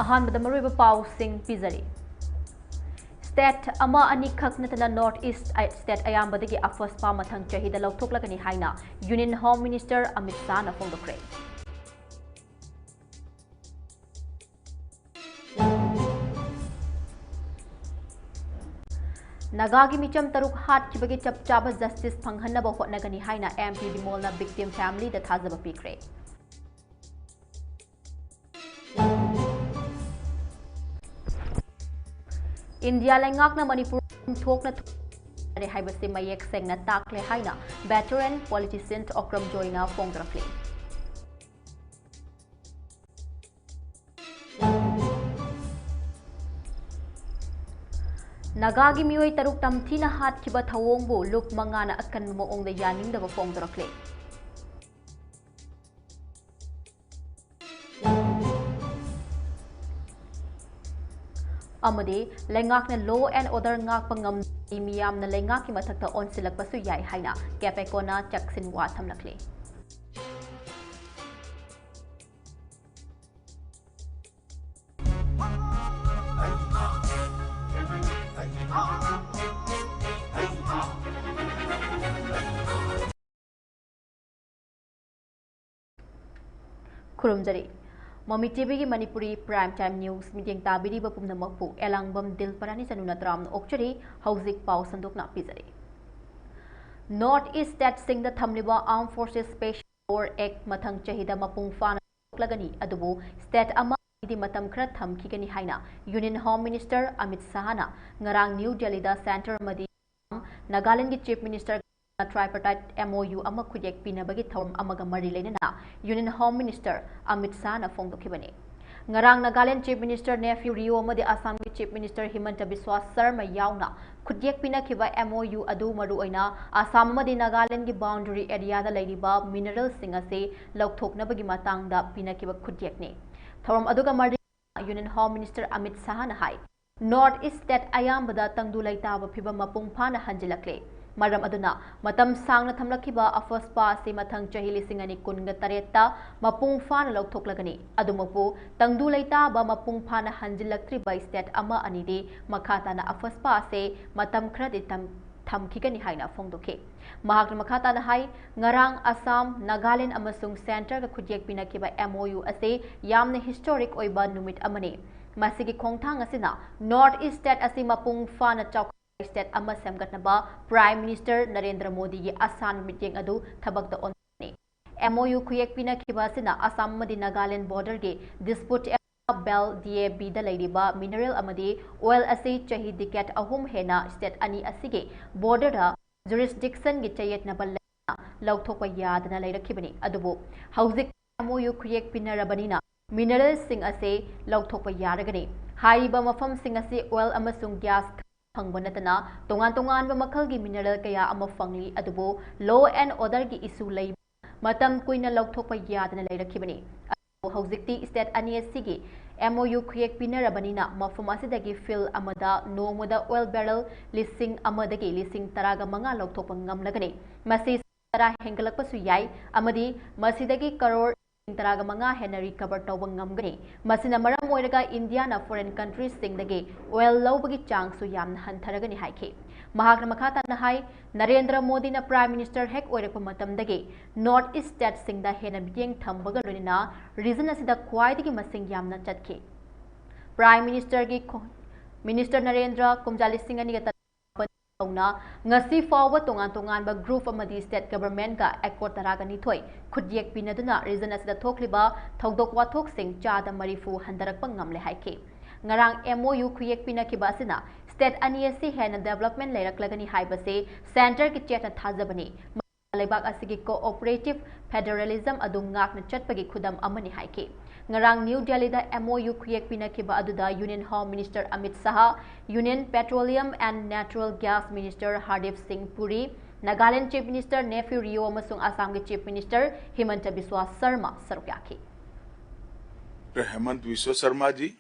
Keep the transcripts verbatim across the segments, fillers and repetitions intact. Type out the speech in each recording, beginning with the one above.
ꯑꯍꯥꯟꯕꯗ ꯃꯔꯨꯑꯣꯏꯕ ꯄꯥꯎꯁꯤꯡ ꯄꯤꯖꯔꯤ꯫ State ꯑꯃ ꯑꯅꯤꯈꯛ ꯅꯠꯇꯅ North East state ꯑꯌꯥꯝꯕꯗꯒꯤ AFSPA ꯃꯊꯪ ꯆꯍꯤꯗ ꯂꯧꯊꯣꯛꯂꯒꯅꯤ ꯍꯥꯏꯅ Union Home Minister ꯑꯃꯤꯠ ꯁꯥꯍꯅ ꯐꯣꯡꯗꯣꯛꯈ꯭ꯔꯦ꯫ ꯅꯥꯒꯥꯒꯤ ꯃꯤꯆꯝ ꯇꯔꯨꯛ ꯍꯥꯠꯈꯤꯕꯒꯤ ꯆꯞ ꯆꯥꯕ justice ꯐꯪꯍꯟꯅꯕ ꯍꯣꯠꯅꯒꯅꯤ ꯍꯥꯏꯅ MP ꯕꯤꯃꯣꯜꯅ victim family ꯗ ꯊꯥꯖꯕ ꯄꯤꯈ꯭ꯔꯦ꯫ ꯏꯟꯗꯤꯌꯥ ꯂꯩꯉꯥꯛꯅ ꯃꯅꯤꯄꯨꯔ ꯊꯣꯛꯅ ꯊꯣꯛꯅꯔꯦ ꯍꯥꯏꯕꯁꯤ ꯃꯌꯦꯛ ꯁꯦꯡꯅ ꯇꯥꯛꯂꯦ ꯍꯥꯏꯅ veteran politician ꯑꯣꯀ꯭ꯔꯝ ꯖꯣꯏꯅ ꯐꯣꯡꯗꯣꯔꯛꯂꯤ꯫ ꯅꯥꯒꯥꯒꯤ ꯃꯤꯑꯣꯏ ꯇꯔꯨꯛ ꯇꯝꯊꯤꯅ ꯍꯥꯠꯈꯤꯕ ꯊꯧꯑꯣꯡꯕꯨ ꯂꯨꯞ ꯃꯉꯥꯅ ꯑꯀꯟꯕ ꯃꯑꯣꯡꯗ ꯌꯥꯅꯤꯡꯗꯕ ꯐꯣꯡꯗꯣꯔꯛꯂꯦ꯫ ꯑꯃꯗꯤ ꯂꯩꯉꯥꯛꯅ law and order ꯉꯥꯛꯄ ꯉꯝꯗ꯭ꯔꯗꯤ ꯃꯤꯌꯥꯝꯅ ꯂꯩꯉꯥꯛꯀꯤ ꯃꯊꯛꯇ ꯑꯣꯟꯁꯤꯜꯂꯛꯄꯁꯨ ꯌꯥꯏ ꯍꯥꯏꯅ ꯀꯦꯄꯦꯀꯣꯅ ꯆꯦꯛꯁꯤꯟ ꯋꯥ ꯊꯝꯂꯛꯂꯤ꯫ ꯈꯨꯔꯨꯝꯖꯔꯤ꯫ ꯃꯃꯤ ꯇꯤꯚꯤꯒꯤ ꯃꯅꯤꯄꯨꯔꯤ prime time news ꯃꯤꯠꯌꯦꯡ ꯇꯥꯕꯤꯔꯤꯕ ꯄꯨꯝꯅꯃꯛꯄꯨ ꯑꯦꯂꯥꯡꯕꯝ ꯗꯤꯜꯄꯔꯥꯅꯤ ꯆꯅꯨꯅ ꯇꯔꯥꯝꯅ ꯑꯣꯛꯆꯔꯤ꯫ ꯍꯧꯖꯤꯛ ꯄꯥꯎ ꯁꯟꯗꯣꯛꯅ ꯄꯤꯖꯔꯤ꯫ North East state ꯁꯤꯡꯗ ꯊꯝꯂꯤꯕ Armed Forces Special Corps Act ꯃꯊꯪ ꯆꯍꯤꯗ ꯃꯄꯨꯡ ꯐꯥꯅ ꯊꯣꯛꯂꯒꯅꯤ, ꯑꯗꯨꯕꯨ state ꯑꯃ ꯑꯅꯤꯗꯤ ꯃꯇꯝ ꯈꯔ ꯊꯝꯈꯤꯒꯅꯤ ꯍꯥꯏꯅ Union Home Minister ꯑꯃꯤꯠ ꯁꯥꯍꯅ ꯉꯔꯥꯡ ꯅ꯭ꯌꯨ ꯗꯦꯜꯂꯤꯗ centre ꯑꯃꯗꯤ ꯅꯥꯒꯥꯂꯦꯟꯗꯒꯤ Chief Minister tripartite MOU ꯑꯃ ꯈꯨꯠꯌꯦꯛ ꯄꯤꯅꯕꯒꯤ ꯊꯧꯔꯝ ꯑꯃꯒ ꯃꯔꯤ ꯂꯩꯅꯅ Union Home Minister ꯑꯃꯤꯠ ꯁꯥꯍꯅ ꯐꯣꯡꯗꯣꯛꯈꯤꯕꯅꯤ꯫ ꯉꯔꯥꯡ Nagaland Chief Minister Neiphiu Rio ꯑꯃꯗꯤ ꯑꯁꯥꯝꯒꯤ Chief Minister ꯍꯤꯃꯟꯇ ꯕꯤꯁ꯭ꯋꯥ ꯁꯔꯃ ꯌꯥꯎꯅ ꯈꯨꯠꯌꯦꯛ ꯄꯤꯅꯈꯤꯕ MOU ꯑꯗꯨ ꯃꯔꯨꯑꯣꯏꯅ ꯑꯁꯥꯝ ꯑꯃꯗꯤ ꯅꯥꯒꯥꯂꯦꯟꯗꯒꯤ boundary areaꯗ ꯂꯩꯔꯤꯕ mineralꯁꯤꯡ ꯑꯁꯤ ꯂꯧꯊꯣꯛꯅꯕꯒꯤ ꯃꯇꯥꯡꯗ ꯄꯤꯅꯈꯤꯕ ꯈꯨꯠꯌꯦꯛꯅꯤ꯫ ꯊꯧꯔꯝ ꯑꯗꯨꯒ ꯃꯔꯤ Union Home Minister ꯑꯃꯤꯠ ꯁꯥꯍꯅ ꯍꯥꯏ, North East state ꯑꯌꯥꯝꯕꯗ ꯇꯪꯗꯨ ꯂꯩꯇꯥꯕ ꯐꯤꯚꯝ ꯃꯄꯨꯡ ꯐꯥꯅ ꯍꯟꯖꯤꯜꯂꯛꯂꯦ꯫ ꯃꯔꯝ ꯑꯗꯨꯅ ꯃꯇꯝ ꯁꯥꯡꯅ ꯊꯝꯂꯛꯈꯤꯕ ꯑꯐꯣꯁꯄꯥ ꯑꯁꯤ ꯃꯊꯪ ꯆꯍꯤ ꯂꯤꯁꯤꯡ ꯑꯅꯤ ꯀꯨꯟꯒ ꯇꯔꯦꯠꯇ ꯃꯄꯨꯡ ꯐꯥꯅ ꯂꯧꯊꯣꯛꯂꯒꯅꯤ꯫ ꯑꯗꯨꯃꯛꯄꯨ ꯇꯪꯗꯨ ꯂꯩꯇꯥꯕ ꯃꯄꯨꯡ ꯐꯥꯅ ꯍꯟꯖꯤꯜꯂꯛꯇ꯭ꯔꯤꯕ state ꯑꯃ ꯑꯅꯤꯗꯤ ꯃꯈꯥ ꯇꯥꯅ ꯑꯐꯣꯁꯄꯥ ꯑꯁꯤ ꯃꯇꯝ ꯈꯔꯗꯤ ꯊꯝꯈꯤꯒꯅꯤ ꯍꯥꯏꯅ ꯐꯣꯡꯗꯣꯛꯈꯤ꯫ ꯃꯍꯥꯛꯅ ꯃꯈꯥ ꯇꯥꯅ ꯍꯥꯏ, ꯉꯔꯥꯡ ꯑꯁꯥꯝ, ꯅꯥꯒꯥꯂꯦꯟ ꯑꯃꯁꯨꯡ centreꯒ ꯈꯨꯠꯌꯦꯛ ꯄꯤꯅꯈꯤꯕ MOU ꯑꯁꯤ ꯌꯥꯝꯅ historic ꯑꯣꯏꯕ ꯅꯨꯃꯤꯠ ꯑꯃꯅꯤ꯫ ꯃꯁꯤꯒꯤ ꯈꯣꯡꯊꯥꯡ ꯑꯁꯤꯅ North East state ꯑꯁꯤ ꯃꯄꯨꯡ ꯐꯥꯅ ꯆꯥꯎꯈꯠ state ꯑꯃ ꯁꯦꯝꯒꯠꯅꯕ Prime Minister ꯅꯔꯦꯟꯗ꯭ꯔ ꯃꯣꯗꯤꯒꯤ ꯑꯁꯥꯟꯕ ꯃꯤꯠꯌꯦꯡ ꯑꯗꯨ ꯊꯕꯛꯇ ꯑꯣꯟꯊꯣꯛꯀꯅꯤ꯫ MOU ꯈꯨꯌꯦꯛ ꯄꯤꯅꯈꯤꯕ ꯑꯁꯤꯅ ꯑꯁꯥꯝ ꯑꯃꯗꯤ ꯅꯥꯒꯥꯂꯦꯟ borderꯒꯤ dispute belt DABꯗ ꯂꯩꯔꯤꯕ mineral ꯑꯃꯗꯤ oil ꯑꯁꯤ ꯆꯍꯤ decade ꯑꯍꯨꯝ ꯍꯦꯟꯅ state ꯑꯅꯤ ꯑꯁꯤꯒꯤ borderꯗ jurisdictionꯒꯤ ꯆꯌꯦꯠꯅꯕ ꯂꯩꯅ ꯂꯧꯊꯣꯛꯄ ꯌꯥꯗꯅ ꯂꯩꯔꯛꯈꯤꯕꯅꯤ꯫ ꯑꯗꯨꯕꯨ ꯍꯧꯖꯤꯛ MOU ꯈꯨꯌꯦꯛ ꯄꯤꯅꯔꯕꯅꯤꯅ mineralꯁꯤꯡ ꯑꯁꯤ ꯂꯧꯊꯣꯛꯄ ꯌꯥꯔꯒꯅꯤ꯫ ꯍꯥꯏꯔꯤꯕ ꯃꯐꯝꯁꯤꯡ ꯑꯁꯤ oil ꯑꯃꯁꯨꯡ gas ꯐꯪꯕ ꯅꯠꯇꯅ ꯇꯣꯉꯥꯟ ꯇꯣꯉꯥꯟꯕ ꯃꯈꯜꯒꯤ mineral ꯀꯌꯥ ꯑꯃ ꯐꯪꯂꯤ꯫ ꯑꯗꯨꯕꯨ law and orderꯒꯤ issue ꯂꯩꯕ ꯃꯇꯝ ꯀꯨꯏꯅ ꯂꯧꯊꯣꯛꯄ ꯌꯥꯗꯅ ꯂꯩꯔꯛꯈꯤꯕꯅꯤ꯫ ꯑꯗꯨꯕꯨ ꯍꯧꯖꯤꯛꯇꯤ state ꯑꯅꯤ ꯑꯁꯤꯒꯤ MOU ꯈꯨꯌꯦꯛ ꯄꯤꯅꯔꯕꯅꯤꯅ ꯃꯐꯝ ꯑꯁꯤꯗꯒꯤ field ꯑꯃꯗ ꯅꯣꯡꯃꯗ oil barrel ꯂꯤꯁꯤꯡ ꯑꯃꯗꯒꯤ ꯂꯤꯁꯤꯡ ꯇꯔꯥꯒ ꯃꯉꯥ ꯂꯧꯊꯣꯛꯄ ꯉꯝꯂꯒꯅꯤ꯫ ꯃꯁꯤ ꯇꯔꯥ ꯍꯦꯟꯒꯠꯂꯛꯄꯁꯨ ꯌꯥꯏ ꯑꯃꯗꯤ ꯃꯁꯤꯗꯒꯤ ꯀꯔꯣꯔ ꯂꯤꯁꯤꯡ ꯇꯔꯥꯒ ꯃꯉꯥ ꯍꯦꯟꯅ recover ꯇꯧꯕ ꯉꯝꯒꯅꯤ꯫ ꯃꯁꯤꯅ ꯃꯔꯝ ꯑꯣꯏꯔꯒ ꯏꯟꯗꯤꯌꯥꯅ foreign countriesꯁꯤꯡꯗꯒꯤ oil ꯂꯧꯕꯒꯤ ꯆꯥꯡꯁꯨ ꯌꯥꯝꯅ ꯍꯟꯊꯔꯒꯅꯤ ꯍꯥꯏꯈꯤ꯫ ꯃꯍꯥꯛꯅ ꯃꯈꯥ ꯇꯥꯅ ꯍꯥꯏ, ꯅꯔꯦꯟꯗ꯭ꯔ ꯃꯣꯗꯤꯅ Prime Minister ꯍꯦꯛ ꯑꯣꯏꯔꯛꯄ ꯃꯇꯝꯗꯒꯤ North East stateꯁꯤꯡꯗ ꯍꯦꯟꯅ ꯃꯤꯠꯌꯦꯡ ꯊꯝꯕꯒ ꯂꯣꯏꯅꯅ region ꯑꯁꯤꯗ ꯈ꯭ꯋꯥꯏꯗꯒꯤ ꯃꯁꯤꯡ ꯌꯥꯝꯅ ꯆꯠꯈꯤ꯫ Prime Ministerꯒꯤ ꯈꯣ-, Minister ꯅꯔꯦꯟꯗ꯭ꯔ ꯀꯨꯝꯖꯥ ꯂꯤꯁꯤꯡ ꯑꯅꯤꯒ ꯇꯔꯥꯃꯥꯄꯟ ꯍꯧꯅ ꯉꯁꯤ ꯐꯥꯎꯕ ꯇꯣꯉꯥꯟ ꯇꯣꯉꯥꯟꯕ group ꯑꯃꯗꯤ state governmentꯀ accord ꯇꯔꯥꯒ ꯅꯤꯊꯣꯏ ꯈꯨꯠꯌꯦꯛ ꯄꯤꯅꯗꯨꯅ region ꯑꯁꯤꯗ ꯊꯣꯛꯂꯤꯕ ꯊꯧꯗꯣꯛ ꯋꯥꯊꯣꯛꯁꯤꯡ ꯆꯥꯗ ꯃꯔꯤꯐꯨ ꯍꯟꯊꯔꯛꯄ ꯉꯝꯂꯦ ꯍꯥꯏꯈꯤ꯫ ꯉꯔꯥꯡ MOU ꯈꯨꯌꯦꯛ ꯄꯤꯅꯈꯤꯕ ꯑꯁꯤꯅ state ꯑꯅꯤ ꯑꯁꯤ ꯍꯦꯟꯅ development ꯂꯩꯔꯛꯂꯒꯅꯤ ꯍꯥꯏꯕꯁꯤ centreꯒꯤ ꯆꯦꯠꯅ ꯊꯥꯖꯕꯅꯤ꯫ ꯂꯩꯕꯥꯛ ꯑꯁꯤꯒꯤ cooperative federalism ꯑꯗꯨ ꯉꯥꯛꯅ ꯆꯠꯄꯒꯤ ꯈꯨꯗꯝ ꯑꯃꯅꯤ ꯍꯥꯏꯈꯤ꯫ ꯉꯔꯥꯡ ꯅ꯭ꯌꯨ ꯗꯦꯜꯂꯤꯗ MOU ꯈꯨꯌꯦꯛ ꯄꯤꯅꯈꯤꯕ ꯑꯗꯨꯗ Union Home Minister Amit Shah, Union Petroleum and Natural Gas Minister Hardeep ꯁꯤꯡ ꯄꯨꯔꯤ, Nagaland Chief Minister nephew Rio ꯑꯃꯁꯨꯡ ꯑꯁꯥꯝꯒꯤ Chief Minister ꯍꯤꯃꯟꯇ ꯕꯤꯁ꯭ꯋꯥ ꯁꯔꯃ ꯁꯔꯨꯛ ꯌꯥꯈꯤ꯫ हेमंत विश्व शर्मा जी,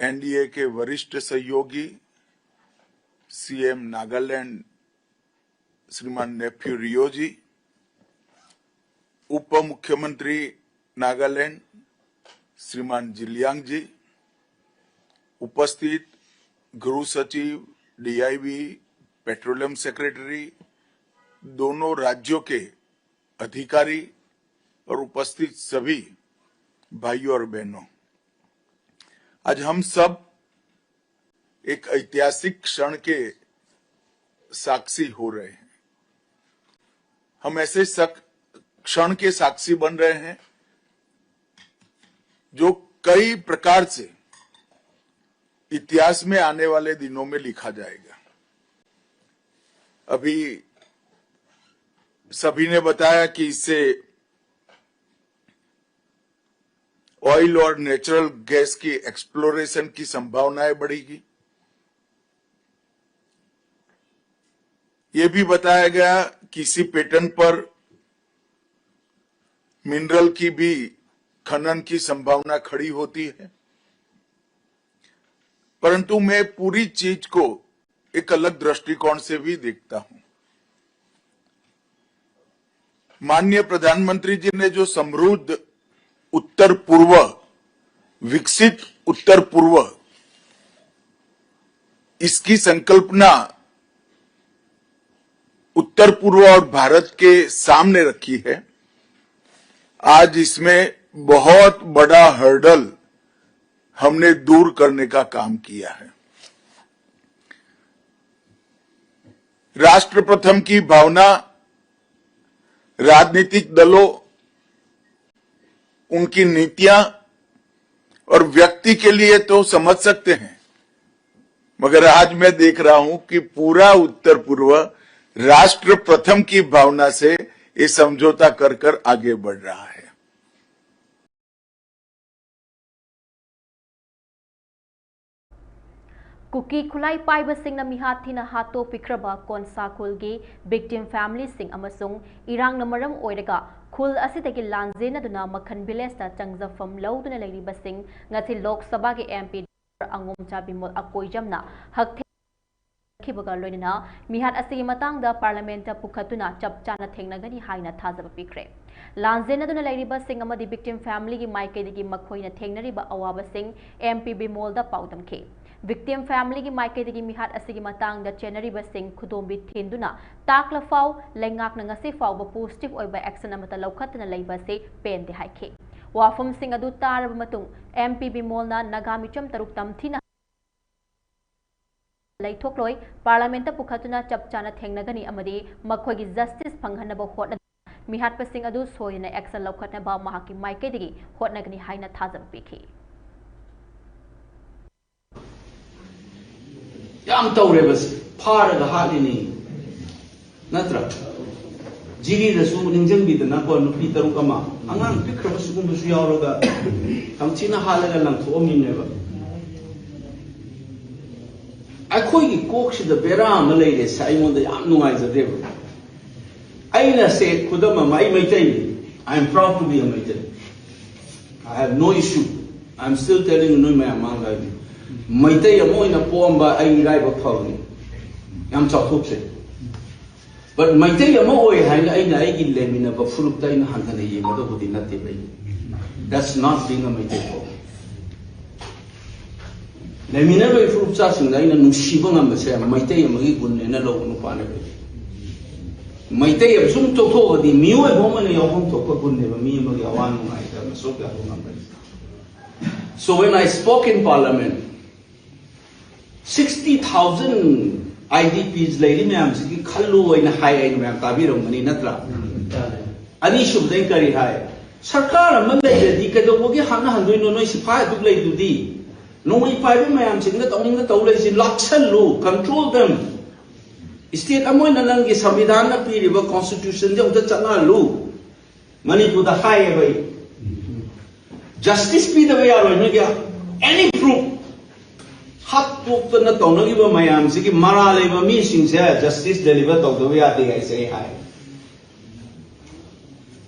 एनडीए के वरिष्ठ सहयोगी सीएम नागालैंड श्रीमान नेफ्यू रियो जी, उप मुख्यमंत्री नागालैंड श्रीमान जिलियांग जी, उपस्थित गृह सचिव, डीआईबी, पेट्रोलियम सेक्रेटरी, दोनों राज्यों के अधिकारी और उपस्थित सभी भाइयों और बहनों, आज हम सब एक ऐतिहासिक क्षण के साक्षी हो रहे हैं। हम ऐसे सक-, क्षण के साक्षी बन रहे हैं जो कई प्रकार से इतिहास में आने वाले दिनों में लिखा जाएगा। अभी सभी ने बताया कि इससे ऑयल और नेचुरल गैस की एक्सप्लोरेशन की संभावनाएं बढ़ेगी। ये भी बताया गया कि इसी पैटर्न पर मिनरल की भी खनन की संभावना खड़ी होती है, परंतु मैं पूरी चीज को एक अलग दृष्टिकोण से भी देखता हूं। माननीय प्रधानमंत्री जी ने जो समृद्ध उत्तर पूर्व, विकसित उत्तर पूर्व, इसकी संकल्पना उत्तर पूर्व और भारत के सामने रखी है, आज इसमें बहुत बड़ा हर्डल हमने दूर करने का काम किया है। राष्ट्र प्रथम की भावना राजनीतिक दलों, उनकी नीतियां और व्यक्ति के लिए तो समझ सकते हैं, मगर आज मैं देख रहा हूं कि पूरा उत्तर पूर्व राष्ट्र प्रथम की भावना से ये समझौता कर कर आगे बढ़ रहा है। ꯀꯨꯀꯤ ꯈꯨꯠꯂꯥꯏ ꯄꯥꯏꯕꯁꯤꯡꯅ ꯃꯤꯍꯥꯠ ꯊꯤꯅ ꯍꯥꯠꯇꯣꯛꯄꯤꯈ꯭ꯔꯕ ꯀꯣꯟꯁꯥ ꯈꯨꯜꯒꯤ ꯚꯤꯛꯇꯤꯝ ꯐꯦꯃꯤꯂꯤꯁꯤꯡ ꯑꯃꯁꯨꯡ ꯏꯔꯥꯡꯅ ꯃꯔꯝ ꯑꯣꯏꯔꯒ ꯈꯨꯜ ꯑꯁꯤꯗꯒꯤ ꯂꯥꯟꯖꯦꯟꯅꯗꯨꯅ ꯃꯈꯟ ꯚꯤꯂꯦꯖꯇ ꯆꯪꯖꯐꯝ ꯂꯧꯗꯨꯅ ꯂꯩꯔꯤꯕꯁꯤꯡ ꯉꯁꯤ ꯂꯣꯛ ꯁꯚꯥꯒꯤ ꯑꯦꯝ ꯄꯤ ꯑꯉꯣꯝ ꯆꯥꯕꯤꯃꯣꯜ ꯑꯀꯣꯏꯖꯝꯅ ꯍꯛꯊꯦꯡ ꯈꯤꯕꯒ ꯂꯣꯏꯅꯅ ꯃꯤꯍꯥꯠ ꯑꯁꯤꯒꯤ ꯃꯇꯥꯡꯗ ꯄꯥꯔꯂꯤꯌꯥꯃꯦꯟꯠꯇ ꯄꯨꯈꯠꯇꯨꯅ ꯆꯞ ꯆꯥꯅ ꯊꯦꯡꯅꯒꯅꯤ ꯍꯥꯏꯅ ꯊꯥꯖꯕ ꯄꯤꯈ꯭ꯔꯦ꯫ ꯂꯥꯟꯖꯦꯟꯅꯗꯨꯅ ꯂꯩꯔꯤꯕꯁꯤꯡ ꯑꯃꯗꯤ victim family ꯒꯤ ꯃꯥꯏꯀꯩꯗꯒꯤ ꯃꯈꯣꯏꯅ ꯊꯦꯡꯅꯔꯤꯕ ꯑꯋꯥꯕꯁꯤꯡ M P ꯕꯤꯃꯣꯜꯗ ꯄꯥꯎꯗꯝꯈꯤ꯫ Victim family ꯒꯤ ꯃꯥꯏꯀꯩꯗꯒꯤ ꯃꯤꯍꯥꯠ ꯑꯁꯤꯒꯤ ꯃꯇꯥꯡꯗ ꯆꯦꯟꯅꯔꯤꯕꯁꯤꯡ ꯈꯨꯗꯣꯝꯕꯤ ꯊꯤꯟꯗꯨꯅ ꯇꯥꯛꯂꯐꯥꯎ ꯂꯩꯉꯥꯛꯅ ꯉꯁꯤ ꯐꯥꯎꯕ positive ꯑꯣꯏꯕ action ꯑꯃꯠꯇ ꯂꯧꯈꯠꯇꯅ ꯂꯩꯕ ꯑꯁꯤ ꯄꯦꯟꯗꯦ ꯍꯥꯏꯈꯤ꯫ ꯋꯥꯐꯝꯁꯤꯡ ꯑꯗꯨ ꯇꯥꯔꯕ ꯃꯇꯨꯡ M P ꯕꯤꯃꯣꯜꯅ ꯅꯥꯒꯥ ꯃꯤꯆꯝ ꯇꯔꯨꯛ ꯇꯝꯊꯤꯅ ꯂꯩꯊꯣꯛꯂꯣꯏ, ꯄꯥꯔꯂꯤꯌꯥꯃꯦꯟꯠꯇ ꯄꯨꯈꯠꯇꯨꯅ ꯆꯞ ꯆꯥꯅ ꯊꯦꯡꯅꯒꯅꯤ ꯑꯃꯗꯤ ꯃꯈꯣꯏꯒꯤ justice ꯐꯪꯍꯟꯅꯕ ꯍꯣꯠꯅꯗꯨꯅ ꯃꯤꯍꯥꯠꯄꯁꯤꯡ ꯑꯗꯨ ꯁꯣꯏꯗꯅ action ꯂꯧꯈꯠꯅꯕ ꯃꯍꯥꯛꯀꯤ ꯃꯥꯏꯀꯩꯗꯒꯤ ꯍꯣꯠꯅꯒꯅꯤ ꯍꯥꯏꯅ ꯊꯥꯖꯕ ꯄꯤꯈꯤ꯫ ꯌꯥꯝ ꯇꯧꯔꯦꯕ ꯁꯤ꯫ ꯐꯥꯔꯒ ꯍꯥꯠꯂꯤꯅꯤ, ꯅꯠꯇ꯭ꯔꯥ? ꯖꯤꯔꯤꯗꯁꯨ ꯅꯤꯡꯁꯤꯡꯕꯤꯗꯅꯀꯣ, ꯅꯨꯄꯤ ꯇꯔꯨꯛ ꯑꯃ, ꯑꯉꯥꯡ ꯄꯤꯛꯈ꯭ꯔꯕ ꯁꯤꯒꯨꯝꯕꯁꯨ ꯌꯥꯎꯔꯒ ꯌꯥꯝ ꯊꯤꯅ ꯍꯥꯠꯂꯒ ꯂꯪꯊꯣꯛꯑꯝꯃꯤꯅꯦꯕ꯫ ꯑꯩꯈꯣꯏꯒꯤ ꯀꯣꯛꯁꯤꯗ ꯕꯦꯔꯥ ꯑꯃ ꯂꯩꯔꯦ, ꯁꯤ ꯑꯩꯉꯣꯟꯗ ꯌꯥꯝ ꯅꯨꯡꯉꯥꯏꯖꯗꯦꯕ꯫ ꯑꯩꯅ ꯁꯦ ꯈꯨꯗꯝ ꯑꯃ, ꯑꯩ ꯃꯩꯇꯩꯅꯤ, I am proud to be a Meitei, I have no issue, I am still telling you, ꯅꯣꯏ ꯃꯌꯥꯝ ꯃꯥꯡꯗ ꯍꯥꯏꯕꯤ, ꯃꯩꯇꯩ ꯑꯃ ꯑꯣꯏꯅ ꯄꯣꯛꯑꯝꯕ ꯑꯩ ꯏꯔꯥꯏꯕꯛ ꯐꯕꯅꯤ, ꯌꯥꯝ ꯆꯥꯎꯊꯣꯛꯆꯩ꯫ But ꯃꯩꯇꯩ ꯑꯃ ꯑꯣꯏ ꯍꯥꯏꯅ ꯑꯩꯅ ꯑꯩꯒꯤ ꯂꯩꯃꯤꯟꯅꯕ ꯐꯨꯔꯨꯞꯇ ꯑꯩꯅ ꯍꯟꯊꯅ ꯌꯦꯡꯒꯗꯧꯕꯗꯤ ꯅꯠꯇꯦꯕ ꯑꯩ꯫ That's not being a Meitei ꯀꯧꯏ꯫ ꯂꯩꯃꯤꯟꯅꯔꯤꯕ ꯐꯨꯔꯨꯞꯆꯥꯁꯤꯡꯗ ꯑꯩꯅ ꯅꯨꯡꯁꯤꯕ ꯉꯝꯕꯁꯦ ꯃꯩꯇꯩ ꯑꯃꯒꯤ ꯒꯨꯟꯅꯦꯅ ꯂꯧꯕ ꯅꯨꯄꯥꯅꯦꯕ ꯑꯩ꯫ ꯃꯩꯇꯩ ꯑꯃ ꯁꯨꯝ ꯇꯣꯛꯊꯣꯛꯑꯒꯗꯤ ꯃꯤꯑꯣꯏꯕ ꯑꯃꯅ ꯌꯥꯎꯐꯝ ꯊꯣꯛꯄ ꯒꯨꯟꯅꯦꯕ, ꯃꯤ ꯑꯃꯒꯤ ꯑꯋꯥ ꯅꯨꯡꯉꯥꯏꯗ ꯃꯁꯣꯛ ꯌꯥꯕ ꯉꯝꯕꯅꯤ꯫ So when I spoke in parliament, sixty thousand I D Ps ꯂꯩꯔꯤ ꯃꯌꯥꯝꯁꯤꯒꯤ ꯈꯜꯂꯨ ꯑꯩꯅ ꯍꯥꯏ, ꯑꯩꯅ ꯃꯌꯥꯝ ꯇꯥꯕꯤꯔꯝꯒꯅꯤ ꯅꯠꯇ꯭ꯔꯥ? ꯑꯅꯤꯁꯨꯕꯗ ꯑꯩ ꯀꯔꯤ ꯍꯥꯏ? ꯁꯔꯀꯥꯔ ꯑꯃ ꯂꯩꯔꯗꯤ ꯀꯩꯗꯧꯕꯒꯤ ꯍꯥꯠꯅꯍꯟꯗꯣꯏꯅꯣ? ꯅꯣꯏ ꯁꯤꯐꯥꯏ ꯑꯗꯨꯛ ꯂꯩꯗꯨꯗꯤ꯫ ꯅꯣꯡꯃꯩ ꯄꯥꯏꯕ ꯃꯌꯥꯝꯁꯤꯡꯅ ꯇꯧꯅꯤꯡꯗ ꯇꯧ ꯂꯩꯁꯤ, ꯂꯥꯛꯁꯜꯂꯨ, control them꯫ State ꯑꯃ ꯑꯣꯏꯅ ꯅꯪꯒꯤ ꯁꯪꯕꯤꯙꯥꯟꯅ ꯄꯤꯔꯤꯕ constitutionꯁꯦ ꯑꯃꯨꯛꯇ ꯆꯠꯅꯍꯜꯂꯨ꯫ ꯃꯅꯤꯄꯨꯔꯗ ꯍꯥꯏꯌꯦꯕ ꯑꯩ꯫ Justice ꯄꯤꯗꯕ ꯌꯥꯔꯣꯏ ꯅꯣꯏꯒꯤ any proof꯫ ꯍꯥꯠꯇꯣꯛꯇꯅ ꯇꯧꯅꯈꯤꯕ ꯃꯌꯥꯝꯁꯤꯒꯤ ꯃꯔꯥ ꯂꯩꯕ ꯃꯤꯁꯤꯡꯁꯦ justice deliver ꯇꯧꯗꯕ ꯌꯥꯗꯦ ꯍꯥꯏꯁꯦ ꯑꯩ ꯍꯥꯏ꯫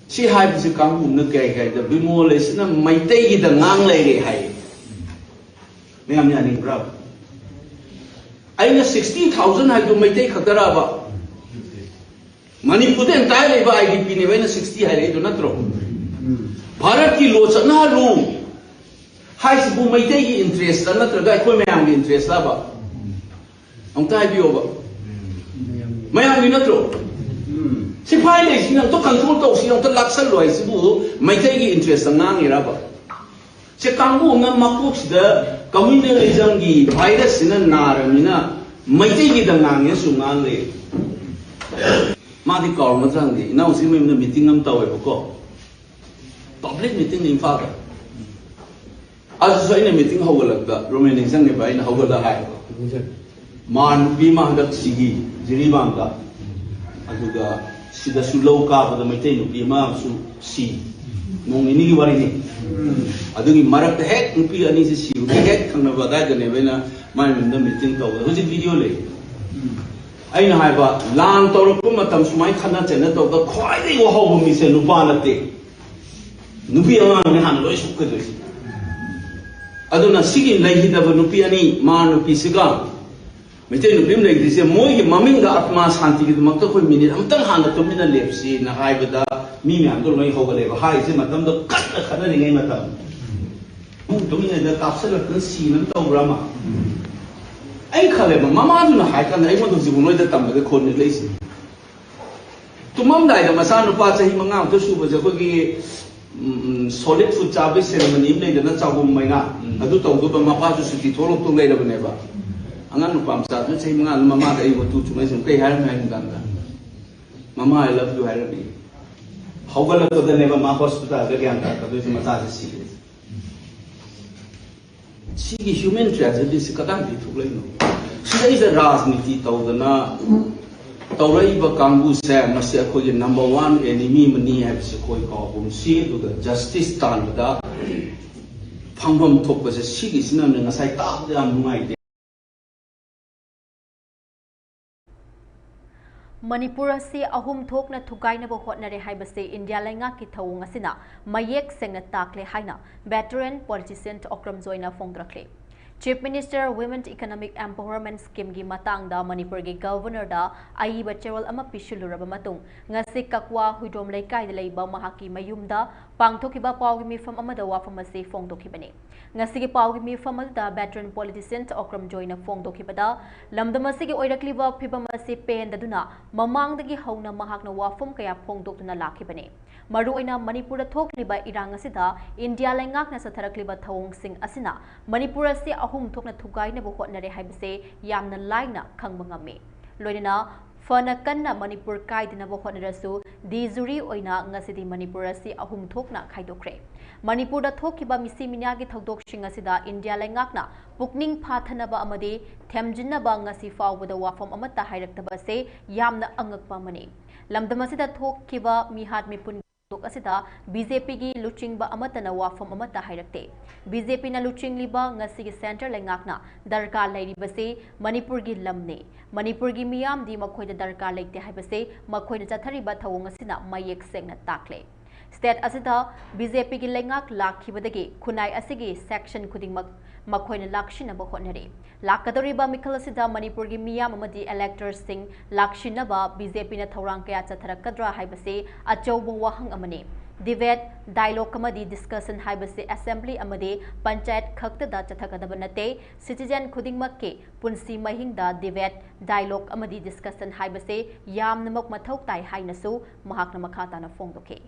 ꯁꯤ ꯍꯥꯏꯕꯁꯤ ꯀꯥꯡꯕꯨꯅ ꯀꯩ ꯍꯥꯏꯗ ꯕꯤꯃꯣꯜ ꯑꯁꯤꯅ ꯃꯩꯇꯩꯒꯤꯗ ꯉꯥꯡ ꯂꯩꯔꯦ ꯍꯥꯏ꯫ ꯃꯌꯥꯝ ꯌꯥꯅꯤꯡꯕ꯭ꯔꯥ? ꯑꯩꯅ ꯁꯤꯛꯁꯇꯤ ꯊꯥꯎꯖꯟ ꯍꯥꯏꯗꯣ ꯃꯩꯇꯩ ꯈꯛꯇꯔꯕ? ꯃꯅꯤꯄꯨꯔꯗ ꯑꯦꯟꯇꯥꯏ ꯂꯩꯕ ꯑꯥꯏ ꯗꯤ ꯄꯤꯅꯦꯕ ꯑꯩꯅ ꯁꯤꯛꯁꯇꯤ ꯍꯥꯏꯔꯛꯏꯗꯣ ꯅꯠꯇ꯭ꯔꯣ? ꯚꯥꯔꯠꯀꯤ ꯂꯣ ꯆꯠꯅꯍꯜꯂꯨ ꯍꯥꯏꯁꯤꯕꯨ ꯃꯩꯇꯩꯒꯤ ꯏꯟꯇꯔꯦꯁꯇ ꯅꯠꯇ꯭ꯔꯒ ꯑꯩꯈꯣꯏ ꯃꯌꯥꯝꯒꯤ ꯏꯟꯇꯔꯦꯁꯇꯕ? ꯑꯝꯇ ꯍꯥꯏꯕꯤꯌꯣꯕ꯫ ꯃꯌꯥꯝꯒꯤ ꯅꯠꯇ꯭ꯔꯣ? ꯁꯤꯐꯥꯏ ꯂꯩꯁꯤꯅ ꯑꯝꯇ ꯀꯟꯇ꯭ꯔꯣꯜ ꯇꯧꯁꯤ, ꯑꯝꯇ ꯂꯥꯛꯁꯜꯂꯣ ꯍꯥꯏꯁꯤꯕꯨ ꯃꯩꯇꯩꯒꯤ ꯏꯟꯇꯔꯦꯁꯇ ꯉꯥꯡꯉꯤꯔꯕ? ꯁꯦ ꯀꯥꯡꯕꯨ ꯑꯃꯅ ꯃꯀꯣꯛꯁꯤꯗ ꯀꯝꯃ꯭ꯌꯨꯅꯦꯂꯤꯖꯝꯒꯤ ꯚꯥꯏꯔꯁꯁꯤꯅ ꯅꯥꯔꯕꯅꯤꯅ ꯃꯩꯇꯩꯒꯤꯗ ꯉꯥꯡꯉꯦꯁꯨ ꯉꯥꯡ ꯂꯩ꯫ ꯃꯥꯗꯤ ꯀꯥꯎꯔꯝꯒꯗ꯭ꯔꯥ ꯈꯪꯗꯦ, ꯏꯅꯥꯎꯁꯤ ꯃꯌꯨꯝꯗ ꯃꯤꯇꯤꯡ ꯑꯃ ꯇꯧꯋꯦꯕꯀꯣ, ꯄꯕ꯭ꯂꯤꯛ ꯃꯤꯇꯤꯡ ꯏꯝꯐꯥꯜꯗ꯫ ꯑꯗꯨꯁꯨ ꯑꯩꯅ ꯃꯤꯇꯤꯡ ꯍꯧꯒꯠꯂꯛꯄ ꯔꯣꯃꯦꯟ ꯅꯤꯡꯁꯤꯡꯉꯦꯕ, ꯑꯩꯅ ꯍꯧꯒꯠꯂ ꯍꯥꯏ, ꯃꯥ ꯅꯨꯄꯤ ꯑꯃ ꯍꯟꯗꯛ ꯁꯤꯒꯤ ꯖꯤꯔꯤꯕꯥꯝꯗ, ꯑꯗꯨꯒ ꯁꯤꯗꯁꯨ ꯂꯧ ꯀꯥꯕꯗ ꯃꯩꯇꯩ ꯅꯨꯄꯤ ꯑꯃꯁꯨ ꯁꯤ, ꯅꯣꯡ ꯅꯤꯅꯤꯒꯤ ꯋꯥꯔꯤꯅꯤ꯫ ꯑꯗꯨꯒꯤ ꯃꯔꯛꯇ ꯍꯦꯛ ꯅꯨꯄꯤ ꯑꯅꯤꯁꯤ ꯁꯤꯕꯒꯤ ꯍꯦꯛ ꯊꯪꯅꯕ ꯑꯗꯥꯏꯗꯅꯦꯕ ꯑꯩꯅ ꯃꯥꯏ ꯃꯌꯨꯝꯗ ꯃꯤꯇꯤꯡ ꯇꯧꯕꯗ꯫ ꯍꯧꯖꯤꯛ ꯚꯤꯗꯤꯑꯣ ꯂꯩ꯫ ꯑꯩꯅ ꯍꯥꯏꯕ, ꯂꯥꯟ ꯇꯧꯔꯛꯄ ꯃꯇꯝ ꯁꯨꯃꯥꯏꯅ ꯈꯠꯅ ꯆꯩꯅ ꯇꯧꯕꯗ ꯈ꯭ꯋꯥꯏꯗꯒꯤ ꯋꯥꯍꯧꯕ ꯃꯤꯁꯦ ꯅꯨꯄꯥ ꯅꯠꯇꯦ, ꯅꯨꯄꯤ ꯑꯉꯥꯡꯅꯦ ꯍꯥꯟꯅ ꯂꯣꯏ ꯁꯣꯛꯀꯗꯣꯏꯁꯦ꯫ ꯑꯗꯨꯅ ꯁꯤꯒꯤ ꯂꯩꯈꯤꯗꯕ ꯅꯨꯄꯤ ꯑꯅꯤ, ꯃꯥ ꯅꯨꯄꯤꯁꯤꯒ ꯃꯩꯇꯩ ꯅꯨꯄꯤ ꯑꯃ ꯂꯩꯈꯤꯗ꯭ꯔꯤꯁꯦ, ꯃꯣꯏꯒꯤ ꯃꯃꯤꯡꯗ ꯑꯥꯇꯃꯥ ꯁꯥꯟꯇꯤꯒꯤꯗꯃꯛꯇ ꯑꯩꯈꯣꯏ ꯃꯤꯅꯤꯠ ꯑꯃꯇꯪ ꯍꯥꯟꯅ ꯇꯨꯃꯤꯟꯅ ꯂꯦꯞꯁꯤꯅ ꯍꯥꯏꯕꯗ ꯃꯤ ꯃꯌꯥꯝꯗꯣ ꯂꯣꯏ ꯍꯧꯒꯠꯂꯦꯕ꯫ ꯍꯥꯏꯔꯤꯁꯦ ꯃꯇꯝꯗꯣ ꯀꯟꯅ ꯈꯠꯅꯔꯤꯉꯩ ꯃꯇꯝ, ꯏꯃꯨꯡ ꯇꯨꯃꯤꯟꯅꯗ ꯀꯥꯞꯁꯤꯜꯂꯛꯇꯅ ꯁꯤꯅꯕ ꯇꯧꯕ꯭ꯔꯥ ꯑꯃ? ꯑꯩ ꯈꯜꯂꯦꯕ, ꯃꯃꯥꯗꯨꯅ ꯍꯥꯏ ꯀꯥꯟꯗ ꯑꯩꯉꯣꯟꯗ ꯍꯧꯖꯤꯛ ꯅꯣꯏꯗ ꯇꯝꯕꯗ ꯈꯣꯟꯅ ꯂꯩꯁꯦ꯫ ꯇꯨꯝꯃꯝꯗꯥꯏꯗ ꯃꯆꯥꯅꯨꯄꯥ ꯆꯍꯤ ꯃꯉꯥꯃꯨꯛꯇ ꯁꯨꯕꯁꯦ ꯑꯩꯈꯣꯏꯒꯤ, ꯎꯝ, ꯁꯣꯂꯤꯠ ꯐꯨꯗ ꯆꯥꯕꯒꯤ ꯁꯦꯔꯦꯃꯅꯤ ꯑꯃ ꯂꯩꯗꯅ, ꯆꯥꯛꯒꯨꯝ ꯃꯩꯅ, ꯎꯝ꯫ ꯑꯗꯨ ꯇꯧꯗꯧꯕ ꯃꯄꯥꯁꯨ ꯁꯨꯇꯤ ꯊꯣꯛꯂꯛꯇꯧ ꯂꯩꯔꯕꯅꯦꯕ꯫ ꯑꯉꯥꯡ ꯅꯨꯄꯥ ꯃꯆꯥꯗꯨꯅ ꯆꯍꯤ ꯃꯉꯥꯗꯨꯅ ꯃꯃꯥꯗ ꯑꯩ ꯋꯥꯇꯨ ꯊꯨꯝꯃꯩ ꯁꯨꯝ ꯀꯩ ꯍꯥꯏꯔꯝꯃꯤ ꯍꯥꯏ ꯃꯇꯝꯗ, "ꯃꯃꯥ, I love you" ꯍꯥꯏꯔꯝꯃꯤ꯫ ꯍꯧꯒꯠꯂꯛꯄꯗꯅꯦꯕ ꯃꯥ ꯍꯣꯁꯄꯤꯇꯥꯜꯗ ꯒ꯭ꯌꯥꯟ ꯇꯥꯔꯛꯀꯗꯣꯏꯁꯦ, ꯃꯆꯥꯁꯦ ꯁꯤꯔꯦ꯫ ꯁꯤꯒꯤ ꯍ꯭ꯌꯨꯃꯦꯟ ꯇ꯭ꯔꯦꯖꯦꯗꯤꯁꯤ ꯀꯗꯥꯏꯗꯒꯤ ꯊꯣꯛꯂꯛꯏꯅꯣ? ꯁꯤꯗꯩꯗ ꯔꯥꯖꯅꯤꯇꯤ ꯇꯧꯗꯅ ꯇꯧꯔꯛꯏꯕ ꯀꯥꯡꯕꯨꯁꯦ, ꯃꯁꯤ ꯑꯩꯈꯣꯏꯒꯤ ꯅꯝꯕꯔ ꯋꯥꯟ ꯑꯦꯅꯤꯃꯤ ꯑꯃꯅꯤ ꯍꯥꯏꯕꯁꯤ ꯑꯩꯈꯣꯏ ꯀꯥꯎꯒꯨꯝꯁꯤ꯫ ꯑꯗꯨꯒ ꯖꯁꯇꯤꯁ ꯇꯥꯟꯕꯗ ꯐꯪꯐꯝ ꯊꯣꯛꯄꯁꯦ, ꯁꯤꯒꯤꯁꯤꯅꯅꯦ ꯉꯁꯥꯏ ꯇꯥꯕꯗ ꯌꯥꯝ ꯅꯨꯡꯉꯥꯏꯇꯦ꯫ ꯃꯅꯤꯄꯨꯔ ꯑꯁꯤ ꯑꯍꯨꯝ ꯊꯣꯛꯅ ꯊꯨꯒꯥꯏꯅꯕ ꯍꯣꯠꯅꯔꯦ ꯍꯥꯏꯕꯁꯤ ꯏꯟꯗꯤꯌꯥ ꯂꯩꯉꯥꯛꯀꯤ ꯊꯧꯑꯣꯡ ꯑꯁꯤꯅ ꯃꯌꯦꯛ ꯁꯦꯡꯅ ꯇꯥꯛꯂꯦ ꯍꯥꯏꯅ veteran politician Okram ꯖꯣꯏꯅ ꯐꯣꯡꯗꯣꯔꯛꯂꯤ꯫ Chief Minister Women Economic Empowerment Scheme ꯒꯤ ꯃꯇꯥꯡꯗ ꯃꯅꯤꯄꯨꯔꯒꯤ Governor ꯗ ꯑꯏꯕ ꯆꯦꯔꯣꯜ ꯑꯃ ꯄꯤꯁꯤꯜꯂꯨꯔꯕ ꯃꯇꯨꯡ, ꯉꯁꯤ ꯀꯛꯋꯥ ꯍꯨꯏꯗ꯭ꯔꯣꯝ ꯂꯩꯀꯥꯏꯗ ꯂꯩꯕ ꯃꯍꯥꯛꯀꯤ ꯃꯌꯨꯝꯗ ꯄꯥꯡꯊꯣꯛꯈꯤꯕ ꯄꯥꯎꯒꯤ ꯃꯤꯐꯝ ꯑꯃꯗ ꯋꯥꯐꯝ ꯑꯁꯤ ꯐꯣꯡꯗꯣꯛꯈꯤꯕꯅꯤ꯫ ꯉꯁꯤꯒꯤ ꯄꯥꯎꯒꯤ ꯃꯤꯐꯝ ꯑꯗꯨꯗ veteran politician ꯑꯣꯀ꯭ꯔꯝ ꯖꯣꯏꯅ ꯐꯣꯡꯗꯣꯛꯈꯤꯕꯗ, ꯂꯝꯗꯝ ꯑꯁꯤꯒꯤ ꯑꯣꯏꯔꯛꯂꯤꯕ ꯐꯤꯕꯝ ꯑꯁꯤ ꯄꯦꯟꯗꯗꯨꯅ ꯃꯃꯥꯡꯗꯒꯤ ꯍꯧꯅ ꯃꯍꯥꯛꯅ ꯋꯥꯐꯝ ꯀꯌꯥ ꯐꯣꯡꯗꯣꯛꯇꯨꯅ ꯂꯥꯛꯈꯤꯕꯅꯤ꯫ ꯃꯔꯨꯑꯣꯏꯅ ꯃꯅꯤꯄꯨꯔꯗ ꯊꯣꯛꯂꯤꯕ ꯏꯔꯥꯡ ꯑꯁꯤꯗ ꯏꯟꯗꯤꯌꯥ ꯂꯩꯉꯥꯛꯅ ꯆꯠꯊꯔꯛꯂꯤꯕ ꯊꯧꯑꯣꯡꯁꯤꯡ ꯑꯁꯤꯅ ꯃꯅꯤꯄꯨꯔ ꯑꯁꯤ ꯑꯍꯨꯝ ꯊꯣꯛꯅ ꯊꯨꯒꯥꯏꯅꯕ ꯍꯣꯠꯅꯔꯦ ꯍꯥꯏꯕꯁꯦ ꯌꯥꯝꯅ ꯂꯥꯏꯅ ꯈꯪꯕ ꯉꯝꯃꯤ꯫ ꯂꯣꯏꯅꯅ ꯐꯅ ꯀꯟꯅ ꯃꯅꯤꯄꯨꯔ ꯀꯥꯏꯗꯅꯕ ꯍꯣꯠꯅꯔꯁꯨ, de jure ꯑꯣꯏꯅ ꯉꯁꯤꯗꯤ ꯃꯅꯤꯄꯨꯔ ꯑꯁꯤ ꯑꯍꯨꯝ ꯊꯣꯛꯅ ꯈꯥꯏꯗꯣꯛꯈ꯭ꯔꯦ꯫ ꯃꯅꯤꯄꯨꯔꯗ ꯊꯣꯛꯈꯤꯕ ꯃꯤꯁꯤ ꯃꯤꯅꯥꯒꯤ ꯊꯧꯗꯣꯛꯁꯤꯡ ꯑꯁꯤꯗ ꯏꯟꯗꯤꯌꯥ ꯂꯩꯉꯥꯛꯅ ꯄꯨꯛꯅꯤꯡ ꯐꯥꯊꯅꯕ ꯑꯃꯗꯤ ꯊꯦꯝꯖꯤꯟꯅꯕ ꯉꯁꯤ ꯐꯥꯎꯕꯗ ꯋꯥꯐꯝ ꯑꯃꯠꯇ ꯍꯥꯏꯔꯛꯇꯕ ꯑꯁꯤ ꯌꯥꯝꯅ ꯑꯉꯛꯄ ꯑꯃꯅꯤ꯫ ꯂꯝꯗꯝ ꯑꯁꯤꯗ ꯊꯣꯛꯈꯤꯕ ꯃꯤꯍꯥꯠ ꯃꯤꯄꯨꯟ ꯊꯧꯗꯣꯛ ꯑꯁꯤꯗ BJP ꯒꯤ ꯂꯨꯆꯤꯡꯕ ꯑꯃꯠꯇꯅ ꯋꯥꯐꯝ ꯑꯃꯠꯇ ꯍꯥꯏꯔꯛꯇꯦ꯫ BJP ꯅ ꯂꯨꯆꯤꯡꯂꯤꯕ ꯉꯁꯤꯒꯤ centre ꯂꯩꯉꯥꯛꯅ ꯗꯔꯀꯥꯔ ꯂꯩꯔꯤꯕꯁꯤ ꯃꯅꯤꯄꯨꯔꯒꯤ ꯂꯝꯅꯤ꯫ ꯃꯅꯤꯄꯨꯔꯒꯤ ꯃꯤꯌꯥꯝꯗꯤ ꯃꯈꯣꯏꯗ ꯗꯔꯀꯥꯔ ꯂꯩꯇꯦ ꯍꯥꯏꯕꯁꯤ ꯃꯈꯣꯏꯅ ꯆꯠꯊꯔꯤꯕ ꯊꯧꯑꯣꯡ ꯑꯁꯤꯅ ꯃꯌꯦꯛ ꯁꯦꯡꯅ ꯇꯥꯛꯂꯦ꯫ State ꯑꯁꯤꯗ BJP ꯒꯤ ꯂꯩꯉꯥꯛ ꯂꯥꯛꯈꯤꯕꯗꯒꯤ ꯈꯨꯟꯅꯥꯏ ꯑꯁꯤꯒꯤ section ꯈꯨꯗꯤꯡꯃꯛ ꯃꯈꯣꯏꯅ ꯂꯥꯛꯁꯤꯟꯅꯕ ꯍꯣꯠꯅꯔꯤ꯫ ꯂꯥꯛꯀꯗꯧꯔꯤꯕ ꯃꯤꯈꯜ ꯑꯁꯤꯗ ꯃꯅꯤꯄꯨꯔꯒꯤ ꯃꯤꯌꯥꯝ ꯑꯃꯗꯤ electors ꯁꯤꯡ ꯂꯥꯛꯁꯤꯟꯅꯕ BJP ꯅ ꯊꯧꯔꯥꯡ ꯀꯌꯥ ꯆꯠꯊꯔꯛꯀꯗ꯭ꯔꯥ ꯍꯥꯏꯕꯁꯤ ꯑꯆꯧꯕ ꯋꯥꯍꯪ ꯑꯃꯅꯤ꯫ Debate, dialogue ꯑꯃꯗꯤ discussion ꯍꯥꯏꯕꯁꯤ assembly ꯑꯃꯗꯤ ꯄꯟꯆꯥꯌꯠ ꯈꯛꯇꯗ ꯆꯠꯊꯒꯗꯕ ꯅꯠꯇꯦ꯫ Citizen ꯈꯨꯗꯤꯡꯃꯛꯀꯤ ꯄꯨꯟꯁꯤ ꯃꯍꯤꯡꯗ debate, dialogue ꯑꯃꯗꯤ discussion ꯍꯥꯏꯕꯁꯤ ꯌꯥꯝꯅꯃꯛ ꯃꯊꯧ ꯇꯥꯏ ꯍꯥꯏꯅꯁꯨ ꯃꯍꯥꯛꯅ ꯃꯈꯥ ꯇꯥꯅ ꯐꯣꯡꯗꯣꯛꯈꯤ꯫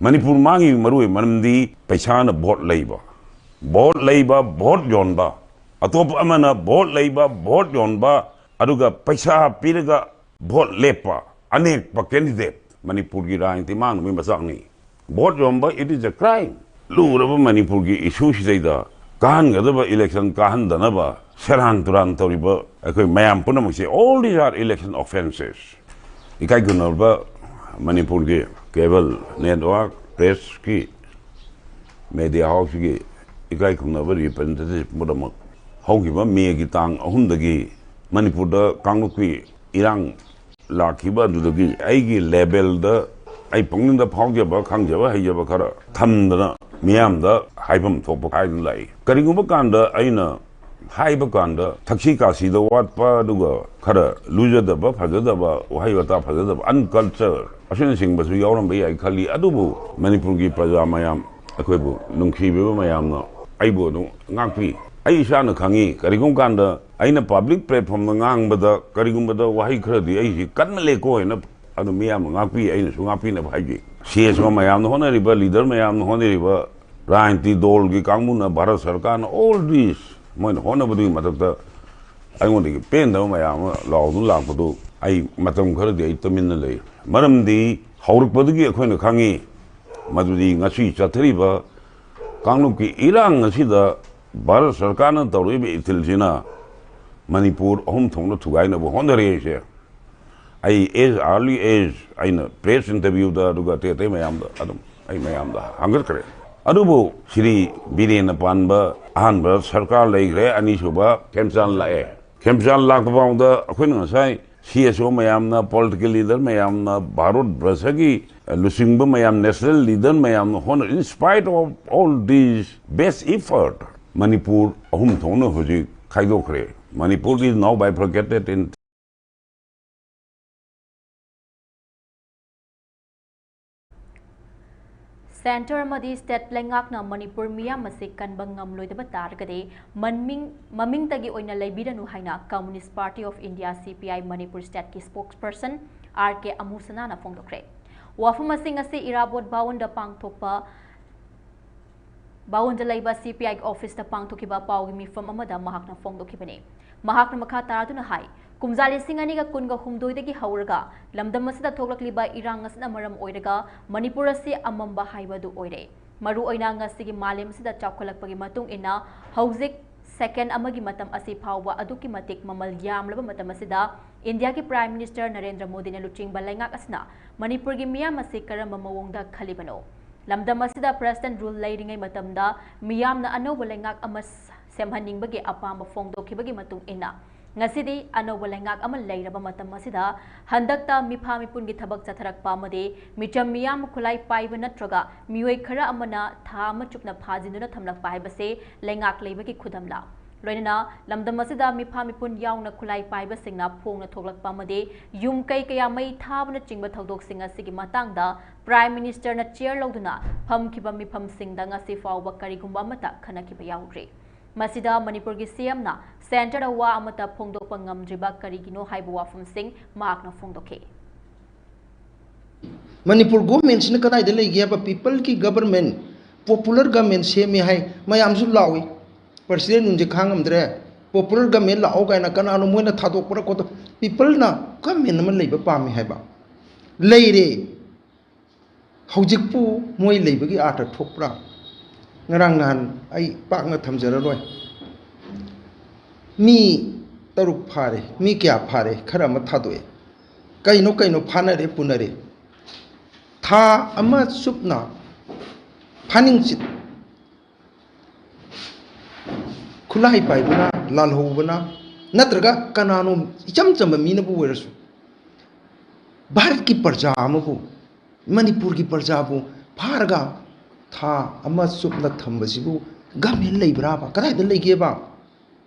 ꯃꯅꯤꯄꯨꯔ ꯃꯥꯡꯉꯤꯕ ꯃꯔꯨ ꯑꯣꯏꯕ ꯃꯔꯝꯗꯤ ꯄꯩꯁꯥꯅ ꯚꯣꯠ ꯂꯩꯕ, ꯚꯣꯠ ꯂꯩꯕ, ꯚꯣꯠ ꯌꯣꯟꯕ, ꯑꯇꯣꯞꯄ ꯑꯃꯅ ꯚꯣꯠ ꯂꯩꯕ, ꯚꯣꯠ ꯌꯣꯟꯕ, ꯑꯗꯨꯒ ꯄꯩꯁꯥ ꯄꯤꯔꯒ ꯚꯣꯠ ꯂꯦꯞꯄ, ꯑꯅꯦꯛꯄ ꯀꯦꯟꯗꯤꯗꯦꯠ ꯃꯅꯤꯄꯨꯔꯒꯤ ꯔꯥꯖꯅꯤꯇꯤ ꯃꯥꯡꯅꯕꯒꯤ ꯃꯆꯥꯛꯅꯤ꯫ ꯚꯣꯠ ꯌꯣꯟꯕ, it is a crime꯫ ꯂꯨꯔꯕ ꯃꯅꯤꯄꯨꯔꯒꯤ ꯏꯁꯨꯁꯤꯗꯩꯗ ꯀꯥꯍꯟꯒꯗꯕ ꯏꯂꯦꯛꯁꯟ ꯀꯥꯍꯟꯗꯅꯕ ꯁꯦꯔꯥꯟ ꯇꯨꯔꯥꯟ ꯇꯧꯔꯤꯕ ꯑꯩꯈꯣꯏ ꯃꯌꯥꯝ ꯄꯨꯝꯅꯃꯛꯁꯦ, all these are election offences꯫ ꯏꯀꯥꯏ ꯈꯨꯝꯅꯕ ꯃꯅꯤꯄꯨꯔꯒꯤ cable network, pressꯀꯤ, media houseꯀꯤ ꯏꯀꯥꯏ ꯈꯨꯝꯅꯕ representative ꯄꯨꯝꯅꯃꯛ, ꯍꯧꯈꯤꯕ ꯃꯦꯒꯤ ꯇꯥꯡ ꯑꯍꯨꯝꯗꯒꯤ ꯃꯅꯤꯄꯨꯔꯗ ꯀꯥꯡꯂꯨꯞꯀꯤ ꯏꯔꯥꯡ ꯂꯥꯛꯈꯤꯕ ꯑꯗꯨꯗꯒꯤ ꯑꯩꯒꯤ levelꯗ ꯑꯩ ꯄꯨꯛꯅꯤꯡꯗ ꯐꯥꯎꯖꯕ, ꯈꯪꯖꯕ, ꯍꯩꯖꯕ ꯈꯔ ꯊꯝꯗꯅ ꯃꯤꯌꯥꯝꯗ ꯍꯥꯏꯐꯝ ꯊꯣꯛꯄ ꯍꯥꯏꯗꯨꯅ ꯂꯥꯛꯏ꯫ ꯀꯔꯤꯒꯨꯝꯕ ꯀꯥꯟꯗ ꯑꯩꯅ ꯍꯥꯏꯕ ꯀꯥꯟꯗ ꯊꯛꯁꯤ ꯈꯥꯁꯤꯗ ꯋꯥꯠꯄ, ꯑꯗꯨꯒ ꯈꯔ ꯂꯨꯖꯗꯕ, ꯐꯖꯗꯕ, ꯋꯥꯍꯩ ꯋꯥꯇꯥ ꯐꯖꯗꯕ, unculture ꯑꯁꯤꯅꯆꯤꯡꯕꯁꯨ ꯌꯥꯎꯔꯝꯕ ꯌꯥꯏ ꯈꯜꯂꯤ꯫ ꯑꯗꯨꯕꯨ ꯃꯅꯤꯄꯨꯔꯒꯤ ꯄ꯭ꯔꯖꯥ ꯃꯌꯥꯝ, ꯑꯩꯈꯣꯏꯕꯨ ꯅꯨꯡꯁꯤꯕꯤꯕ ꯃꯌꯥꯝꯅ ꯑꯩꯕꯨ ꯑꯗꯨꯝ ꯉꯥꯛꯄꯤ꯫ ꯑꯩ ꯏꯁꯥꯅ ꯈꯪꯉꯤ, ꯀꯔꯤꯒꯨꯝꯕ ꯀꯥꯟꯗ ꯑꯩꯅ public platformꯗ ꯉꯥꯡꯕꯗ ꯀꯔꯤꯒꯨꯝꯕꯗ ꯋꯥꯍꯩ ꯈꯔꯗꯤ ꯑꯩꯁꯤ ꯀꯟꯃꯜꯂꯦꯀꯣ ꯍꯥꯏꯅ ꯑꯗꯨꯝ ꯃꯤꯌꯥꯝꯅ ꯉꯥꯛꯄꯤ, ꯑꯩꯅꯁꯨ ꯉꯥꯛꯄꯤꯅꯕ ꯍꯥꯏꯖꯩ꯫ CSO ꯃꯌꯥꯝꯅ ꯍꯣꯠꯅꯔꯤꯕ, leader ꯃꯌꯥꯝꯅ ꯍꯣꯠꯅꯔꯤꯕ, ꯔꯥꯖꯅꯤꯇꯤ ꯗꯣꯜꯒꯤ ꯀꯥꯡꯕꯨꯅ, ꯚꯥꯔꯠ ꯁꯔꯀꯥꯔꯅ, all this, ꯃꯣꯏꯅ ꯍꯣꯠꯅꯕꯗꯨꯒꯤ ꯃꯊꯛꯇ ꯑꯩꯉꯣꯟꯗꯒꯤ ꯄꯦꯟꯗꯕ ꯃꯌꯥꯝ ꯑꯃ ꯂꯥꯎꯗꯨꯅ ꯂꯥꯛꯄꯗꯨ ꯑꯩ ꯃꯇꯝ ꯈꯔꯗꯤ ꯑꯩ ꯇꯨꯃꯤꯟꯅ ꯂꯩ꯫ ꯃꯔꯝꯗꯤ ꯍꯧꯔꯛꯄꯗꯒꯤ ꯑꯩꯈꯣꯏꯅ ꯈꯪꯉꯤ, ꯃꯗꯨꯗꯤ ꯉꯁꯤ ꯆꯠꯊꯔꯤꯕ ꯀꯥꯡꯂꯨꯞꯀꯤ ꯏꯔꯥꯡ ꯑꯁꯤꯗ ꯚꯥꯔꯠ ꯁꯔꯀꯥꯔꯅ ꯇꯧꯔꯛꯏꯕ ꯏꯊꯤꯜꯁꯤꯅ ꯃꯅꯤꯄꯨꯔ ꯑꯍꯨꯝ ꯊꯣꯛꯅ ꯊꯨꯒꯥꯏꯅꯕ ꯍꯣꯠꯅꯔꯤ ꯍꯥꯏꯁꯦ꯫ ꯑꯩ as early as ꯑꯩꯅ press interviewꯗ, ꯑꯗꯨꯒ ꯑꯇꯩ ꯑꯇꯩ ꯃꯌꯥꯝꯗ ꯑꯗꯨꯝ ꯑꯩ ꯃꯌꯥꯝꯗ ꯍꯪꯒꯠꯈ꯭ꯔꯦ꯫ ꯑꯗꯨꯕꯨ ꯁ꯭ꯔꯤ ꯕꯤꯔꯦꯟꯅ ꯄꯥꯟꯕ ꯑꯍꯥꯟꯕ ꯁꯔꯀꯥꯔ ꯂꯩꯈ꯭ꯔꯦ, ꯑꯅꯤꯁꯨꯕ ꯈꯦꯝꯆꯥꯟ ꯂꯥꯛꯑꯦ꯫ ꯈꯦꯝꯆꯥꯟ ꯂꯥꯛꯄ ꯐꯥꯎꯗ ꯑꯩꯈꯣꯏꯅ ꯉꯁꯥꯏ CSO ꯃꯌꯥꯝꯅ, political leader ꯃꯌꯥꯝꯅ, ꯚꯥꯔꯠ ꯕꯔꯁꯒꯤ ꯂꯨꯆꯤꯡꯕ ꯃꯌꯥꯝ, national leader ꯃꯌꯥꯝꯅ ꯍꯣꯠꯅ, in spite of all these best effort, Manipur ꯑꯍꯨꯝ ꯊꯣꯛꯅ ꯍꯧꯖꯤꯛ ꯈꯥꯏꯗꯣꯛꯈ꯭ꯔꯦ꯫ Manipur is now bifurcated in Centre ꯑꯃꯗꯤ state ꯂꯩꯉꯥꯛꯅ ꯃꯅꯤꯄꯨꯔ ꯃꯤꯌꯥꯝ ꯑꯁꯤ ꯀꯟꯕ ꯉꯝꯂꯣꯏꯗꯕ ꯇꯥꯔꯒꯗꯤ ꯃꯟꯃꯤꯡ ꯃꯃꯤꯡꯇꯒꯤ ꯑꯣꯏꯅ ꯂꯩꯕꯤꯔꯅꯨ ꯍꯥꯏꯅ Communist Party of India, CPI, Manipur stateꯀꯤ spokesperson R K ꯑꯃꯨꯁꯅꯥꯅ ꯐꯣꯡꯗꯣꯛꯈ꯭ꯔꯦ꯫ ꯋꯥꯐꯝ ꯑꯁꯤ ꯉꯁꯤ ꯏꯔꯥꯕꯣꯠ ꯚꯥꯋꯟꯗ ꯄꯥꯡꯊꯣꯛꯄ ꯚꯥꯋꯟꯗ ꯂꯩꯕ ꯁꯤ ꯄꯤ ꯑꯥꯏꯒꯤ ꯑꯣꯐꯤꯁꯇ ꯄꯥꯡꯊꯣꯛꯈꯤꯕ ꯄꯥꯎꯒꯤ ꯃꯤꯐꯝ ꯑꯃꯗ ꯃꯍꯥꯛꯅ ꯐꯣꯡꯗꯣꯛꯈꯤꯕꯅꯤ꯫ ꯃꯍꯥꯛꯅ ꯃꯈꯥ ꯇꯥꯗꯨꯅ ꯍꯥꯏ, ꯀꯨꯝꯖꯥ ꯂꯤꯁꯤꯡ ꯑꯅꯤꯒ ꯀꯨꯟꯒ ꯍꯨꯝꯗꯣꯏꯗꯒꯤ ꯍꯧꯔꯒ ꯂꯝꯗꯝ ꯑꯁꯤꯗ ꯊꯣꯛꯂꯛꯂꯤꯕ ꯏꯔꯥꯡ ꯑꯁꯤꯅ ꯃꯔꯝ ꯑꯣꯏꯔꯒ ꯃꯅꯤꯄꯨꯔ ꯑꯁꯤ ꯑꯃꯝꯕ ꯍꯥꯏꯕ ꯑꯗꯨ ꯑꯣꯏꯔꯦ꯫ ꯃꯔꯨꯑꯣꯏꯅ ꯉꯁꯤꯒꯤ ꯃꯥꯂꯦꯝ ꯑꯁꯤꯗ ꯆꯥꯎꯈꯠꯂꯛꯄꯒꯤ ꯃꯇꯨꯡ ꯏꯟꯅ ꯍꯧꯖꯤꯛ ꯁꯦꯀꯦꯟ ꯑꯃꯒꯤ ꯃꯇꯝ ꯑꯁꯤ ꯐꯥꯎꯕ ꯑꯗꯨꯛꯀꯤ ꯃꯇꯤꯛ ꯃꯃꯜ ꯌꯥꯝꯂꯕ ꯃꯇꯝ ꯑꯁꯤꯗ ꯏꯟꯗꯤꯌꯥꯒꯤ ꯄ꯭ꯔꯥꯏꯝ ꯃꯤꯅꯤꯁꯇꯔ ꯅꯔꯦꯟꯗ꯭ꯔ ꯃꯣꯗꯤꯅ ꯂꯨꯆꯤꯡꯕ ꯂꯩꯉꯥꯛ ꯑꯁꯤꯅ ꯃꯅꯤꯄꯨꯔꯒꯤ ꯃꯤꯌꯥꯝ ꯑꯁꯤ ꯀꯔꯝꯕ ꯃꯑꯣꯡꯗ ꯈꯜꯂꯤꯕꯅꯣ? ꯂꯝꯗꯝ ꯑꯁꯤꯗ ꯄ꯭ꯔꯦꯁꯤꯗꯦꯟ ꯔꯨꯜ ꯂꯩꯔꯤꯉꯩ ꯃꯇꯝꯗ ꯃꯤꯌꯥꯝꯅ ꯑꯅꯧꯕ ꯂꯩꯉꯥꯛ ꯑꯃ ꯁꯦꯝꯍꯟꯅꯤꯡꯕꯒꯤ ꯑꯄꯥꯝꯕ ꯐꯣꯡꯗꯣꯛꯈꯤꯕꯒꯤ ꯃꯇꯨꯡ ꯏꯟꯅ ꯉꯁꯤꯗꯤ ꯑꯅꯧꯕ ꯂꯩꯉꯥꯛ ꯑꯃ ꯂꯩꯔꯕ ꯃꯇꯝ ꯑꯁꯤꯗ ꯍꯟꯗꯛꯇ ꯃꯤꯐꯥ ꯃꯤꯄꯨꯟꯒꯤ ꯊꯕꯛ ꯆꯠꯊꯔꯛꯄ ꯑꯃꯗꯤ ꯃꯤꯆꯝ ꯃꯤꯌꯥꯝ ꯈꯨꯠꯂꯥꯏ ꯄꯥꯏꯕ ꯅꯠꯇ꯭ꯔꯒ ꯃꯤꯑꯣꯏ ꯈꯔ ꯑꯃꯅ ꯊꯥ ꯑꯃ ꯆꯨꯞꯅ ꯐꯥꯖꯤꯟꯗꯨꯅ ꯊꯝꯂꯛꯄ ꯍꯥꯏꯕꯁꯤ ꯂꯩꯉꯥꯛ ꯂꯩꯕꯒꯤ ꯈꯨꯗꯝꯂ? ꯂꯣꯏꯅꯅ ꯂꯝꯗꯝ ꯑꯁꯤꯗ ꯃꯤꯐꯥ ꯃꯤꯄꯨꯟ ꯌꯥꯎꯅ ꯈꯨꯠꯂꯥꯏ ꯄꯥꯏꯕꯁꯤꯡꯅ ꯐꯣꯡꯅ ꯊꯣꯛꯂꯛꯄ ꯑꯃꯗꯤ ꯌꯨꯝ ꯀꯩ ꯀꯌꯥ ꯃꯩ ꯊꯥꯕꯅꯆꯤꯡꯕ ꯊꯧꯗꯣꯛꯁꯤꯡ ꯑꯁꯤꯒꯤ ꯃꯇꯥꯡꯗ ꯄ꯭ꯔꯥꯏꯝ ꯃꯤꯅꯤꯁꯇꯔꯅ ꯆꯤꯌꯔ ꯂꯧꯗꯨꯅ ꯐꯝꯈꯤꯕ ꯃꯤꯐꯝꯁꯤꯡꯗ ꯉꯁꯤ ꯐꯥꯎꯕ ꯀꯔꯤꯒꯨꯝꯕ ꯑꯃꯠꯇ ꯈꯟꯅꯈꯤꯕ ꯌꯥꯎꯗ꯭ꯔꯤ꯫ ꯃꯁꯤꯗ ꯃꯅꯤꯄꯨꯔꯒꯤ ꯁꯤ ꯑꯦꯝꯅ ꯁꯦꯟꯇꯔꯗ ꯋꯥ ꯑꯃꯠꯇ ꯐꯣꯡꯗꯣꯛꯄ ꯉꯝꯗ꯭ꯔꯤꯕ ꯀꯔꯤꯒꯤꯅꯣ ꯍꯥꯏꯕ ꯋꯥꯐꯝꯁꯤꯡ ꯃꯍꯥꯛꯅ ꯐꯣꯡꯗꯣꯛꯈꯤ꯫ ꯃꯅꯤꯄꯨꯔ ꯒꯣꯔꯃꯦꯟꯁꯤꯅ ꯀꯗꯥꯏꯗ ꯂꯩꯒꯦ ꯍꯥꯏꯕ, ꯄꯤꯄꯜꯒꯤ ꯒꯕꯔꯃꯦꯟ, ꯄꯣꯄꯨꯂꯔ ꯒꯕꯔꯃꯦꯟ ꯁꯦꯝꯃꯦ ꯍꯥꯏ, ꯃꯌꯥꯝꯁꯨ ꯂꯥꯎꯏ꯫ ꯄ꯭ꯔꯁꯤꯗꯦꯟ ꯅꯨꯡꯁꯦ ꯈꯥꯡꯉꯝꯗ꯭ꯔꯦ, ꯄꯣꯄꯨꯂꯔ ꯒꯕꯔꯃꯦꯟ ꯂꯥꯛꯑꯣ ꯀꯥꯏꯅ ꯀꯅꯥꯅꯣ ꯃꯣꯏꯅ ꯊꯥꯗꯣꯛꯄ꯭ꯔꯥ ꯈꯣꯠꯇꯣ? ꯄꯤꯄꯜꯅ ꯒꯕꯔꯃꯦꯟ ꯑꯃ ꯂꯩꯕ ꯄꯥꯝꯃꯤ ꯍꯥꯏꯕ꯫ ꯂꯩꯔꯦ꯫ ꯍꯧꯖꯤꯛꯄꯨ ꯃꯣꯏ ꯂꯩꯕꯒꯤ ꯑꯥꯔꯊ ꯊꯣꯛꯄ꯭ꯔꯥ? ꯉꯔꯥꯡ ꯅꯍꯥꯟ ꯑꯩ ꯄꯥꯛꯅ ꯊꯝꯖꯔꯔꯣꯏ꯫ ꯃꯤ ꯇꯔꯨꯛ ꯐꯥꯔꯦ, ꯃꯤ ꯀꯌꯥ ꯐꯥꯔꯦ, ꯈꯔ ꯑꯃ ꯊꯥꯗꯣꯛꯑꯦ꯫ ꯀꯩꯅꯣ ꯀꯩꯅꯣ ꯐꯥꯅꯔꯦ ꯄꯨꯅꯔꯦ꯫ ꯊꯥ ꯑꯃ ꯆꯨꯞꯅ ꯐꯥꯅꯤꯡꯆꯤꯠ ꯈꯨꯠꯂꯥꯏ ꯄꯥꯏꯕꯅ, ꯂꯥꯜꯍꯧꯕꯅ, ꯅꯠꯇ꯭ꯔꯒ ꯀꯅꯥꯅꯣ ꯏꯆꯝ ꯆꯝꯕ ꯃꯤꯅꯕꯨ ꯑꯣꯏꯔꯁꯨ, ꯚꯥꯔꯠꯀꯤ ꯄ꯭ꯔꯖꯥ ꯑꯃꯕꯨ, ꯃꯅꯤꯄꯨꯔꯒꯤ ꯄ꯭ꯔꯖꯥꯕꯨ ꯐꯥꯔꯒ ꯊꯥ ꯑꯃ ꯆꯨꯞꯅ ꯊꯝꯕꯁꯤꯕꯨ ꯒꯃꯦꯟ ꯂꯩꯕ꯭ꯔꯥꯕ? ꯀꯗꯥꯏꯗ ꯂꯩꯒꯦꯕ?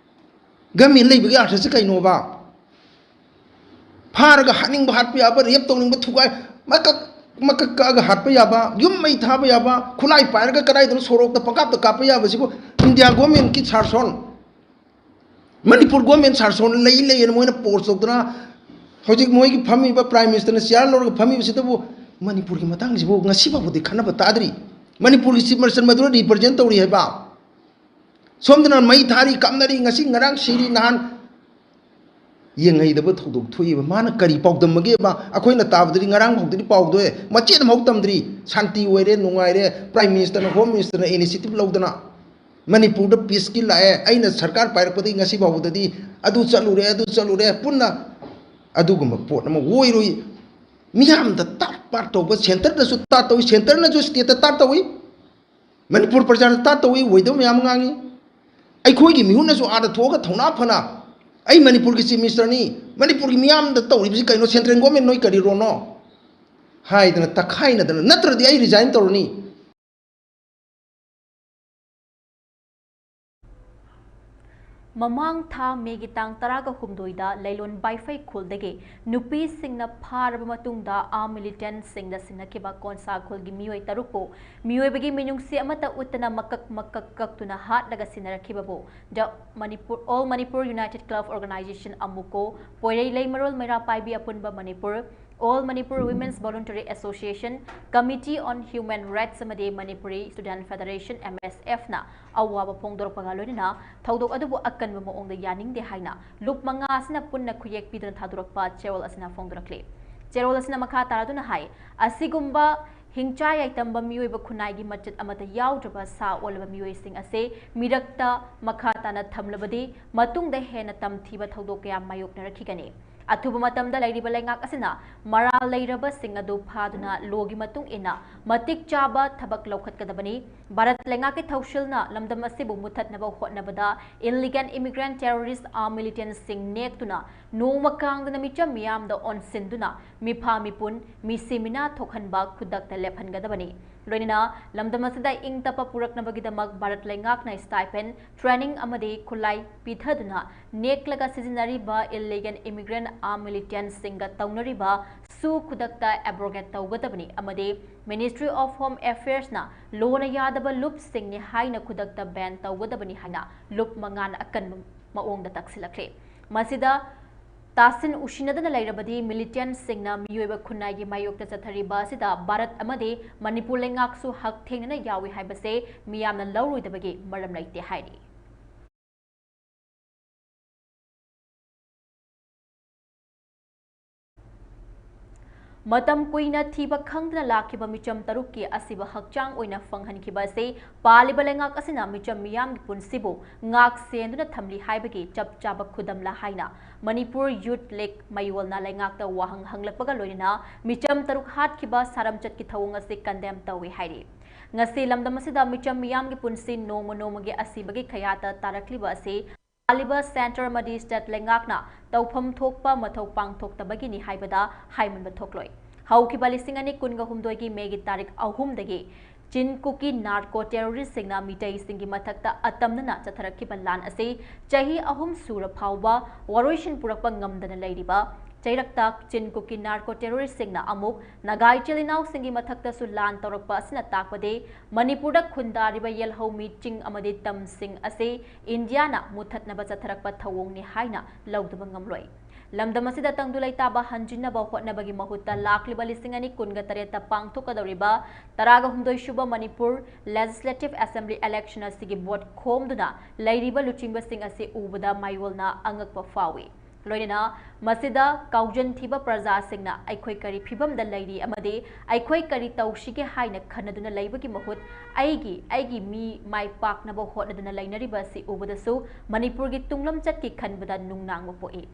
ꯒꯃꯦꯟ ꯂꯩꯕꯒꯤ ꯑꯥꯔꯊꯁꯦ ꯀꯩꯅꯣꯕ? ꯐꯥꯔꯒ ꯍꯥꯠꯅꯤꯡꯕ ꯍꯥꯠꯄ ꯌꯥꯕ, ꯔꯦꯞ ꯇꯧꯅꯤꯡꯕ ꯊꯨꯒꯥꯏ, ꯃꯀꯛ ꯃꯀꯛ ꯀꯛꯑꯒ ꯍꯥꯠꯄ ꯌꯥꯕ, ꯌꯨꯝ ꯃꯩ ꯊꯥꯕ ꯌꯥꯕ, ꯈꯨꯠꯂꯥꯏ ꯄꯥꯏꯔꯒ ꯀꯗꯥꯏꯗꯅꯣ ꯁꯣꯔꯣꯛꯇ ꯄꯪꯀꯥꯞꯇ ꯀꯥꯞꯄ ꯌꯥꯕꯁꯤꯕꯨ ꯏꯟꯗꯤꯌꯥ ꯒꯣꯔꯃꯦꯟꯀꯤ ꯁꯥꯁꯣꯟ, ꯃꯅꯤꯄꯨꯔ ꯒꯣꯔꯃꯦꯟ ꯁꯥꯁꯣꯟ ꯂꯩ ꯂꯩꯌꯦꯅ ꯃꯣꯏꯅ ꯄꯣꯁ ꯇꯧꯗꯅ ꯍꯧꯖꯤꯛ ꯃꯣꯏꯒꯤ ꯐꯝꯃꯤꯕ ꯄ꯭ꯔꯥꯏꯝ ꯃꯤꯅꯤꯁꯇꯔꯅ ꯆꯤꯌꯥꯔ ꯂꯧꯔꯒ ꯐꯝꯃꯤꯕꯁꯤꯗꯕꯨ ꯃꯅꯤꯄꯨꯔꯒꯤ ꯃꯇꯥꯡꯁꯤꯕꯨ ꯉꯁꯤ ꯐꯥꯎꯕꯗꯤ ꯈꯟꯅꯕ ꯇꯥꯗ꯭ꯔꯤ꯫ ꯃꯅꯤꯄꯨꯔꯒꯤ ꯆꯤꯐ ꯃꯤꯅꯤꯁꯇꯔ ꯃꯗꯨꯅ ꯔꯤꯄ꯭ꯔꯖꯦꯟ ꯇꯧꯔꯤ ꯍꯥꯏꯕ꯫ ꯁꯣꯝꯗꯅ ꯃꯩ ꯊꯥꯔꯤ, ꯀꯥꯞꯅꯔꯤ, ꯉꯁꯤ ꯉꯔꯥꯡ ꯁꯤꯔꯤ, ꯅꯍꯥꯟ ꯌꯦꯡꯍꯩꯗꯕ ꯊꯧꯗꯣꯛ ꯊꯣꯛꯏꯕ꯫ ꯃꯥꯅ ꯀꯔꯤ ꯄꯥꯎꯗꯝꯃꯒꯦꯕ? ꯑꯩꯈꯣꯏꯅ ꯇꯥꯕꯗꯗꯤ ꯉꯔꯥꯡ ꯐꯥꯎꯗꯗꯤ ꯄꯥꯎꯗꯣ ꯃꯆꯦꯠ ꯑꯃꯐꯥꯎ ꯇꯝꯗ꯭ꯔꯤ꯫ ꯁꯥꯟꯇꯤ ꯑꯣꯏꯔꯦ, ꯅꯨꯡꯉꯥꯏꯔꯦ, ꯄ꯭ꯔꯥꯏꯝ ꯃꯤꯅꯤꯁꯇꯔꯅ, ꯍꯣꯝ ꯃꯤꯅꯤꯁꯇꯔꯅ ꯏꯅꯤꯁꯤꯌꯦꯇꯤꯚ ꯂꯧꯗꯅ ꯃꯅꯤꯄꯨꯔꯗ ꯄꯤꯁꯀꯤ ꯂꯥꯛꯑꯦ, ꯑꯩꯅ ꯁꯔꯀꯥꯔ ꯄꯥꯏꯔꯛꯄꯗꯒꯤ ꯉꯁꯤ ꯐꯥꯎꯕꯗꯗꯤ ꯑꯗꯨ ꯆꯠꯂꯨꯔꯦ, ꯑꯗꯨ ꯆꯠꯂꯨꯔꯦ, ꯄꯨꯟꯅ ꯑꯗꯨꯒꯨꯝꯕ ꯄꯣꯠ ꯑꯃ ꯑꯣꯏꯔꯣꯏ꯫ ꯃꯤꯌꯥꯝꯗ ꯇꯥꯠ ꯄꯥꯠ ꯇꯧꯕ, ꯁꯦꯟꯇꯔꯗꯁꯨ ꯇꯥꯠ ꯇꯧꯏ, ꯁꯦꯟꯇꯔꯅꯁꯨ ꯁ꯭ꯇꯦꯠꯇ ꯇꯥꯠ ꯇꯧꯏ, ꯃꯅꯤꯄꯨꯔ ꯄ꯭ꯔꯖꯥꯗ ꯇꯥꯠ ꯇꯧꯏ, ꯑꯣꯏꯗꯕ ꯃꯌꯥꯝ ꯉꯥꯡꯉꯤ꯫ ꯑꯩꯈꯣꯏꯒꯤ ꯃꯤꯍꯨꯠꯅꯁꯨ ꯑꯥꯗ ꯊꯣꯛꯑꯒ ꯊꯧꯅꯥ ꯐꯅ ꯑꯩ ꯃꯅꯤꯄꯨꯔꯒꯤ ꯆꯤꯐ ꯃꯤꯅꯤꯁꯇꯔꯅꯤ, ꯃꯅꯤꯄꯨꯔꯒꯤ ꯃꯤꯌꯥꯝꯗ ꯇꯧꯔꯤꯕꯁꯤ ꯀꯩꯅꯣ, ꯁꯦꯟꯇ꯭ꯔꯦꯜ ꯒꯣꯔꯃꯦꯟ ꯅꯣꯏ ꯀꯔꯤ ꯔꯣꯜꯅꯣ ꯍꯥꯏꯗꯅ ꯇꯛꯈꯥꯏꯅꯗꯅ, ꯅꯠꯇ꯭ꯔꯗꯤ ꯑꯩ ꯔꯤꯖꯥꯏꯟ ꯇꯧꯔꯅꯤ꯫ ꯃꯃꯥꯡ ꯊꯥ ꯃꯦꯒꯤ ꯇꯥꯡ ꯇꯔꯥꯒ ꯍꯨꯝꯗꯣꯏꯗ ꯂꯩꯂꯣꯟ ꯕꯥꯏꯐꯩ ꯈꯨꯜꯗꯒꯤ ꯅꯨꯄꯤꯁꯤꯡꯅ ꯐꯥꯔꯕ ꯃꯇꯨꯡꯗ ꯑꯥꯔꯝ ꯃꯤꯂꯤꯇꯦꯟꯠꯁꯤꯡꯗ ꯁꯤꯟꯅꯈꯤꯕ ꯀꯣꯟꯁꯥ ꯈꯨꯜꯒꯤ ꯃꯤꯑꯣꯏ ꯇꯔꯨꯛꯄꯨ ꯃꯤꯑꯣꯏꯕꯒꯤ ꯃꯤꯅꯨꯡꯁꯤ ꯑꯃꯠꯇ ꯎꯠꯇꯅ ꯃꯀꯛ ꯃꯀꯛ ꯀꯛꯇꯨꯅ ꯍꯥꯠꯂꯒ ꯁꯤꯟꯅꯔꯛꯈꯤꯕꯕꯨ ꯗ Manipur, All Manipur United Club Organization, ꯑꯃꯨꯀꯣ, ꯄꯣꯏꯔꯩ ꯂꯩꯃꯔꯣꯜ ꯃꯩꯔꯥ ꯄꯥꯏꯕꯤ ꯑꯄꯨꯟꯕ Manipur, All Manipur Women's Voluntary Association, Committee on Human Rights ꯑꯃꯗꯤ Manipuri Student Federation, M S F, ꯅ ꯑꯋꯥꯕ ꯐꯣꯡꯗꯣꯔꯛꯄꯒ ꯂꯣꯏꯅꯅ ꯊꯧꯗꯣꯛ ꯑꯗꯨꯕꯨ ꯑꯀꯟꯕ ꯃꯑꯣꯡꯗ ꯌꯥꯅꯤꯡꯗꯦ ꯍꯥꯏꯅ ꯂꯨꯞ ꯃꯉꯥ ꯑꯁꯤꯅ ꯄꯨꯟꯅ ꯈꯨꯌꯦꯛ ꯄꯤꯗꯨꯅ ꯊꯥꯗꯣꯔꯛꯄ ꯆꯦꯔꯣꯜ ꯑꯁꯤꯅ ꯐꯣꯡꯗꯣꯔꯛꯂꯤ꯫ ꯆꯦꯔꯣꯜ ꯑꯁꯤꯅ ꯃꯈꯥ ꯇꯥꯔꯗꯨꯅ ꯍꯥꯏ, ꯑꯁꯤꯒꯨꯝꯕ ꯍꯤꯡꯆꯥ ꯌꯥꯏꯇꯝꯕ ꯃꯤꯑꯣꯏꯕ ꯈꯨꯟꯅꯥꯏꯒꯤ ꯃꯆꯠ ꯑꯃꯠꯇ ꯌꯥꯎꯗ꯭ꯔꯕ ꯁꯥ ꯑꯣꯜꯂꯕ ꯃꯤꯑꯣꯏꯁꯤꯡ ꯑꯁꯤ ꯃꯤꯔꯛꯇ ꯃꯈꯥ ꯇꯥꯅ ꯊꯝꯂꯕꯗꯤ ꯃꯇꯨꯡꯗ ꯍꯦꯟꯅ ꯇꯝꯊꯤꯕ ꯊꯧꯗꯣꯛ ꯀꯌꯥ ꯃꯥꯌꯣꯛꯅꯔꯛꯈꯤꯒꯅꯤ꯫ ꯑꯊꯨꯕ ꯃꯇꯝꯗ ꯂꯩꯔꯤꯕ ꯂꯩꯉꯥꯛ ꯑꯁꯤꯅ ꯃꯔꯥꯜ ꯂꯩꯔꯕꯁꯤꯡ ꯑꯗꯨ ꯐꯥꯗꯨꯅ ꯂꯣꯒꯤ ꯃꯇꯨꯡ ꯏꯟꯅ ꯃꯇꯤꯛ ꯆꯥꯕ ꯊꯕꯛ ꯂꯧꯈꯠꯀꯗꯕꯅꯤ꯫ ꯚꯥꯔꯠ ꯂꯩꯉꯥꯛꯀꯤ ꯊꯧꯁꯤꯜꯅ ꯂꯝꯗꯝ ꯑꯁꯤꯕꯨ ꯃꯨꯊꯠꯅꯕ ꯍꯣꯠꯅꯕꯗ illegal immigrant terrorist armed militantꯁꯤꯡ ꯅꯦꯛꯇꯨꯅ ꯅꯣꯡꯃ ꯀꯥꯡꯗꯅ ꯃꯤꯆꯝ ꯃꯤꯌꯥꯝꯗ ꯑꯣꯟꯁꯤꯟꯗꯨꯅ ꯃꯤꯐꯥ ꯃꯤꯄꯨꯟ, ꯃꯤꯁꯤ ꯃꯤꯅꯥ ꯊꯣꯛꯍꯟꯕ ꯈꯨꯗꯛꯇ ꯂꯦꯞꯍꯟꯒꯗꯕꯅꯤ꯫ ꯂꯣꯏꯅꯅ ꯂꯝꯗꯝ ꯑꯁꯤꯗ ꯏꯪ ꯇꯞꯄ ꯄꯨꯔꯛꯅꯕꯒꯤꯗꯃꯛ ꯚꯥꯔꯠ ꯂꯩꯉꯥꯛꯅ stipend, training ꯑꯃꯗꯤ ꯈꯨꯠꯂꯥꯏ ꯄꯤꯊꯗꯨꯅ ꯅꯦꯛꯂꯒ ꯁꯤꯖꯤꯟꯅꯔꯤꯕ illegal immigrant armed militantꯁꯤꯡꯒ ꯇꯧꯅꯔꯤꯕ ꯁꯨ ꯈꯨꯗꯛꯇ abrogate ꯇꯧꯒꯗꯕꯅꯤ ꯑꯃꯗꯤ Ministry of Home Affairsꯅ ꯂꯣꯅ ꯌꯥꯗꯕ ꯂꯨꯞꯁꯤꯡꯅꯤ ꯍꯥꯏꯅ ꯈꯨꯗꯛꯇ ban ꯇꯧꯒꯗꯕꯅꯤ ꯍꯥꯏꯅ ꯂꯨꯞ ꯃꯉꯥꯅ ꯑꯀꯟꯕ ꯃꯑꯣꯡꯗ ꯇꯛꯁꯤꯜꯂꯛꯂꯤ꯫ ꯃꯁꯤꯗ ꯇꯥꯁꯤꯟ ꯎꯁꯤꯟꯅꯗꯅ ꯂꯩꯔꯕꯗꯤ ꯃꯤꯂꯤꯇꯦꯟꯠꯁꯤꯡꯅ ꯃꯤꯑꯣꯏꯕ ꯈꯨꯟꯅꯥꯏꯒꯤ ꯃꯥꯌꯣꯛꯇ ꯆꯠꯊꯔꯤꯕ ꯑꯁꯤꯗ ꯚꯥꯔꯠ ꯑꯃꯗꯤ ꯃꯅꯤꯄꯨꯔ ꯂꯩꯉꯥꯛꯁꯨ ꯍꯛ ꯊꯦꯡꯅꯅ ꯌꯥꯎꯏ ꯍꯥꯏꯕꯁꯦ ꯃꯤꯌꯥꯝꯅ ꯂꯧꯔꯣꯏꯗꯕꯒꯤ ꯃꯔꯝ ꯂꯩꯇꯦ ꯍꯥꯏꯔꯤ꯫ ꯃꯇꯝ ꯀꯨꯏꯅ ꯊꯤꯕ ꯈꯪꯗꯅ ꯂꯥꯛꯈꯤꯕ ꯃꯤꯆꯝ ꯇꯔꯨꯛꯀꯤ ꯑꯁꯤꯕ ꯍꯛꯆꯥꯡ ꯑꯣꯏꯅ ꯐꯪꯍꯟꯈꯤꯕ ꯑꯁꯤ ꯄꯥꯜꯂꯤꯕ ꯂꯩꯉꯥꯛ ꯑꯁꯤꯅ ꯃꯤꯆꯝ ꯃꯤꯌꯥꯝꯒꯤ ꯄꯨꯟꯁꯤꯕꯨ ꯉꯥꯛ ꯁꯦꯟꯗꯨꯅ ꯊꯝꯂꯤ ꯍꯥꯏꯕꯒꯤ ꯆꯞ ꯆꯥꯕ ꯈꯨꯗꯝꯂ ꯍꯥꯏꯅ ꯃꯅꯤꯄꯨꯔ ꯌꯨꯊ ꯂꯤꯒ ꯃꯌꯣꯜꯅ ꯂꯩꯉꯥꯛꯇ ꯋꯥꯍꯪ ꯍꯪꯂꯛꯄꯒ ꯂꯣꯏꯅꯅ ꯃꯤꯆꯝ ꯇꯔꯨꯛ ꯍꯥꯠꯈꯤꯕ ꯁꯥꯔꯝꯆꯠꯀꯤ ꯊꯧꯑꯣꯡ ꯑꯁꯤ ꯀꯟꯗꯦꯝ ꯇꯧꯏ ꯍꯥꯏꯔꯤ꯫ ꯉꯁꯤ ꯂꯝꯗꯝ ꯑꯁꯤꯗ ꯃꯤꯆꯝ ꯃꯤꯌꯥꯝꯒꯤ ꯄꯨꯟꯁꯤ ꯅꯣꯡꯃ ꯅꯣꯡꯃꯒꯤ ꯑꯁꯤꯕꯒꯤ ꯈꯌꯥꯠꯇ ꯇꯥꯔꯛꯂꯤꯕ ꯑꯁꯤ ꯄꯥꯜꯂꯤꯕ ꯁꯦꯟꯇꯔ ꯑꯃꯗꯤ ꯁ꯭ꯇꯦꯠ ꯂꯩꯉꯥꯛꯅ ꯇꯧꯐꯝ ꯊꯣꯛꯄ ꯃꯊꯧ ꯄꯥꯡꯊꯣꯛꯇꯕꯒꯤꯅꯤ ꯍꯥꯏꯕꯗ ꯍꯥꯏꯃꯟꯕ ꯊꯣꯛꯂꯣꯏ꯫ ꯍꯧꯈꯤꯕ ꯂꯤꯁꯤꯡ ꯑꯅꯤ ꯀꯨꯟꯒ ꯍꯨꯝꯗꯣꯏꯒꯤ ꯃꯦꯒꯤ ꯇꯥꯔꯤꯛ ꯑꯍꯨꯝꯗꯒꯤ ꯆꯤꯟ ꯀꯨꯀꯤ ꯅꯥꯔꯀꯣ ꯇꯦꯔꯣꯔꯤꯁꯁꯤꯡꯅ ꯃꯤꯇꯩꯁꯤꯡꯒꯤ ꯃꯊꯛꯇ ꯑꯇꯝꯅꯅ ꯆꯠꯊꯔꯛꯈꯤꯕ ꯂꯥꯟ ꯑꯁꯤ ꯆꯍꯤ ꯑꯍꯨꯝ ꯁꯨꯔ ꯐꯥꯎꯕ ꯋꯥꯔꯣꯏꯁꯤꯟ ꯄꯨꯔꯛꯄ ꯉꯝꯗꯅ ꯂꯩꯔꯤꯕ ꯆꯩꯔꯛꯇ ꯆꯤꯟ ꯀꯨꯀꯤ ꯅꯥꯔꯀꯣ ꯇꯦꯔꯣꯔꯤꯁꯁꯤꯡꯅ ꯑꯃꯨꯛ ꯅꯥꯒꯥ ꯏꯆꯤꯜ ꯏꯅꯥꯎꯁꯤꯡꯒꯤ ꯃꯊꯛꯇꯁꯨ ꯂꯥꯟ ꯇꯧꯔꯛꯄ ꯑꯁꯤꯅ ꯇꯥꯛꯄꯗꯤ ꯃꯅꯤꯄꯨꯔꯗ ꯈꯨꯟꯗꯥꯔꯤꯕ ꯌꯦꯜꯍꯧꯃꯤ ꯆꯤꯡ ꯑꯃꯗꯤ ꯇꯝꯁꯤꯡ ꯑꯁꯤ ꯏꯟꯗꯤꯌꯥꯅ ꯃꯨꯠꯊꯠꯅꯕ ꯆꯠꯊꯔꯛꯄ ꯊꯧꯑꯣꯡꯅꯤ ꯍꯥꯏꯅ ꯂꯧꯗꯕ ꯉꯝꯂꯣꯏ꯫ ꯂꯝꯗꯝ ꯑꯁꯤꯗ ꯇꯪꯗꯨ ꯂꯩꯇꯥꯕ ꯍꯟꯖꯤꯟꯅꯕ ꯍꯣꯠꯅꯕꯒꯤ ꯃꯍꯨꯠꯇ ꯂꯥꯛꯂꯤꯕ ꯂꯤꯁꯤꯡ ꯑꯅꯤ ꯀꯨꯟꯒ ꯇꯔꯦꯠꯇ ꯄꯥꯡꯊꯣꯛꯀꯗꯧꯔꯤꯕ ꯇꯔꯥꯒ ꯍꯨꯝꯗꯣꯏ ꯁꯨꯕ ꯃꯅꯤꯄꯨꯔ ꯂꯦꯖꯤꯁꯂꯦꯇꯤꯚ ꯑꯦꯁꯦꯝꯕ꯭ꯂꯤ ꯏꯂꯦꯛꯁꯟ ꯑꯁꯤꯒꯤ ꯚꯣꯠ ꯈꯣꯝꯗꯨꯅ ꯂꯩꯔꯤꯕ ꯂꯨꯆꯤꯡꯕꯁꯤꯡ ꯑꯁꯤ ꯎꯕꯗ ꯃꯥꯏꯌꯣꯜꯅ ꯑꯉꯛꯄ ꯐꯥꯎꯏ꯫ ꯂꯣꯏꯅꯅ ꯃꯁꯤꯗ ꯀꯥꯎꯖꯟ ꯊꯤꯕ ꯄ꯭ꯔꯖꯥꯁꯤꯡꯅ ꯑꯩꯈꯣꯏ ꯀꯔꯤ ꯐꯤꯕꯝꯗ ꯂꯩꯔꯤ ꯑꯃꯗꯤ ꯑꯩꯈꯣꯏ ꯀꯔꯤ ꯇꯧꯁꯤꯒꯦ ꯍꯥꯏꯅ ꯈꯟꯅꯗꯨꯅ ꯂꯩꯕꯒꯤ ꯃꯍꯨꯠ ꯑꯩꯒꯤ, ꯑꯩꯒꯤ ꯃꯤ ꯃꯥꯏ ꯄꯥꯛꯅꯕ ꯍꯣꯠꯅꯗꯨꯅ ꯂꯩꯅꯔꯤꯕ ꯑꯁꯤ ꯎꯕꯗꯁꯨ ꯃꯅꯤꯄꯨꯔꯒꯤ ꯇꯨꯡꯂꯝꯆꯠꯀꯤ ꯈꯟꯕꯗ ꯅꯨꯡꯅꯥꯡꯕ ꯄꯣꯛꯏ꯫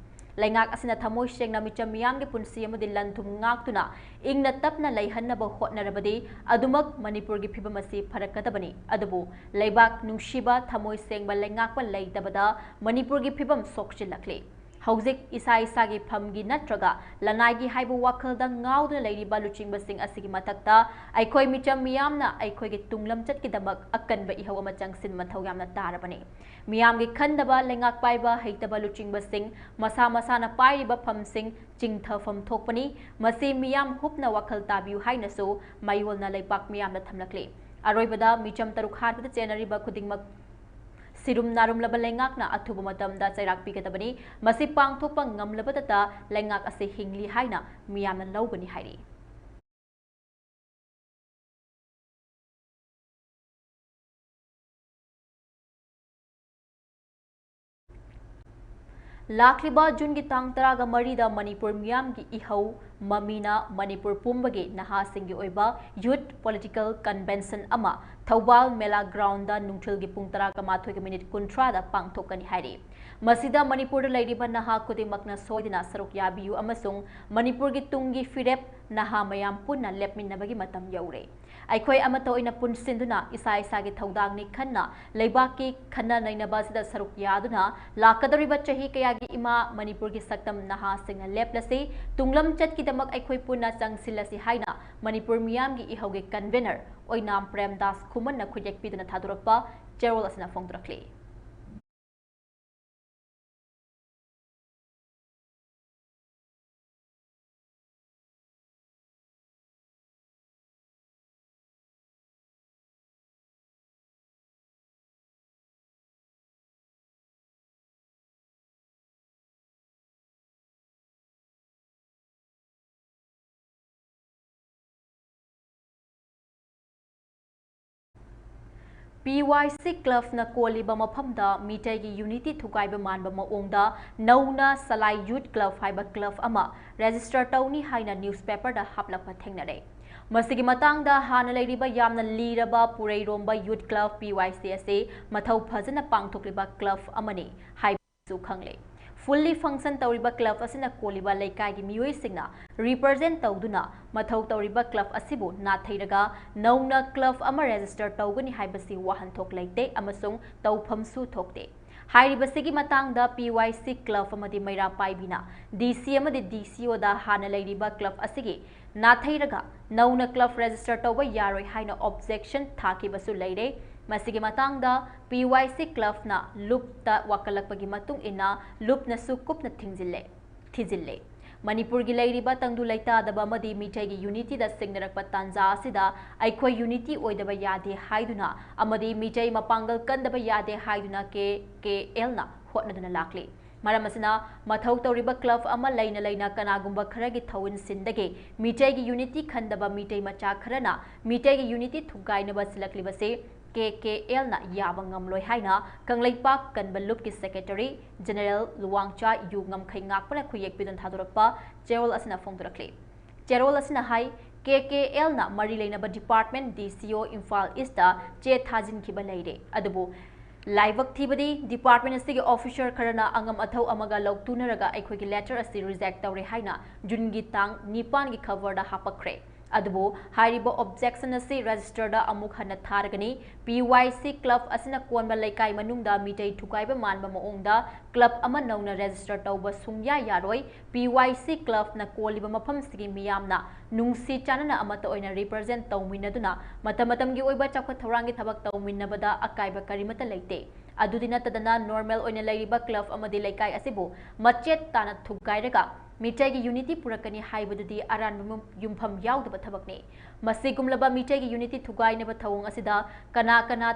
ꯂꯩꯉꯥꯛ ꯑꯁꯤꯅ ꯊꯃꯣꯏ ꯁꯦꯡꯅ ꯃꯤꯆꯝ ꯃꯤꯌꯥꯝꯒꯤ ꯄꯨꯟꯁꯤ ꯑꯃꯗꯤ ꯂꯟ ꯊꯨꯝ ꯉꯥꯛꯇꯨꯅ ꯏꯪꯅ ꯇꯞꯅ ꯂꯩꯍꯟꯅꯕ ꯍꯣꯠꯅꯔꯕꯗꯤ ꯑꯗꯨꯃꯛ ꯃꯅꯤꯄꯨꯔꯒꯤ ꯐꯤꯕꯝ ꯑꯁꯤ ꯐꯔꯛꯀꯗꯕꯅꯤ꯫ ꯑꯗꯨꯕꯨ ꯂꯩꯕꯥꯛ ꯅꯨꯡꯁꯤꯕ, ꯊꯃꯣꯏ ꯁꯦꯡꯕ ꯂꯩꯉꯥꯛꯄ ꯂꯩꯇꯕꯗ ꯃꯅꯤꯄꯨꯔꯒꯤ ꯐꯤꯕꯝ ꯁꯣꯛꯆꯤꯜꯂꯛꯂꯤ꯫ ꯍꯧꯖꯤꯛ ꯏꯁꯥ ꯏꯁꯥꯒꯤ ꯐꯝꯒꯤ ꯅꯠꯇ꯭ꯔꯒ ꯂꯅꯥꯏꯒꯤ ꯍꯥꯏꯕ ꯋꯥꯈꯜꯗ ꯉꯥꯎꯗꯨꯅ ꯂꯩꯔꯤꯕ ꯂꯨꯆꯤꯡꯕꯁꯤꯡ ꯑꯁꯤꯒꯤ ꯃꯊꯛꯇ ꯑꯩꯈꯣꯏ ꯃꯤꯆꯝ ꯃꯤꯌꯥꯝꯅ ꯑꯩꯈꯣꯏꯒꯤ ꯇꯨꯡꯂꯝꯆꯠꯀꯤꯗꯃꯛ ꯑꯀꯟꯕ ꯏꯍꯧ ꯑꯃ ꯆꯪꯁꯤꯟꯕ ꯃꯊꯧ ꯌꯥꯝꯅ ꯇꯥꯔꯕꯅꯤ꯫ ꯃꯤꯌꯥꯝꯒꯤ ꯈꯟꯗꯕ ꯂꯩꯉꯥꯛ ꯄꯥꯏꯕ ꯍꯩꯇꯕ ꯂꯨꯆꯤꯡꯕꯁꯤꯡ ꯃꯁꯥ ꯃꯁꯥꯅ ꯄꯥꯏꯔꯤꯕ ꯐꯝꯁꯤꯡ ꯆꯤꯡꯊꯐꯝ ꯊꯣꯛꯄꯅꯤ꯫ ꯃꯁꯤ ꯃꯤꯌꯥꯝ ꯍꯨꯞꯅ ꯋꯥꯈꯜ ꯇꯥꯕꯤꯌꯨ ꯍꯥꯏꯅꯁꯨ ꯃꯥꯏꯌꯣꯜꯅ ꯂꯩꯄꯥꯛ ꯃꯤꯌꯥꯝꯗ ꯊꯝꯂꯛꯂꯤ꯫ ꯑꯔꯣꯏꯕꯗ ꯃꯤꯆꯝ ꯇꯔꯨꯛ ꯍꯥꯠꯄꯗ ꯆꯦꯟꯅꯔꯤꯕ ꯈꯨꯗꯤꯡꯃꯛ ꯁꯤꯔꯨꯝ ꯅꯥꯔꯨꯝꯂꯕ ꯂꯩꯉꯥꯛꯅ ꯑꯊꯨꯕ ꯃꯇꯝꯗ ꯆꯩꯔꯥꯛ ꯄꯤꯒꯗꯕꯅꯤ꯫ ꯃꯁꯤ ꯄꯥꯡꯊꯣꯛꯄ ꯉꯝꯂꯕꯇꯇ ꯂꯩꯉꯥꯛ ꯑꯁꯤ ꯍꯤꯡꯂꯤ ꯍꯥꯏꯅ ꯃꯤꯌꯥꯝꯅ ꯂꯧꯒꯅꯤ ꯍꯥꯏꯔꯤ꯫ ꯂꯥꯛꯂꯤꯕ ꯖꯨꯟꯒꯤ ꯇꯥꯡ ꯇꯔꯥꯒ ꯃꯔꯤꯗ ꯃꯅꯤꯄꯨꯔ ꯃꯤꯌꯥꯝꯒꯤ ꯏꯍꯧ ꯃꯃꯤꯅ ꯃꯅꯤꯄꯨꯔ ꯄꯨꯝꯕꯒꯤ ꯅꯍꯥꯁꯤꯡꯒꯤ ꯑꯣꯏꯕ Youth Political Convention ꯑꯃ ꯊꯧꯕꯥꯜ ꯃꯦꯂꯥ ꯒ꯭ꯔꯥꯎꯟꯗ ꯅꯨꯡꯊꯤꯜꯒꯤ ꯄꯨꯡ ꯇꯔꯥꯒ ꯃꯥꯊꯣꯏꯒ ꯃꯤꯅꯤꯠ ꯀꯨꯟꯊ꯭ꯔꯥꯗ ꯄꯥꯡꯊꯣꯛꯀꯅꯤ ꯍꯥꯏꯔꯤ꯫ ꯃꯁꯤꯗ ꯃꯅꯤꯄꯨꯔꯗ ꯂꯩꯔꯤꯕ ꯅꯍꯥ ꯈꯨꯗꯤꯡꯃꯛꯅ ꯁꯣꯏꯗꯅ ꯁꯔꯨꯛ ꯌꯥꯕꯤꯌꯨ ꯑꯃꯁꯨꯡ ꯃꯅꯤꯄꯨꯔꯒꯤ ꯇꯨꯡꯒꯤ ꯐꯤꯔꯦꯞ ꯅꯍꯥ ꯃꯌꯥꯝ ꯄꯨꯟꯅ ꯂꯦꯞꯃꯤꯟꯅꯕꯒꯤ ꯃꯇꯝ ꯌꯧꯔꯦ꯫ ꯑꯩꯈꯣꯏ ꯑꯃꯠꯇ ꯑꯣꯏꯅ ꯄꯨꯟꯁꯤꯟꯗꯨꯅ ꯏꯁꯥ ꯏꯁꯥꯒꯤ ꯊꯧꯗꯥꯡꯅꯤ ꯈꯟꯅ ꯂꯩꯕꯥꯛꯀꯤ ꯈꯟꯅ ꯅꯩꯅꯕ ꯑꯁꯤꯗ ꯁꯔꯨꯛ ꯌꯥꯗꯨꯅ ꯂꯥꯛꯀꯗꯧꯔꯤꯕ ꯆꯍꯤ ꯀꯌꯥꯒꯤ ꯏꯃꯥ ꯃꯅꯤꯄꯨꯔꯒꯤ ꯁꯛꯇꯝ ꯅꯍꯥꯁꯤꯡꯅ ꯂꯦꯞꯂꯁꯤ, ꯇꯨꯡꯂꯝꯆꯠꯀꯤꯗꯃꯛ ꯑꯩꯈꯣꯏ ꯄꯨꯟꯅ ꯆꯪꯁꯤꯜꯂꯁꯤ ꯍꯥꯏꯅ ꯃꯅꯤꯄꯨꯔ ꯃꯤꯌꯥꯝꯒꯤ ꯏꯍꯧꯒꯤ convener ꯑꯣꯏꯅꯥꯝ ꯄ꯭ꯔꯦꯝꯗꯥꯁ ꯈꯨꯃꯟꯅ ꯈꯨꯠꯌꯦꯛ ꯄꯤꯗꯨꯅ ꯊꯥꯗꯣꯔꯛꯄ ꯆꯦꯔꯣꯜ ꯑꯁꯤꯅ ꯐꯣꯡꯗꯣꯔꯛꯂꯤ꯫ P Y C clubꯅ ꯀꯣꯜꯂꯤꯕ ꯃꯐꯝꯗ ꯃꯤꯇꯩꯒꯤ unity ꯊꯨꯒꯥꯏꯕ ꯃꯥꯟꯕ ꯃꯑꯣꯡꯗ ꯅꯧꯅ ꯁꯂꯥꯏ Youth Club ꯍꯥꯏꯕ club ꯑꯃ register ꯇꯧꯅꯤ ꯍꯥꯏꯅ newspaperꯗ ꯍꯥꯞꯂꯛꯄ ꯊꯦꯡꯅꯔꯦ꯫ ꯃꯁꯤꯒꯤ ꯃꯇꯥꯡꯗ ꯍꯥꯟꯅ ꯂꯩꯔꯤꯕ ꯌꯥꯝꯅ ꯂꯤꯔꯕ ꯄꯨꯔꯩꯔꯣꯝꯕ Youth Club P Y C ꯑꯁꯤ ꯃꯊꯧ ꯐꯖꯅ ꯄꯥꯡꯊꯣꯛꯂꯤꯕ club ꯑꯃꯅꯤ ꯍꯥꯏꯕꯁꯨ ꯈꯪꯂꯦ꯫ Fully function ꯇꯧꯔꯤꯕ club ꯑꯁꯤꯅ ꯀꯣꯜꯂꯤꯕ ꯂꯩꯀꯥꯏꯒꯤ ꯃꯤꯑꯣꯏꯁꯤꯡꯅ represent ꯇꯧꯗꯨꯅ ꯃꯊꯧ ꯇꯧꯔꯤꯕ club ꯑꯁꯤꯕꯨ ꯅꯥꯊꯩꯔꯒ ꯅꯧꯅ club ꯑꯃ register ꯇꯧꯒꯅꯤ ꯍꯥꯏꯕꯁꯤ ꯋꯥꯍꯟꯊꯣꯛ ꯂꯩꯇꯦ ꯑꯃꯁꯨꯡ ꯇꯧꯐꯝꯁꯨ ꯊꯣꯛꯇꯦ꯫ ꯍꯥꯏꯔꯤꯕꯁꯤꯒꯤ ꯃꯇꯥꯡꯗ P Y C club ꯑꯃꯗꯤ ꯃꯩꯔꯥ ꯄꯥꯏꯕꯤꯅ D C ꯑꯃꯗꯤ D C Oꯗ ꯍꯥꯟꯅ ꯂꯩꯔꯤꯕ club ꯑꯁꯤꯒꯤ ꯅꯥꯊꯩꯔꯒ ꯅꯧꯅ club register ꯇꯧꯕ ꯌꯥꯔꯣꯏ ꯍꯥꯏꯅ objection ꯊꯥꯈꯤꯕꯁꯨ ꯂꯩꯔꯦ꯫ ꯃꯁꯤꯒꯤ ꯃꯇꯥꯡꯗ P Y C clubꯅ ꯂꯨꯞꯇ ꯋꯥꯀꯠꯂꯛꯄꯒꯤ ꯃꯇꯨꯡ ꯏꯟꯅ ꯂꯨꯞꯅꯁꯨ ꯀꯨꯞꯅ ꯊꯤꯡꯖꯤꯜꯂꯦ, ꯊꯤꯖꯤꯜꯂꯦ꯫ ꯃꯅꯤꯄꯨꯔꯒꯤ ꯂꯩꯔꯤꯕ ꯇꯪꯗꯨ ꯂꯩꯇꯥꯗꯕ ꯑꯃꯗꯤ ꯃꯤꯇꯩꯒꯤ ꯌꯨꯅꯤꯇꯤꯗ ꯁꯤꯡꯅꯔꯛꯄ ꯇꯥꯟꯖꯥ ꯑꯁꯤꯗ ꯑꯩꯈꯣꯏ ꯌꯨꯅꯤꯇꯤ ꯑꯣꯏꯗꯕ ꯌꯥꯗꯦ ꯍꯥꯏꯗꯨꯅ ꯑꯃꯗꯤ ꯃꯤꯇꯩ ꯃꯄꯥꯡꯒꯜ ꯀꯟꯗꯕ ꯌꯥꯗꯦ ꯍꯥꯏꯗꯨꯅ ꯀꯦ ꯀꯦ ꯑꯦꯜꯅ ꯍꯣꯠꯅꯗꯨꯅ ꯂꯥꯛꯂꯤ꯫ ꯃꯔꯝ ꯑꯁꯤꯅ, ꯃꯊꯧ ꯇꯧꯔꯤꯕ ꯀ꯭ꯂꯕ ꯑꯃ ꯂꯩꯅ ꯂꯩꯅ ꯀꯅꯥꯒꯨꯝꯕ ꯈꯔꯒꯤ ꯊꯧꯏꯟꯁꯤꯟꯗꯒꯤ ꯃꯤꯇꯩꯒꯤ ꯌꯨꯅꯤꯇꯤ ꯈꯟꯗꯕ ꯃꯤꯇꯩ ꯃꯆꯥ ꯈꯔꯅ ꯃꯤꯇꯩꯒꯤ ꯌꯨꯅꯤꯇꯤ ꯊꯨꯒꯥꯏꯅꯕ ꯁꯤꯜꯂꯛꯂꯤꯕꯁꯤ ꯀꯦ ꯀꯦ ꯑꯦꯜꯅ ꯌꯥꯕ ꯉꯝꯂꯣꯏ ꯍꯥꯏꯅ ꯀꯪꯂꯩꯄꯥꯛ ꯀꯟꯕ ꯂꯨꯞꯀꯤ ꯁꯦꯀ꯭ꯔꯦꯇꯔꯤ ꯖꯦꯅꯦꯔꯦꯜ ꯂꯨꯋꯥꯡꯆꯥ ꯌꯨ ꯉꯝꯈꯩ ꯉꯥꯛꯄꯅ ꯈꯨꯌꯦꯛ ꯄꯤꯗꯨꯅ ꯊꯥꯗꯣꯔꯛꯄ ꯆꯦꯔꯣꯜ ꯑꯁꯤꯅ ꯐꯣꯡꯗꯣꯔꯛꯂꯤ꯫ ꯆꯦꯔꯣꯜ ꯑꯁꯤꯅ ꯍꯥꯏ, ꯀꯦ ꯀꯦ ꯑꯦꯜꯅ ꯃꯔꯤ ꯂꯩꯅꯕ ꯗꯤꯄꯥꯔꯠꯃꯦꯟ ꯗꯤ ꯁꯤ ꯑꯣ ꯏꯝꯐꯥꯜ ꯏꯁꯇ ꯆꯦ ꯊꯥꯖꯤꯟꯈꯤꯕ ꯂꯩꯔꯦ, ꯑꯗꯨꯕꯨ ꯂꯥꯏꯕꯛ ꯊꯤꯕꯗꯤ ꯗꯤꯄꯥꯔꯠꯃꯦꯟ ꯑꯁꯤꯒꯤ ꯑꯣꯐꯤꯁꯔ ꯈꯔꯅ ꯑꯉꯝ ꯑꯊꯧ ꯑꯃꯒ ꯂꯧꯇꯨꯅꯔꯒ ꯑꯩꯈꯣꯏꯒꯤ ꯂꯦꯇꯔ ꯑꯁꯤ ꯔꯤꯖꯦꯛ ꯇꯧꯔꯦ ꯍꯥꯏꯅ ꯖꯨꯟꯒꯤ ꯇꯥꯡ ꯅꯤꯄꯥꯟꯒꯤ ꯈꯕꯔꯗ ꯍꯥꯞꯄꯛꯈ꯭ꯔꯦ꯫ ꯑꯗꯨꯕꯨ ꯍꯥꯏꯔꯤꯕ ꯑꯣꯕꯖꯦꯛꯁꯟ ꯑꯁꯤ ꯔꯦꯖꯤꯁꯇꯔꯗ ꯑꯃꯨꯛ ꯍꯟꯅ ꯊꯥꯔꯒꯅꯤ꯫ ꯄꯤ ꯋꯥꯏ ꯁꯤ ꯀ꯭ꯂꯕ ꯑꯁꯤꯅ ꯀꯣꯟꯕ ꯂꯩꯀꯥꯏ ꯃꯅꯨꯡꯗ ꯃꯤꯇꯩ ꯊꯨꯒꯥꯏꯕ ꯃꯥꯟꯕ ꯃꯑꯣꯡꯗ ꯀ꯭ꯂꯕ ꯑꯃ ꯅꯧꯅ ꯔꯦꯖꯤꯁꯇꯔ ꯇꯧꯕ ꯁꯨꯡꯌꯥ ꯌꯥꯔꯣꯏ꯫ ꯄꯤ ꯋꯥꯏ ꯁꯤ ꯀ꯭ꯂꯕꯅ ꯀꯣꯜꯂꯤꯕ ꯃꯐꯝꯁꯤꯒꯤ ꯃꯤꯌꯥꯝꯅ ꯅꯨꯡꯁꯤ ꯆꯥꯟꯅꯅ ꯑꯃꯠꯇ ꯑꯣꯏꯅ ꯔꯤꯄ꯭ꯔꯖꯦꯟ ꯇꯧꯃꯤꯟꯅꯗꯨꯅ ꯃꯇꯝ ꯃꯇꯝꯒꯤ ꯑꯣꯏꯕ ꯆꯥꯎꯈꯠ ꯊꯧꯔꯥꯡꯒꯤ ꯊꯕꯛ ꯇꯧꯃꯤꯟꯅꯕꯗ ꯑꯀꯥꯏꯕ ꯀꯔꯤꯃꯠꯇ ꯂꯩꯇꯦ꯫ ꯑꯗꯨꯗꯤ ꯅꯠꯇꯗꯅ ꯅꯣꯔꯃꯦꯜ ꯑꯣꯏꯅ ꯂꯩꯔꯤꯕ ꯀ꯭ꯂꯕ ꯑꯃꯗꯤ ꯂꯩꯀꯥꯏ ꯑꯁꯤꯕꯨ ꯃꯆꯦꯠ ꯇꯥꯅ ꯊꯨꯒꯥꯏꯔꯒ ꯃꯤꯇꯩꯒꯤ ꯌꯨꯅꯤꯇꯤ ꯄꯨꯔꯛꯀꯅꯤ ꯍꯥꯏꯕꯗꯨꯗꯤ ꯑꯔꯥꯟꯕ ꯃꯨ-, ꯌꯨꯝꯐꯝ ꯌꯥꯎꯗꯕ ꯊꯕꯛꯅꯤ꯫ ꯃꯁꯤꯒꯨꯝꯂꯕ ꯃꯤꯇꯩꯒꯤ ꯌꯨꯅꯤꯇꯤ ꯊꯨꯒꯥꯏꯅꯕ ꯊꯧꯑꯣꯡ ꯑꯁꯤꯗ ꯀꯅꯥ ꯀꯅꯥ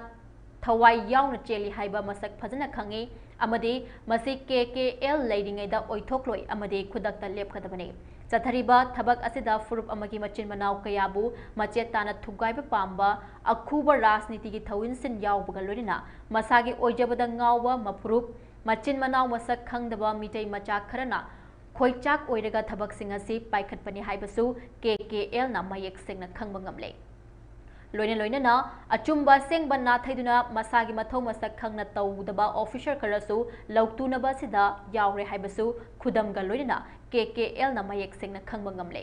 ꯊꯋꯥꯏ ꯌꯥꯎꯅ ꯆꯦꯜꯂꯤ ꯍꯥꯏꯕ ꯃꯁꯛ ꯐꯖꯅ ꯈꯪꯏ ꯑꯃꯗꯤ ꯃꯁꯤ ꯀꯦ ꯀꯦ ꯑꯦꯜ ꯂꯩꯔꯤꯉꯩꯗ ꯑꯣꯏꯊꯣꯛꯂꯣꯏ ꯑꯃꯗꯤ ꯈꯨꯗꯛꯇ ꯂꯦꯞꯀꯗꯕꯅꯤ꯫ ꯆꯠꯊꯔꯤꯕ ꯊꯕꯛ ꯑꯁꯤꯗ ꯐꯨꯔꯨꯞ ꯑꯃꯒꯤ ꯃꯆꯤꯟ ꯃꯅꯥꯎ ꯀꯌꯥꯕꯨ ꯃꯆꯦꯠ ꯇꯥꯅ ꯊꯨꯒꯥꯏꯕ ꯄꯥꯝꯕ, ꯑꯈꯨꯕ ꯔꯥꯖꯅꯤꯇꯤꯒꯤ ꯊꯧꯏꯟꯁꯤꯟ ꯌꯥꯎꯕꯒ ꯂꯣꯏꯅꯅ ꯃꯁꯥꯒꯤ ꯑꯣꯏꯖꯕꯗ ꯉꯥꯎꯕ ꯃꯐꯨꯔꯨꯞ, ꯃꯆꯤꯟ ꯃꯅꯥꯎ ꯃꯁꯛ ꯈꯪꯗꯕ ꯃꯤꯇꯩ ꯃꯆꯥ ꯈꯔꯅ ꯈꯣꯏꯆꯥꯛ ꯑꯣꯏꯔꯒ ꯊꯕꯛꯁꯤꯡ ꯑꯁꯤ ꯄꯥꯏꯈꯠꯄꯅꯤ ꯍꯥꯏꯕꯁꯨ ꯀꯦ ꯀꯦ ꯑꯦꯜꯅ ꯃꯌꯦꯛ ꯁꯦꯡꯅ ꯈꯪꯕ ꯉꯝꯂꯦ꯫ ꯂꯣꯏꯅ ꯂꯣꯏꯅꯅ ꯑꯆꯨꯝꯕ ꯑꯁꯦꯡꯕ ꯅꯥꯊꯩꯗꯨꯅ ꯃꯁꯥꯒꯤ ꯃꯊꯧ ꯃꯁꯛ ꯈꯪꯅ ꯇꯧꯗꯕ ꯑꯣꯐꯤꯁꯔ ꯈꯔꯁꯨ ꯂꯧꯇꯨꯅꯕ ꯑꯁꯤꯗ ꯌꯥꯎꯔꯦ ꯍꯥꯏꯕꯁꯨ ꯈꯨꯗꯝꯒ ꯂꯣꯏꯅꯅ ꯀꯦ ꯀꯦ ꯑꯦꯜꯅ ꯃꯌꯦꯛ ꯁꯦꯡꯅ ꯈꯪꯕ ꯉꯝꯂꯦ꯫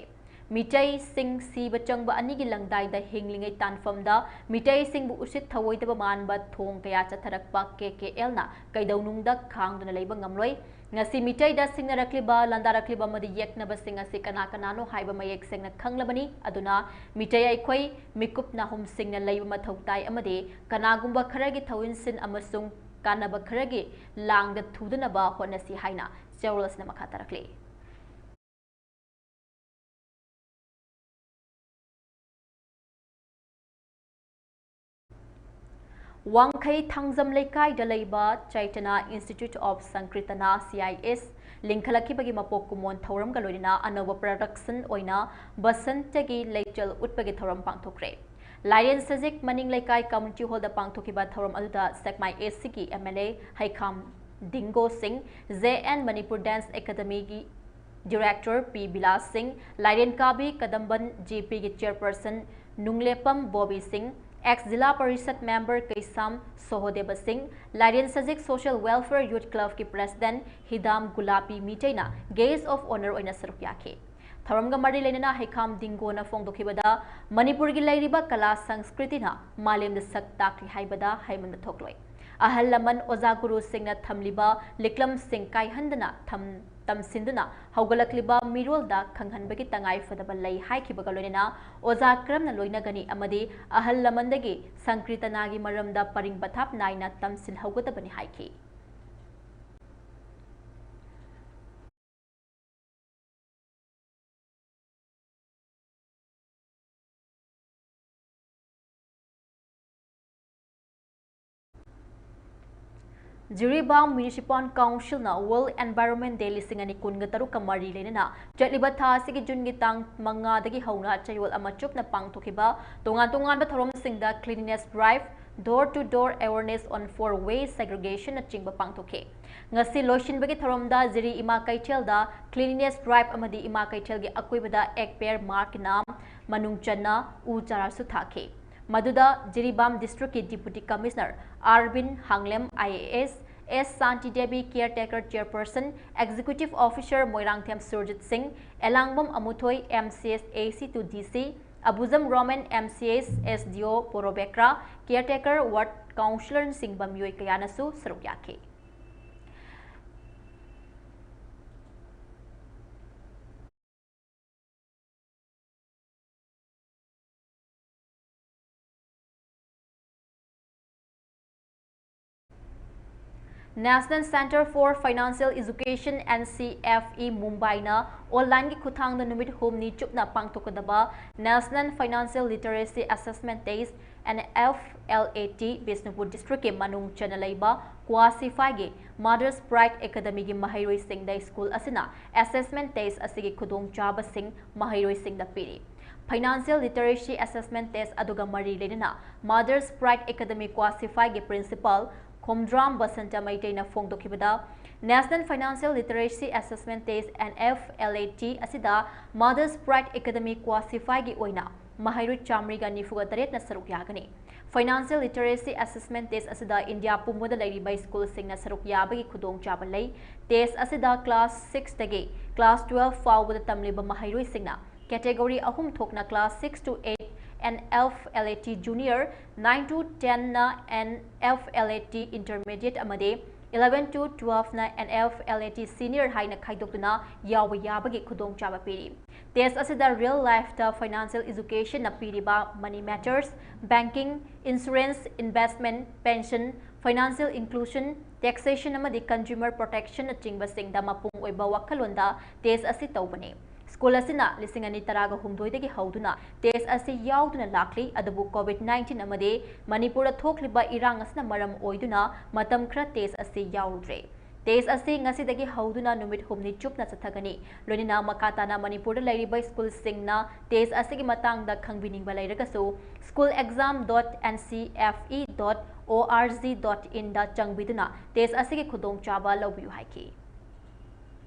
ꯃꯤꯇꯩꯁꯤꯡ ꯁꯤꯕ ꯆꯪꯕ ꯑꯅꯤꯒꯤ ꯂꯪꯗꯥꯏꯗ ꯍꯤꯡꯂꯤꯉꯩ ꯇꯥꯟꯐꯝꯗ ꯃꯤꯇꯩꯁꯤꯡꯕꯨ ꯎꯁꯤꯠ ꯊꯑꯣꯏꯗꯕ ꯃꯥꯟꯕ ꯊꯣꯡ ꯀꯌꯥ ꯆꯠꯊꯔꯛꯄ ꯀꯦ ꯀꯦ ꯑꯦꯜꯅ ꯀꯩꯗꯧꯅꯨꯡꯗ ꯈꯥꯡꯗꯨꯅ ꯂꯩꯕ ꯉꯝꯂꯣꯏ꯫ ꯉꯁꯤ ꯃꯤꯇꯩꯗ ꯁꯤꯡꯅꯔꯛꯂꯤꯕ, ꯂꯥꯟꯗꯥꯔꯛꯂꯤꯕ ꯑꯃꯗꯤ ꯌꯦꯛꯅꯕꯁꯤꯡ ꯑꯁꯤ ꯀꯅꯥ ꯀꯅꯥꯅꯣ ꯍꯥꯏꯕ ꯃꯌꯦꯛ ꯁꯦꯡꯅ ꯈꯪꯂꯕꯅꯤ꯫ ꯑꯗꯨꯅ ꯃꯤꯇꯩ ꯑꯩꯈꯣꯏ ꯃꯤꯀꯨꯞ ꯅꯥꯍꯨꯝꯁꯤꯡꯅ ꯂꯩꯕ ꯃꯊꯧ ꯇꯥꯏ ꯑꯃꯗꯤ ꯀꯅꯥꯒꯨꯝꯕ ꯈꯔꯒꯤ ꯊꯧꯏꯟꯁꯤꯟ ꯑꯃꯁꯨꯡ ꯀꯥꯟꯅꯕ ꯈꯔꯒꯤ ꯂꯥꯡꯗ ꯊꯨꯗꯅꯕ ꯍꯣꯠꯅꯁꯤ ꯍꯥꯏꯅ ꯆꯦꯔꯣꯜ ꯑꯁꯤꯅ ꯃꯈꯥ ꯇꯥꯔꯛꯂꯤ꯫ ꯋꯥꯡꯈꯩ ꯊꯥꯡꯖꯝ ꯂꯩꯀꯥꯏꯗ ꯂꯩꯕ ꯆꯩꯇꯅ Institute of Sankirtana, C I S, ꯂꯤꯡꯈꯠꯂꯛꯈꯤꯕꯒꯤ ꯃꯄꯣꯛ ꯀꯨꯝꯑꯣꯟ ꯊꯧꯔꯝꯒ ꯂꯣꯏꯅꯅ ꯑꯅꯧꯕ production ꯑꯣꯏꯅ ꯕꯁꯟꯇꯒꯤ ꯂꯩꯆꯜ ꯎꯠꯄꯒꯤ ꯊꯧꯔꯝ ꯄꯥꯡꯊꯣꯛꯈ꯭ꯔꯦ꯫ ꯂꯥꯏꯔꯦꯟ ꯁꯖꯤꯛ ꯃꯅꯤꯡ ꯂꯩꯀꯥꯏ community hall ꯗ ꯄꯥꯡꯊꯣꯛꯈꯤꯕ ꯊꯧꯔꯝ ꯑꯗꯨꯗ ꯁꯦꯛꯃꯥꯏ A C ꯒꯤ M L A ꯍꯩꯈꯥꯝ ꯗꯤꯡꯒꯣ ꯁꯤꯡ, J N Manipur Dance Academy ꯒꯤ director P ꯕꯤꯂꯥꯁ ꯁꯤꯡ, ꯂꯥꯏꯔꯦꯟ ꯀꯥꯕꯤ ꯀꯗꯝꯕꯟ G P ꯒꯤ chairperson ꯅꯨꯡꯂꯦꯄꯝ ꯕꯣꯕꯤ ꯁꯤꯡ, ex ꯖꯤꯂꯥ ꯄꯔꯤꯁꯠ member ꯀꯩꯁꯥꯝ ꯁꯣꯍꯣꯗꯦꯕ ꯁꯤꯡ, ꯂꯥꯏꯔꯦꯟ ꯁꯖꯤꯛ Social Welfare Youth Club ꯀꯤ president ꯍꯤꯗꯥꯝ ꯒꯨꯂꯥꯄꯤ ꯃꯤꯇꯩꯅ guest of honour ꯑꯣꯏꯅ ꯁꯔꯨꯛ ꯌꯥꯈꯤ꯫ ꯊꯧꯔꯝꯒ ꯃꯔꯤ ꯂꯩꯅꯅ ꯍꯩꯈꯥꯝ ꯗꯤꯡꯒꯣꯅ ꯐꯣꯡꯗꯣꯛꯈꯤꯕꯗ, ꯃꯅꯤꯄꯨꯔꯒꯤ ꯂꯩꯔꯤꯕ ꯀꯂꯥ ꯁꯪꯁꯀ꯭ꯔꯤꯇꯤꯅ ꯃꯥꯂꯦꯝꯗ ꯁꯛ ꯇꯥꯛꯂꯤ ꯍꯥꯏꯕꯗ ꯍꯥꯏꯃꯟꯕ ꯊꯣꯛꯂꯣꯏ꯫ ꯑꯍꯜ ꯂꯃꯟ ꯑꯣꯖꯥ ꯒꯨꯔꯨꯁꯤꯡꯅ ꯊꯝꯂꯤꯕ ꯂꯤꯛꯂꯝꯁꯤꯡ ꯀꯥꯏꯍꯟꯗꯅ ꯊꯝ-, ꯇꯝꯁꯤꯟꯗꯨꯅ ꯍꯧꯒꯠꯂꯛꯂꯤꯕ ꯃꯤꯔꯣꯜꯗ ꯈꯪꯍꯟꯕꯒꯤ ꯇꯉꯥꯏ ꯐꯗꯕ ꯂꯩ ꯍꯥꯏꯈꯤꯕꯒ ꯂꯣꯏꯅꯅ ꯑꯣꯖꯥ ꯀꯔꯝꯅ ꯂꯣꯏꯅꯒꯅꯤ ꯑꯃꯗꯤ ꯑꯍꯜ ꯂꯃꯟꯗꯒꯤ ꯁꯪꯀ꯭ꯔꯤꯇꯅꯥꯒꯤ ꯃꯔꯝꯗ ꯄꯔꯤꯡ ꯄꯊꯥꯞ ꯅꯥꯏꯅ ꯇꯝꯁꯤꯜꯍꯧꯒꯗꯕꯅꯤ ꯍꯥꯏꯈꯤ꯫ ꯖꯤꯔꯤꯕꯥꯝ Municipal Council ꯅ World Environment Day ꯂꯤꯁꯤꯡ ꯑꯅꯤ ꯀꯨꯟꯒ ꯇꯔꯨꯛꯀ ꯃꯔꯤ ꯂꯩꯅꯅ ꯆꯠꯂꯤꯕ ꯊꯥ ꯑꯁꯤꯒꯤ ꯖꯨꯟꯒꯤ ꯇꯥꯡ ꯃꯉꯥꯗꯒꯤ ꯍꯧꯅ ꯆꯌꯣꯜ ꯑꯃ ꯆꯨꯞꯅ ꯄꯥꯡꯊꯣꯛꯈꯤꯕ ꯇꯣꯉꯥꯟ ꯇꯣꯉꯥꯟꯕ ꯊꯧꯔꯝꯁꯤꯡꯗ cleanliness drive, door to door awareness on four way segregation ꯅꯆꯤꯡꯕ ꯄꯥꯡꯊꯣꯛꯈꯤ꯫ ꯉꯁꯤ ꯂꯣꯏꯁꯤꯟꯕꯒꯤ ꯊꯧꯔꯝꯗ ꯖꯤꯔꯤ ꯏꯃꯥ ꯀꯩꯊꯦꯜꯗ cleanliness drive ꯑꯃꯗꯤ ꯏꯃꯥ ꯀꯩꯊꯦꯜꯒꯤ ꯑꯀꯣꯏꯕꯗ Ek Ped Maa Ke Naam ꯃꯅꯨꯡ ꯆꯟꯅ ꯎ ꯆꯥꯔꯥꯁꯨ ꯊꯥꯈꯤ꯫ ꯃꯗꯨꯗ ꯖꯤꯔꯤꯕꯥꯝ district ꯀꯤ Deputy Commissioner Arbin ꯍꯥꯡꯂꯦꯝ I A S, S Santi Devi, caretaker chairperson, executive officer Moirangthem Surjit Singh, Elangbam Amuthoi, M C S A C to D C, Abujam Romen, M C S, S D O ꯄꯣꯔꯣꯕꯦꯀ꯭ꯔꯥ, caretaker ward councillor ꯅꯆꯤꯡꯕ ꯃꯤꯑꯣꯏ ꯀꯌꯥꯅꯁꯨ ꯁꯔꯨꯛ ꯌꯥꯈꯤ꯫ National Centre for Financial Education, N C F E, ꯃꯨꯝꯕꯥꯏꯅ online ꯒꯤ ꯈꯨꯠꯊꯥꯡꯗ ꯅꯨꯃꯤꯠ ꯍꯨꯝꯅꯤ ꯆꯨꯞꯅ ꯄꯥꯡꯊꯣꯛꯀꯗꯕ National Financial Literacy Assessment Test N F L A T Bishnupur ꯗꯤꯁꯇ꯭ꯔꯤꯛꯀꯤ ꯃꯅꯨꯡ ꯆꯟꯅ ꯂꯩꯕ ꯀ꯭ꯋꯥ ꯁꯤꯐꯥꯏꯒꯤ Mother's Pride Academyꯒꯤ ꯃꯍꯩꯔꯣꯏꯁꯤꯡꯗ ꯁ꯭ꯀꯨꯜ ꯑꯁꯤꯅ assessment test ꯑꯁꯤꯒꯤ ꯈꯨꯗꯣꯡꯆꯥꯕꯁꯤꯡ ꯃꯍꯩꯔꯣꯏꯁꯤꯡꯗ ꯄꯤꯔꯤ꯫ Financial Literacy Assessment Test ꯑꯗꯨꯒ ꯃꯔꯤ ꯂꯩꯅꯅ Mother's Pride Academy ꯀ꯭ꯋꯥ ꯁꯤꯐꯥꯏꯒꯤ principal Khomdram Basanta ꯃꯩꯇꯩꯅ ꯐꯣꯡꯗꯣꯛꯈꯤꯕꯗ, National Financial Literacy Assessment Test, N F L A T, ꯑꯁꯤꯗ Mother's Pride Academy ꯀ꯭ꯋꯥ ꯁꯤꯐꯥꯏꯒꯤ ꯑꯣꯏꯅ ꯃꯍꯩꯔꯣꯏ ꯆꯥꯃꯔꯤꯒ ꯅꯤꯐꯨꯒ ꯇꯔꯦꯠꯅ ꯁꯔꯨꯛ ꯌꯥꯒꯅꯤ꯫ Financial Literacy Assessment Test ꯑꯁꯤꯗ ꯏꯟꯗꯤꯌꯥ ꯄꯨꯝꯕꯗ ꯂꯩꯔꯤꯕ ꯁ꯭ꯀꯨꯜꯁꯤꯡꯅ ꯁꯔꯨꯛ ꯌꯥꯕꯒꯤ ꯈꯨꯗꯣꯡꯆꯥꯕ ꯂꯩ꯫ Test ꯑꯁꯤꯗ class six ꯇꯒꯤ class twelve ꯐꯥꯎꯕꯗ ꯇꯝꯂꯤꯕ ꯃꯍꯩꯔꯣꯏꯁꯤꯡꯅ category ꯑꯍꯨꯝ ꯊꯣꯛꯅ class six to eight N F L A T Junior, nine to ten ꯅ N F L A T Intermediate ꯑꯃꯗꯤ eleven to twelve ꯅ N F L A T Senior ꯍꯥꯏꯅ ꯈꯥꯏꯗꯣꯛꯇꯨꯅ ꯌꯥꯎꯕ ꯌꯥꯕꯒꯤ ꯈꯨꯗꯣꯡꯆꯥꯕ ꯄꯤꯔꯤ꯫ Test ꯑꯁꯤꯗ real lifeꯇ financial educationꯅ ꯄꯤꯔꯤꯕ money matters, banking, insurance, investment, pension, financial inclusion, taxation ꯑꯃꯗꯤ consumer protectionꯅꯆꯤꯡꯕꯁꯤꯡꯗ ꯃꯄꯨꯡ ꯑꯣꯏꯕ ꯋꯥꯈꯜꯂꯣꯟꯗ test ꯑꯁꯤ ꯇꯧꯕꯅꯤ꯫ ꯁ꯭ꯀꯨꯜ ꯑꯁꯤꯅ ꯂꯤꯁꯤꯡ ꯑꯅꯤ ꯇꯔꯥꯒ ꯍꯨꯝꯗꯣꯏꯗꯒꯤ ꯍꯧꯗꯨꯅ test ꯑꯁꯤ ꯌꯥꯎꯗꯨꯅ ꯂꯥꯛꯂꯤ, ꯑꯗꯨꯕꯨ COVID nineteen ꯑꯃꯗꯤ ꯃꯅꯤꯄꯨꯔꯗ ꯊꯣꯛꯂꯤꯕ ꯏꯔꯥꯡ ꯑꯁꯤꯅ ꯃꯔꯝ ꯑꯣꯏꯗꯨꯅ ꯃꯇꯝ ꯈꯔ test ꯑꯁꯤ ꯌꯥꯎꯔꯨꯗ꯭ꯔꯦ꯫ Test ꯑꯁꯤ ꯉꯁꯤꯗꯒꯤ ꯍꯧꯗꯨꯅ ꯅꯨꯃꯤꯠ ꯍꯨꯝꯅꯤ ꯆꯨꯞꯅ ꯆꯠꯊꯒꯅꯤ꯫ ꯂꯣꯏꯅꯅ ꯃꯈꯥ ꯇꯥꯅ ꯃꯅꯤꯄꯨꯔꯗ ꯂꯩꯔꯤꯕ ꯁ꯭ꯀꯨꯜꯁꯤꯡꯅ test ꯑꯁꯤꯒꯤ ꯃꯇꯥꯡꯗ ꯈꯪꯕꯤꯅꯤꯡꯕ ꯂꯩꯔꯒꯁꯨ, school exam dot N C F E dot O R G dot inꯗ ꯆꯪꯕꯤꯗꯨꯅ test ꯑꯁꯤꯒꯤ ꯈꯨꯗꯣꯡꯆꯥꯕ ꯂꯧꯕꯤꯌꯨ ꯍꯥꯏꯈꯤ꯫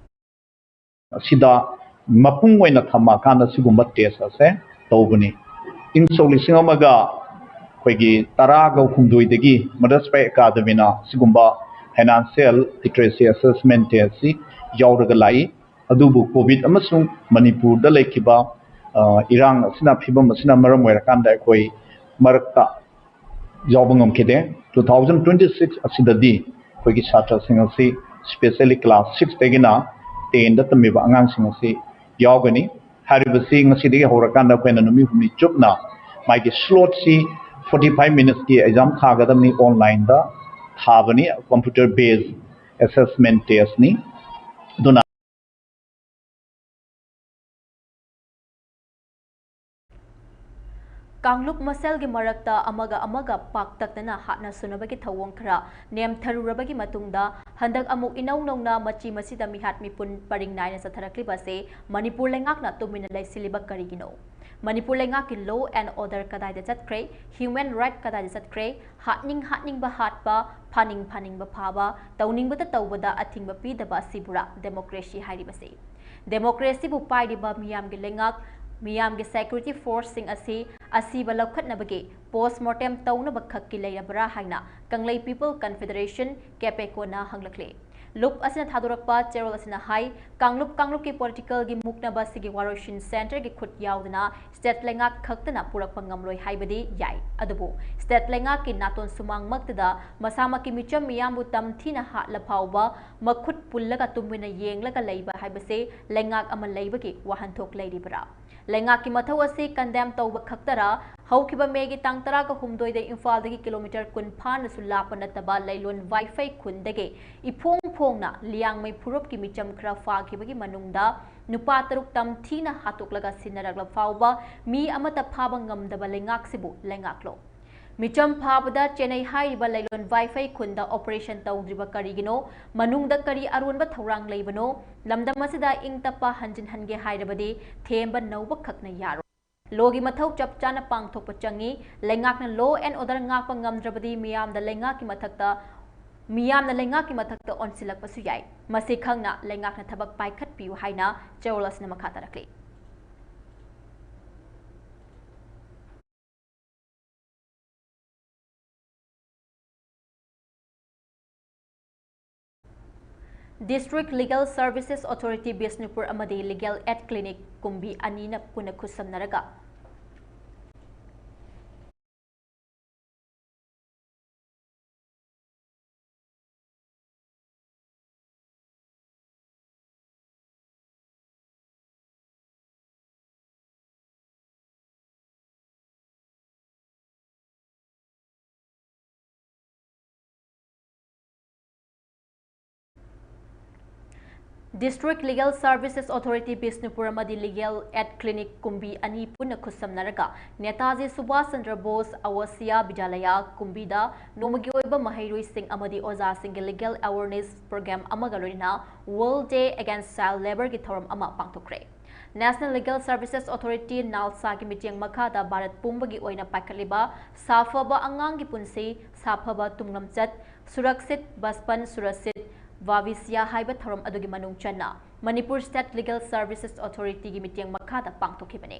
ꯑꯁꯤꯗ ꯃꯄꯨꯡ ꯑꯣꯏꯅ ꯊꯝꯃꯀꯥꯟꯗ ꯁꯤꯒꯨꯝꯕ test ꯑꯁꯦ ꯇꯧꯕꯅꯤ꯫ ꯏꯪ ꯁꯣꯛ ꯂꯤꯁꯤꯡ ꯑꯃꯒ ꯑꯩꯈꯣꯏꯒꯤ ꯇꯔꯥꯒ ꯍꯨꯝꯗꯣꯏꯗꯒꯤ Mother's Pride Academyꯅ ꯁꯤꯒꯨꯝꯕ financial literacy assessment test ꯁꯤ ꯌꯥꯎꯔꯒ ꯂꯥꯛꯏ꯫ ꯑꯗꯨꯕꯨ COVID ꯑꯃꯁꯨꯡ ꯃꯅꯤꯄꯨꯔꯗ ꯂꯩꯈꯤꯕ, ꯑ, ꯏꯔꯥꯡ ꯑꯁꯤꯅ, ꯐꯤꯕꯝ ꯑꯁꯤꯅ ꯃꯔꯝ ꯑꯣꯏꯔꯀꯥꯟꯗ ꯑꯩꯈꯣꯏ ꯃꯔꯛꯇ ꯌꯥꯎꯕ ꯉꯝꯈꯤꯗꯦ꯫ Two thousand twenty six ꯑꯁꯤꯗꯗꯤ ꯑꯩꯈꯣꯏꯒꯤ ꯁꯥꯇ꯭ꯔꯁꯤꯡ ꯑꯁꯤ, specially class six ꯇꯒꯤꯅ ten ꯗ ꯇꯝꯃꯤꯕ ꯑꯉꯥꯡꯁꯤꯡ ꯑꯁꯤ ꯌꯥꯎꯒꯅꯤ꯫ ꯍꯥꯏꯔꯤꯕꯁꯤ ꯉꯁꯤꯗꯒꯤ ꯍꯧꯔꯀꯥꯟꯗ ꯑꯩꯈꯣꯏꯅ ꯅꯨꯃꯤꯠ ꯍꯨꯝꯅꯤ ꯆꯨꯞꯅ ꯃꯥꯒꯤ slot ꯁꯤ forty five minutes ꯀꯤ exam ꯊꯥꯒꯗꯕꯅꯤ, online ꯗ ꯊꯥꯕꯅꯤ, computer based assessment test ꯅꯤ꯫ ꯑꯗꯨꯅ ꯀꯥꯡꯂꯨꯞ ꯃꯁꯦꯜꯒꯤ ꯃꯔꯛꯇ ꯑꯃꯒ ꯑꯃꯒ ꯄꯥꯛꯇꯛꯅꯅ ꯍꯥꯠꯅ ꯁꯨꯅꯕꯒꯤ ꯊꯧꯑꯣꯡ ꯈꯔ ꯅꯦꯝꯊꯔꯨꯔꯕꯒꯤ ꯃꯇꯨꯡꯗ, ꯍꯟꯗꯛ ꯑꯃꯨꯛ ꯏꯅꯧ ꯅꯧꯅ ꯃꯆꯤ ꯃꯁꯤꯗ ꯃꯤꯍꯥꯠ ꯃꯤꯄꯨꯟ ꯄꯔꯤꯡ ꯅꯥꯏꯅ ꯆꯠꯊꯔꯛꯂꯤꯕ ꯑꯁꯤ ꯃꯅꯤꯄꯨꯔ ꯂꯩꯉꯥꯛꯅ ꯇꯨꯃꯤꯟꯅ ꯂꯩꯁꯤꯜꯂꯤꯕ ꯀꯔꯤꯒꯤꯅꯣ? ꯃꯅꯤꯄꯨꯔ ꯂꯩꯉꯥꯛꯀꯤ law and order ꯀꯗꯥꯏꯗ ꯆꯠꯈ꯭ꯔꯦ? Human right ꯀꯗꯥꯏꯗ ꯆꯠꯈ꯭ꯔꯦ? ꯍꯥꯠꯅꯤꯡ ꯍꯥꯠꯅꯤꯡꯕ ꯍꯥꯠꯄ, ꯐꯥꯅꯤꯡ ꯐꯥꯅꯤꯡꯕ ꯐꯥꯕ, ꯇꯧꯅꯤꯡꯕꯇ ꯇꯧꯕꯗ ꯑꯊꯤꯡꯕ ꯄꯤꯗꯕ ꯑꯁꯤꯕꯨꯔꯥ democracy ꯍꯥꯏꯔꯤꯕꯁꯤ? Democracyꯕꯨ ꯄꯥꯏꯔꯤꯕ ꯃꯤꯌꯥꯝꯒꯤ ꯂꯩꯉꯥꯛ, ꯃꯤꯌꯥꯝꯒꯤ security forceꯁꯤꯡ ꯑꯁꯤ ꯑꯁꯤꯕ ꯂꯧꯈꯠꯅꯕꯒꯤ post mortem ꯇꯧꯅꯕ ꯈꯛꯀꯤ ꯂꯩꯔꯕ꯭ꯔꯥ ꯍꯥꯏꯅ Kanglei People Confederation, ꯀꯦꯄꯦꯀꯣꯅ ꯍꯪꯂꯛꯂꯤ꯫ ꯂꯨꯞ ꯑꯁꯤꯅ ꯊꯥꯗꯣꯔꯛꯄ ꯆꯦꯔꯣꯜ ꯑꯁꯤꯅ ꯍꯥꯏ, ꯀꯥꯡꯂꯨꯞ ꯀꯥꯡꯂꯨꯞꯀꯤ politicalꯒꯤ ꯃꯨꯛꯅꯕ ꯑꯁꯤꯒꯤ ꯋꯥꯔꯣꯏꯁꯤꯟ centreꯒꯤ ꯈꯨꯠ ꯌꯥꯎꯗꯅ state ꯂꯩꯉꯥꯛ ꯈꯛꯇꯅ ꯄꯨꯔꯛꯄ ꯉꯝꯂꯣꯏ ꯍꯥꯏꯕꯗꯤ ꯌꯥꯏ, ꯑꯗꯨꯕꯨ state ꯂꯩꯉꯥꯛꯀꯤ ꯅꯥꯇꯣꯟ ꯁꯨꯃꯥꯡꯃꯛꯇꯗ ꯃꯁꯥꯃꯛꯀꯤ ꯃꯤꯆꯝ ꯃꯤꯌꯥꯝꯕꯨ ꯇꯝꯊꯤꯅ ꯍꯥꯠꯂ ꯐꯥꯎꯕ ꯃꯈꯨꯠ ꯄꯨꯜꯂꯒ ꯇꯨꯃꯤꯟꯅ ꯌꯦꯡꯂꯒ ꯂꯩꯕ ꯍꯥꯏꯕꯁꯤ ꯂꯩꯉꯥꯛ ꯑꯃ ꯂꯩꯕꯒꯤ ꯋꯥꯍꯟꯊꯣꯛ ꯂꯩꯔꯤꯕ꯭ꯔꯥ? ꯂꯩꯉꯥꯛꯀꯤ ꯃꯊꯧ ꯑꯁꯤ condemn ꯇꯧꯕ ꯈꯛꯇꯔ? ꯍꯧꯈꯤꯕ ꯃꯦꯒꯤ ꯇꯥꯡ ꯇꯔꯥꯒ ꯍꯨꯝꯗꯣꯏꯗ ꯏꯝꯐꯥꯜꯗꯒꯤ kilometre ꯀꯨꯟ ꯐꯥꯅꯁꯨ ꯂꯥꯞꯄ ꯅꯠꯇꯕ ꯂꯩꯂꯣꯟ ꯋꯥꯏꯐꯩ ꯈꯨꯟꯗꯒꯤ ꯏꯐꯣꯡ ꯐꯣꯡꯅ ꯂꯤꯌꯥꯡꯃꯩ ꯐꯨꯔꯨꯞꯀꯤ ꯃꯤꯆꯝ ꯈꯔ ꯐꯥꯈꯤꯕꯒꯤ ꯃꯅꯨꯡꯗ ꯅꯨꯄꯥ ꯇꯔꯨꯛ ꯇꯝꯊꯤꯅ ꯍꯥꯠꯇꯣꯛꯂꯒ ꯁꯤꯟꯅꯔꯛꯂ ꯐꯥꯎꯕ ꯃꯤ ꯑꯃꯠꯇ ꯐꯥꯕ ꯉꯝꯗꯕ ꯂꯩꯉꯥꯛꯁꯤꯕꯨ ꯂꯩꯉꯥꯛꯂꯣ? ꯃꯤꯆꯝ ꯐꯥꯕꯗ ꯆꯦꯟꯅꯩ ꯍꯥꯏꯔꯤꯕ ꯂꯩꯂꯣꯟ ꯋꯥꯏꯐꯩ ꯈꯨꯟꯗ operation ꯇꯧꯗ꯭ꯔꯤꯕ ꯀꯔꯤꯒꯤꯅꯣ? ꯃꯅꯨꯡꯗ ꯀꯔꯤ ꯑꯔꯣꯟꯕ ꯊꯧꯔꯥꯡ ꯂꯩꯕꯅꯣ? ꯂꯝꯗꯝ ꯑꯁꯤꯗ ꯏꯪ ꯇꯞꯄ ꯍꯟꯖꯤꯟꯍꯟꯒꯦ ꯍꯥꯏꯔꯕꯗꯤ ꯊꯦꯝꯕ ꯅꯧꯕ ꯈꯛꯅ ꯌꯥꯔꯣꯏ꯫ Lawꯒꯤ ꯃꯊꯧ ꯆꯞ ꯆꯥꯅ ꯄꯥꯡꯊꯣꯛꯄ ꯆꯪꯏ꯫ ꯂꯩꯉꯥꯛꯅ law and order ꯉꯥꯛꯄ ꯉꯝꯗ꯭ꯔꯕꯗꯤ ꯃꯤꯌꯥꯝꯗ ꯂꯩꯉꯥꯛꯀꯤ ꯃꯊꯛꯇ, ꯃꯤꯌꯥꯝꯅ ꯂꯩꯉꯥꯛꯀꯤ ꯃꯊꯛꯇ ꯑꯣꯟꯁꯤꯜꯂꯛꯄꯁꯨ ꯌꯥꯏ꯫ ꯃꯁꯤ ꯈꯪꯅ ꯂꯩꯉꯥꯛꯅ ꯊꯕꯛ ꯄꯥꯏꯈꯠꯄꯤꯌꯨ ꯍꯥꯏꯅ ꯆꯦꯔꯣꯜ ꯑꯁꯤꯅ ꯃꯈꯥ ꯇꯥꯔꯛꯂꯤ꯫ District Legal Services Authority Bishnupur ꯑꯃꯗꯤ Legal Aid Clinic ꯀꯨꯝꯕꯤ ꯑꯅꯤꯅ ꯄꯨꯟꯅ ꯈꯨꯠꯁꯝꯅꯔꯒ District Legal Services Authority Bishnupur ꯑꯃꯗꯤ Legal Aid Clinic ꯀꯨꯝꯕꯤ ꯑꯅꯤ ꯄꯨꯟꯅ ꯈꯨꯠꯁꯝꯅꯔꯒ ꯅꯦꯇꯥꯖꯤ ꯁꯨꯚꯥꯁ ꯆꯟꯗ꯭ꯔ ꯕꯣꯁ ꯑꯋꯥꯁꯤꯌꯥ ꯕꯤꯗ꯭ꯌꯥꯂꯌꯥ ꯀꯨꯝꯕꯤꯗ ꯅꯣꯡꯃꯒꯤ ꯑꯣꯏꯕ ꯃꯍꯩꯔꯣꯏꯁꯤꯡ ꯑꯃꯗꯤ ꯑꯣꯖꯥꯁꯤꯡꯒꯤ Legal Awareness Program ꯑꯃꯒ ꯂꯣꯏꯅꯅ World Day Against Child Labourꯒꯤ ꯊꯧꯔꯝ ꯑꯃ ꯄꯥꯡꯊꯣꯛꯈ꯭ꯔꯦ꯫ National Legal Services Authority, ꯅꯥꯜꯁꯥꯒꯤ ꯃꯤꯠꯌꯦꯡ ꯃꯈꯥꯗ ꯚꯥꯔꯠ ꯄꯨꯝꯕꯒꯤ ꯑꯣꯏꯅ ꯄꯥꯏꯈꯠꯂꯤꯕ ꯁꯥꯐꯕ ꯑꯉꯥꯡꯒꯤ ꯄꯨꯟꯁꯤ, ꯁꯥꯐꯕ ꯇꯨꯡꯂꯝꯆꯠ, ꯁꯨꯔꯛꯁꯤꯠ ꯕꯁꯄꯟ ꯁꯨꯔꯛꯁꯤꯠ ꯚꯥꯚꯤꯁ꯭ꯌ ꯍꯥꯏꯕ ꯊꯧꯔꯝ ꯑꯗꯨꯒꯤ ꯃꯅꯨꯡ ꯆꯟꯅ ꯃꯅꯤꯄꯨꯔ State Legal Services Authorityꯒꯤ ꯃꯤꯠꯌꯦꯡ ꯃꯈꯥꯗ ꯄꯥꯡꯊꯣꯛꯈꯤꯕꯅꯤ꯫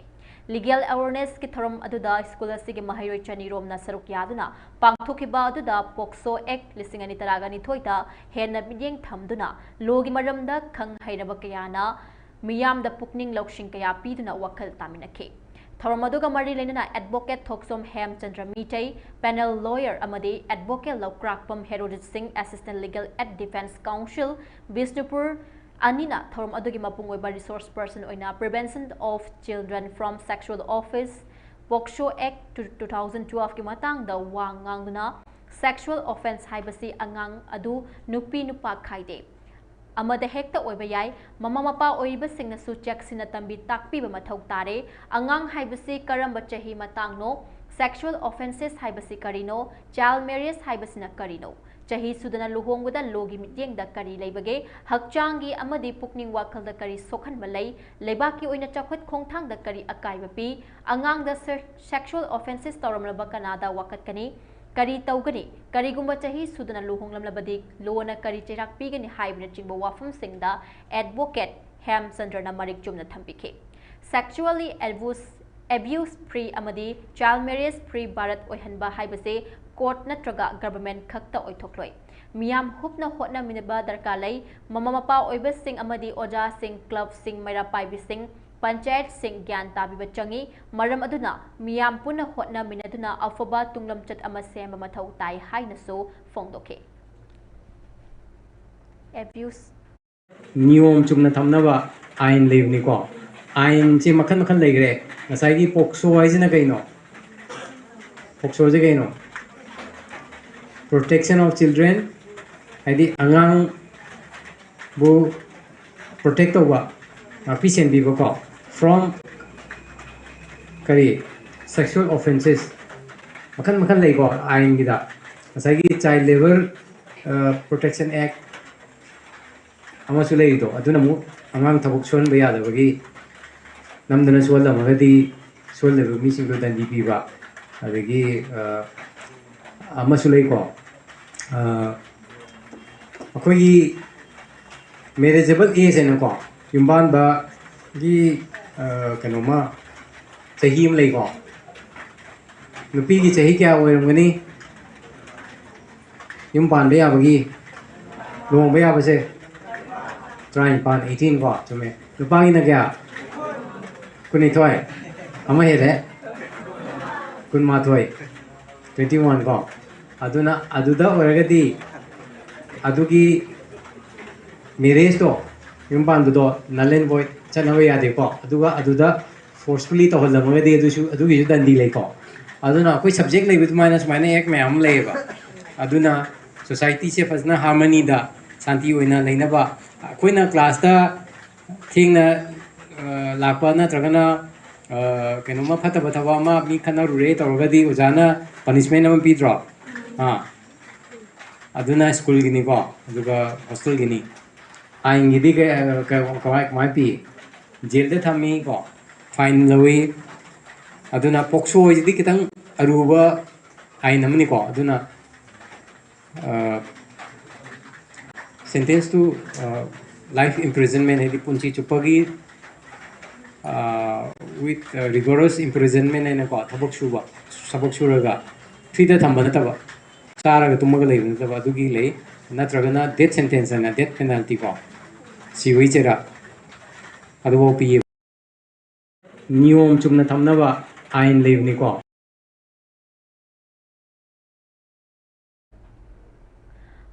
Legal Awarenessꯀꯤ ꯊꯧꯔꯝ ꯑꯗꯨꯗ ꯁ꯭ꯀꯨꯜ ꯑꯁꯤꯒꯤ ꯃꯍꯩꯔꯣꯏ ꯆꯅꯤꯔꯣꯝꯅ ꯁꯔꯨꯛ ꯌꯥꯗꯨꯅ ꯄꯥꯡꯊꯣꯛꯈꯤꯕ ꯑꯗꯨꯗ POCSO Act ꯂꯤꯁꯤꯡ ꯑꯅꯤ ꯇꯔꯥꯅꯤꯊꯣꯏꯗ ꯍꯦꯟꯅ ꯃꯤꯠꯌꯦꯡ ꯊꯝꯗꯨꯅ lawꯒꯤ ꯃꯔꯝꯗ ꯈꯪ ꯍꯩꯔꯕ ꯀꯌꯥꯅ ꯃꯤꯌꯥꯝꯗ ꯄꯨꯛꯅꯤꯡ ꯂꯧꯁꯤꯡ ꯀꯌꯥ ꯄꯤꯗꯨꯅ ꯋꯥꯈꯜ ꯇꯥꯃꯤꯟꯅꯈꯤ꯫ ꯊꯧꯔꯝ ꯑꯗꯨꯒ ꯃꯔꯤ ꯂꯩꯅꯅ Advocate ꯊꯣꯛꯆꯣꯝ ꯍꯦꯝꯆꯟꯗ꯭ꯔ ꯃꯤꯇꯩ, Panel Lawyer ꯑꯃꯗꯤ Advocate ꯂꯧꯀ꯭ꯔꯥꯛꯄꯝ ꯍꯦꯔꯣꯖꯤꯠ ꯁꯤꯡ, Assistant Legal Aid Defence Counsel, Bishnupur, ꯑꯅꯤꯅ ꯊꯧꯔꯝ ꯑꯗꯨꯒꯤ ꯃꯄꯨꯡ ꯑꯣꯏꯕ resource person ꯑꯣꯏꯅ Prevention of Children from Sexual Offence, POCSO Act two thousand twelveꯀꯤ ꯃꯇꯥꯡꯗ ꯋꯥ ꯉꯥꯡꯗꯨꯅ sexual offence ꯍꯥꯏꯕꯁꯤ ꯑꯉꯥꯡ ꯑꯗꯨ ꯅꯨꯄꯤ ꯅꯨꯄꯥ ꯈꯥꯏꯗꯦ꯫ ꯑꯃꯗ ꯍꯦꯛꯇ ꯑꯣꯏꯕ ꯌꯥꯏ꯫ ꯃꯃꯥ ꯃꯄꯥ ꯑꯣꯏꯔꯤꯕꯁꯤꯡꯅꯁꯨ ꯆꯦꯛꯁꯤꯟꯅ ꯇꯝꯕꯤ ꯇꯥꯛꯄꯤꯕ ꯃꯊꯧ ꯇꯥꯔꯦ꯫ ꯑꯉꯥꯡ ꯍꯥꯏꯕꯁꯤ ꯀꯔꯝꯕ ꯆꯍꯤ ꯃꯇꯥꯡꯅꯣ? Sexual offences ꯍꯥꯏꯕꯁꯤ ꯀꯔꯤꯅꯣ? Child marriage ꯍꯥꯏꯕꯁꯤꯅ ꯀꯔꯤꯅꯣ? ꯆꯍꯤ ꯁꯨꯗꯅ ꯂꯨꯍꯣꯡꯕꯗ lawꯒꯤ ꯃꯤꯠꯌꯦꯡꯗ ꯀꯔꯤ ꯂꯩꯕꯒꯦ? ꯍꯛꯆꯥꯡꯒꯤ ꯑꯃꯗꯤ ꯄꯨꯛꯅꯤꯡ ꯋꯥꯈꯜꯗ ꯀꯔꯤ ꯁꯣꯛꯍꯟꯕ ꯂꯩ? ꯂꯩꯕꯥꯛꯀꯤ ꯑꯣꯏꯅ ꯆꯥꯎꯈꯠ ꯈꯣꯡꯊꯥꯡꯗ ꯀꯔꯤ ꯑꯀꯥꯏꯕ ꯄꯤ? ꯑꯉꯥꯡꯗ se-, sexual offences ꯇꯧꯔꯝꯂꯕ ꯀꯅꯥꯗ ꯋꯥꯀꯠꯀꯅꯤ? ꯀꯔꯤ ꯇꯧꯒꯅꯤ? ꯀꯔꯤꯒꯨꯝꯕ ꯆꯍꯤ ꯁꯨꯗꯅ ꯂꯨꯍꯣꯡꯂꯝꯂꯕꯗꯤ lawꯅ ꯀꯔꯤ ꯆꯩꯔꯥꯛ ꯄꯤꯒꯅꯤ ꯍꯥꯏꯕꯅꯆꯤꯡꯕ ꯋꯥꯐꯝꯁꯤꯡꯗ Advocate ꯍꯦꯝꯆꯟꯗ꯭ꯔꯅ ꯃꯔꯤꯛ ꯆꯨꯝꯅ ꯊꯝꯕꯤꯈꯤ꯫ Sexually abuse, abuse free ꯑꯃꯗꯤ child marriage free ꯚꯥꯔꯠ ꯑꯣꯏꯍꯟꯕ ꯍꯥꯏꯕꯁꯤ court ꯅꯠꯇ꯭ꯔꯒ government ꯈꯛꯇ ꯑꯣꯏꯊꯣꯛꯂꯣꯏ꯫ ꯃꯤꯌꯥꯝ ꯍꯨꯞꯅ ꯍꯣꯠꯅꯃꯤꯟꯅꯕ ꯗꯔꯀꯥꯔ ꯂꯩ꯫ ꯃꯃꯥ ꯃꯄꯥ ꯑꯣꯏꯕꯁꯤꯡ ꯑꯃꯗꯤ ꯑꯣꯖꯥꯁꯤꯡ, clubꯁꯤꯡ, ꯃꯩꯔꯥ ꯄꯥꯏꯕꯤꯁꯤꯡ, ꯄꯟꯆꯥꯌꯠꯁꯤꯡ ꯒ꯭ꯌꯥꯟ ꯇꯥꯕꯤꯕ ꯆꯪꯏ꯫ ꯃꯔꯝ ꯑꯗꯨꯅ ꯃꯤꯌꯥꯝ ꯄꯨꯟꯅ ꯍꯣꯠꯅꯃꯤꯟꯅꯗꯨꯅ ꯑꯐꯕ ꯇꯨꯡꯂꯝꯆꯠ ꯑꯃ ꯁꯦꯝꯕ ꯃꯊꯧ ꯇꯥꯏ ꯍꯥꯏꯅꯁꯨ ꯐꯣꯡꯗꯣꯛꯈꯤ꯫ Abuse ꯅꯤꯌꯣꯝ ꯆꯨꯝꯅ ꯊꯝꯅꯕ ꯑꯥꯏꯟ ꯂꯩꯕꯅꯤꯀꯣ꯫ ꯑꯥꯏꯟꯁꯦ ꯃꯈꯜ ꯃꯈꯜ ꯂꯩꯈ꯭ꯔꯦ꯫ ꯉꯁꯥꯏꯒꯤ POCSO ꯍꯥꯏꯁꯤꯅ ꯀꯩꯅꯣ? POCSOꯁꯦ ꯀꯩꯅꯣ? Protection of Children, ꯍꯥꯏꯗꯤ ꯑꯉꯥꯡꯕꯨ ꯄ꯭ꯔꯣꯇꯦꯛ ꯇꯧꯕ, ꯉꯥꯛꯄꯤ ꯁꯦꯟꯕꯤꯕꯀꯣ, from ꯀꯔꯤ, sexual offences ꯃꯈꯜ ꯃꯈꯜ ꯂꯩꯀꯣ ꯑꯥꯏꯟꯒꯤꯗ꯫ ꯉꯁꯥꯏꯒꯤ Child Labour Protection Act ꯑꯃꯁꯨ ꯂꯩꯔꯤꯗꯣ, ꯑꯗꯨꯅ ꯑꯃꯨꯛ ꯑꯉꯥꯡ ꯊꯕꯛ ꯁꯨꯍꯟꯕ ꯌꯥꯗꯕꯒꯤ, ꯅꯝꯗꯅ ꯁꯨꯍꯜꯂꯝꯃꯒꯗꯤ ꯁꯨꯍꯜꯂꯤꯕ ꯃꯤꯁꯤꯡꯗꯣ ꯗꯟꯗꯤ ꯄꯤꯕ꯫ ꯑꯗꯒꯤ ꯑꯃꯁꯨ ꯂꯩꯀꯣ, ꯑꯩꯈꯣꯏꯒꯤ marriageable age ꯍꯥꯏꯅꯀꯣ, ꯌꯨꯝꯕꯥꯟꯕꯒꯤ ꯀꯩꯅꯣꯃ, ꯆꯍꯤ ꯑꯃ ꯂꯩꯀꯣ꯫ ꯅꯨꯄꯤꯒꯤ ꯆꯍꯤ ꯀꯌꯥ ꯑꯣꯏꯔꯝꯒꯅꯤ ꯌꯨꯝ ꯄꯥꯟꯕ ꯌꯥꯕꯒꯤ, ꯂꯨꯍꯣꯡꯕ ꯌꯥꯕꯁꯦ? ꯇꯔꯥꯅꯤꯄꯥꯟ, eighteen ꯀꯣ, ꯆꯨꯝꯃꯦ꯫ ꯅꯨꯄꯥꯒꯤꯅ ꯀꯌꯥ? ꯀꯨꯟꯅꯤꯊꯣꯏ꯫ ꯑꯃ ꯍꯦꯜꯂꯦ, ꯀꯨꯟꯃꯥꯊꯣꯏ, twenty one ꯀꯣ꯫ ꯑꯗꯨꯅ ꯑꯗꯨꯗ ꯑꯣꯏꯔꯒꯗꯤ ꯑꯗꯨꯒꯤ marriageꯇꯣ, ꯌꯨꯝ ꯄꯥꯟꯕꯗꯣ null and void, ꯆꯠꯅꯕ ꯌꯥꯗꯦꯀꯣ꯫ ꯑꯗꯨꯒ ꯑꯗꯨꯗ forcefully ꯇꯧꯍꯜꯂꯝꯃꯒꯗꯤ ꯑꯗꯨꯁꯨ, ꯑꯗꯨꯒꯤꯁꯨ ꯗꯟꯗꯤ ꯂꯩꯀꯣ꯫ ꯑꯗꯨꯅ ꯑꯩꯈꯣꯏ subject ꯂꯩꯕ ꯑꯗꯨꯃꯥꯏꯅ ꯁꯨꯃꯥꯏꯅ act ꯃꯌꯥꯝ ꯑꯃ ꯂꯩꯌꯦꯕ꯫ ꯑꯗꯨꯅ societyꯁꯦ ꯐꯖꯅ harmonyꯗ, ꯁꯥꯟꯇꯤ ꯑꯣꯏꯅ ꯂꯩꯅꯕ, ꯑꯩꯈꯣꯏꯅ classꯇ ꯊꯦꯡꯅ ꯂꯥꯛꯄ ꯅꯠꯇ꯭ꯔꯒꯅ ꯀꯩꯅꯣꯝꯃ ꯐꯠꯇꯕ ꯊꯕꯛ ꯑꯃ ꯃꯤ ꯈꯠꯅꯔꯨꯔꯦ ꯇꯧꯔꯒꯗꯤ ꯑꯣꯖꯥꯅ punishment ꯑꯃ ꯄꯤꯗ꯭ꯔꯣ? ꯑꯥ, ꯑꯗꯨꯅ ꯁ꯭ꯀꯨꯜꯒꯤꯅꯤꯀꯣ꯫ ꯑꯗꯨꯒ ꯍꯣꯁꯇꯦꯜꯒꯤꯅꯤ꯫ ꯑꯥꯏꯟꯒꯤꯗꯤ ꯀꯃꯥꯏ ꯀꯃꯥꯏꯅ ꯄꯤ? ꯖꯦꯜꯗ ꯊꯝꯃꯤ ꯀꯣ, ꯐꯥꯏꯟ ꯂꯧꯏ꯫ ꯑꯗꯨꯅ ꯄꯣꯛꯁꯣ ꯍꯥꯏꯁꯤꯗꯤ ꯈꯤꯇꯪ ꯑꯔꯨꯕ ꯑꯥꯏꯟ ꯑꯃꯅꯤꯀꯣ꯫ ꯑꯗꯨꯅ sentence to life imprisonment ꯍꯥꯏꯗꯤ ꯄꯨꯟꯁꯤ ꯆꯨꯞꯄꯒꯤ with rigorous imprisonment ꯍꯥꯏꯅꯀꯣ, ꯊꯕꯛ ꯁꯨꯕ, ꯊꯕꯛ ꯁꯨꯔꯒ ꯐ꯭ꯔꯤꯗ ꯊꯝꯕ ꯅꯠꯇꯕ, ꯆꯥꯔꯒ ꯇꯨꯝꯃꯒ ꯂꯩꯕ ꯅꯠꯇꯕ, ꯑꯗꯨꯒꯤ ꯂꯩ꯫ ꯅꯠꯇ꯭ꯔꯒꯅ death sentence ꯍꯥꯏꯅ, death penalty ꯀꯣ, ꯁꯤꯕꯒꯤ ꯆꯩꯔꯥꯛ ꯑꯗꯨꯐꯥꯎ ꯄꯤꯌꯦꯕ꯫ ꯅꯤꯌꯣꯝ ꯆꯨꯝꯅ ꯊꯝꯅꯕ ꯑꯥꯏꯟ ꯂꯩꯕꯅꯤꯀꯣ꯫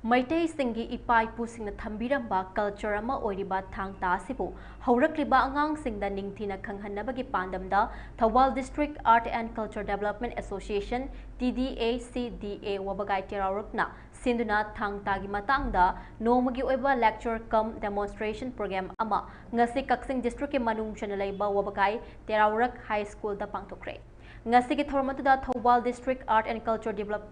ꯃꯩꯇꯩꯁꯤꯡꯒꯤ ꯏꯄꯥ ꯏꯄꯨꯁꯤꯡꯅ ꯊꯝꯕꯤꯔꯝꯕ ꯀꯜꯆꯔ ꯑꯃ ꯑꯣꯏꯔꯤꯕ ꯊꯥꯡ ꯇꯥ ꯑꯁꯤꯕꯨ ꯍꯧꯔꯛꯂꯤꯕ ꯑꯉꯥꯡꯁꯤꯡꯗ ꯅꯤꯡꯊꯤꯅ ꯈꯪꯍꯟꯅꯕꯒꯤ ꯄꯥꯟꯗꯝꯗ Thoubal district art and culture development association, T D A C D ꯑꯦ, ꯋꯥꯕꯒꯥꯏ ꯇꯦꯔꯥꯎꯔꯛꯅ ꯁꯤꯟꯗꯨꯅ ꯊꯥꯡ ꯇꯥꯒꯤ ꯃꯇꯥꯡꯗ ꯅꯣꯡꯃꯒꯤ ꯑꯣꯏꯕ lecture cum demonstration program ꯑꯃ ꯉꯁꯤ ꯀꯛꯆꯤꯡ ꯗꯤꯁꯇ꯭ꯔꯤꯛꯀꯤ ꯃꯅꯨꯡ ꯆꯟꯅ ꯂꯩꯕ ꯋꯥꯕꯒꯥꯏ ꯇꯦꯔꯥꯎꯔꯛ ꯍꯥꯏ ꯁ꯭ꯀꯨꯜꯗ ꯄꯥꯡꯊꯣꯛꯈ꯭ꯔꯦ꯫ ꯉꯁꯤꯒꯤ ꯊꯧꯔꯝ ꯑꯗꯨꯗ Thoubal district art and culture develop-,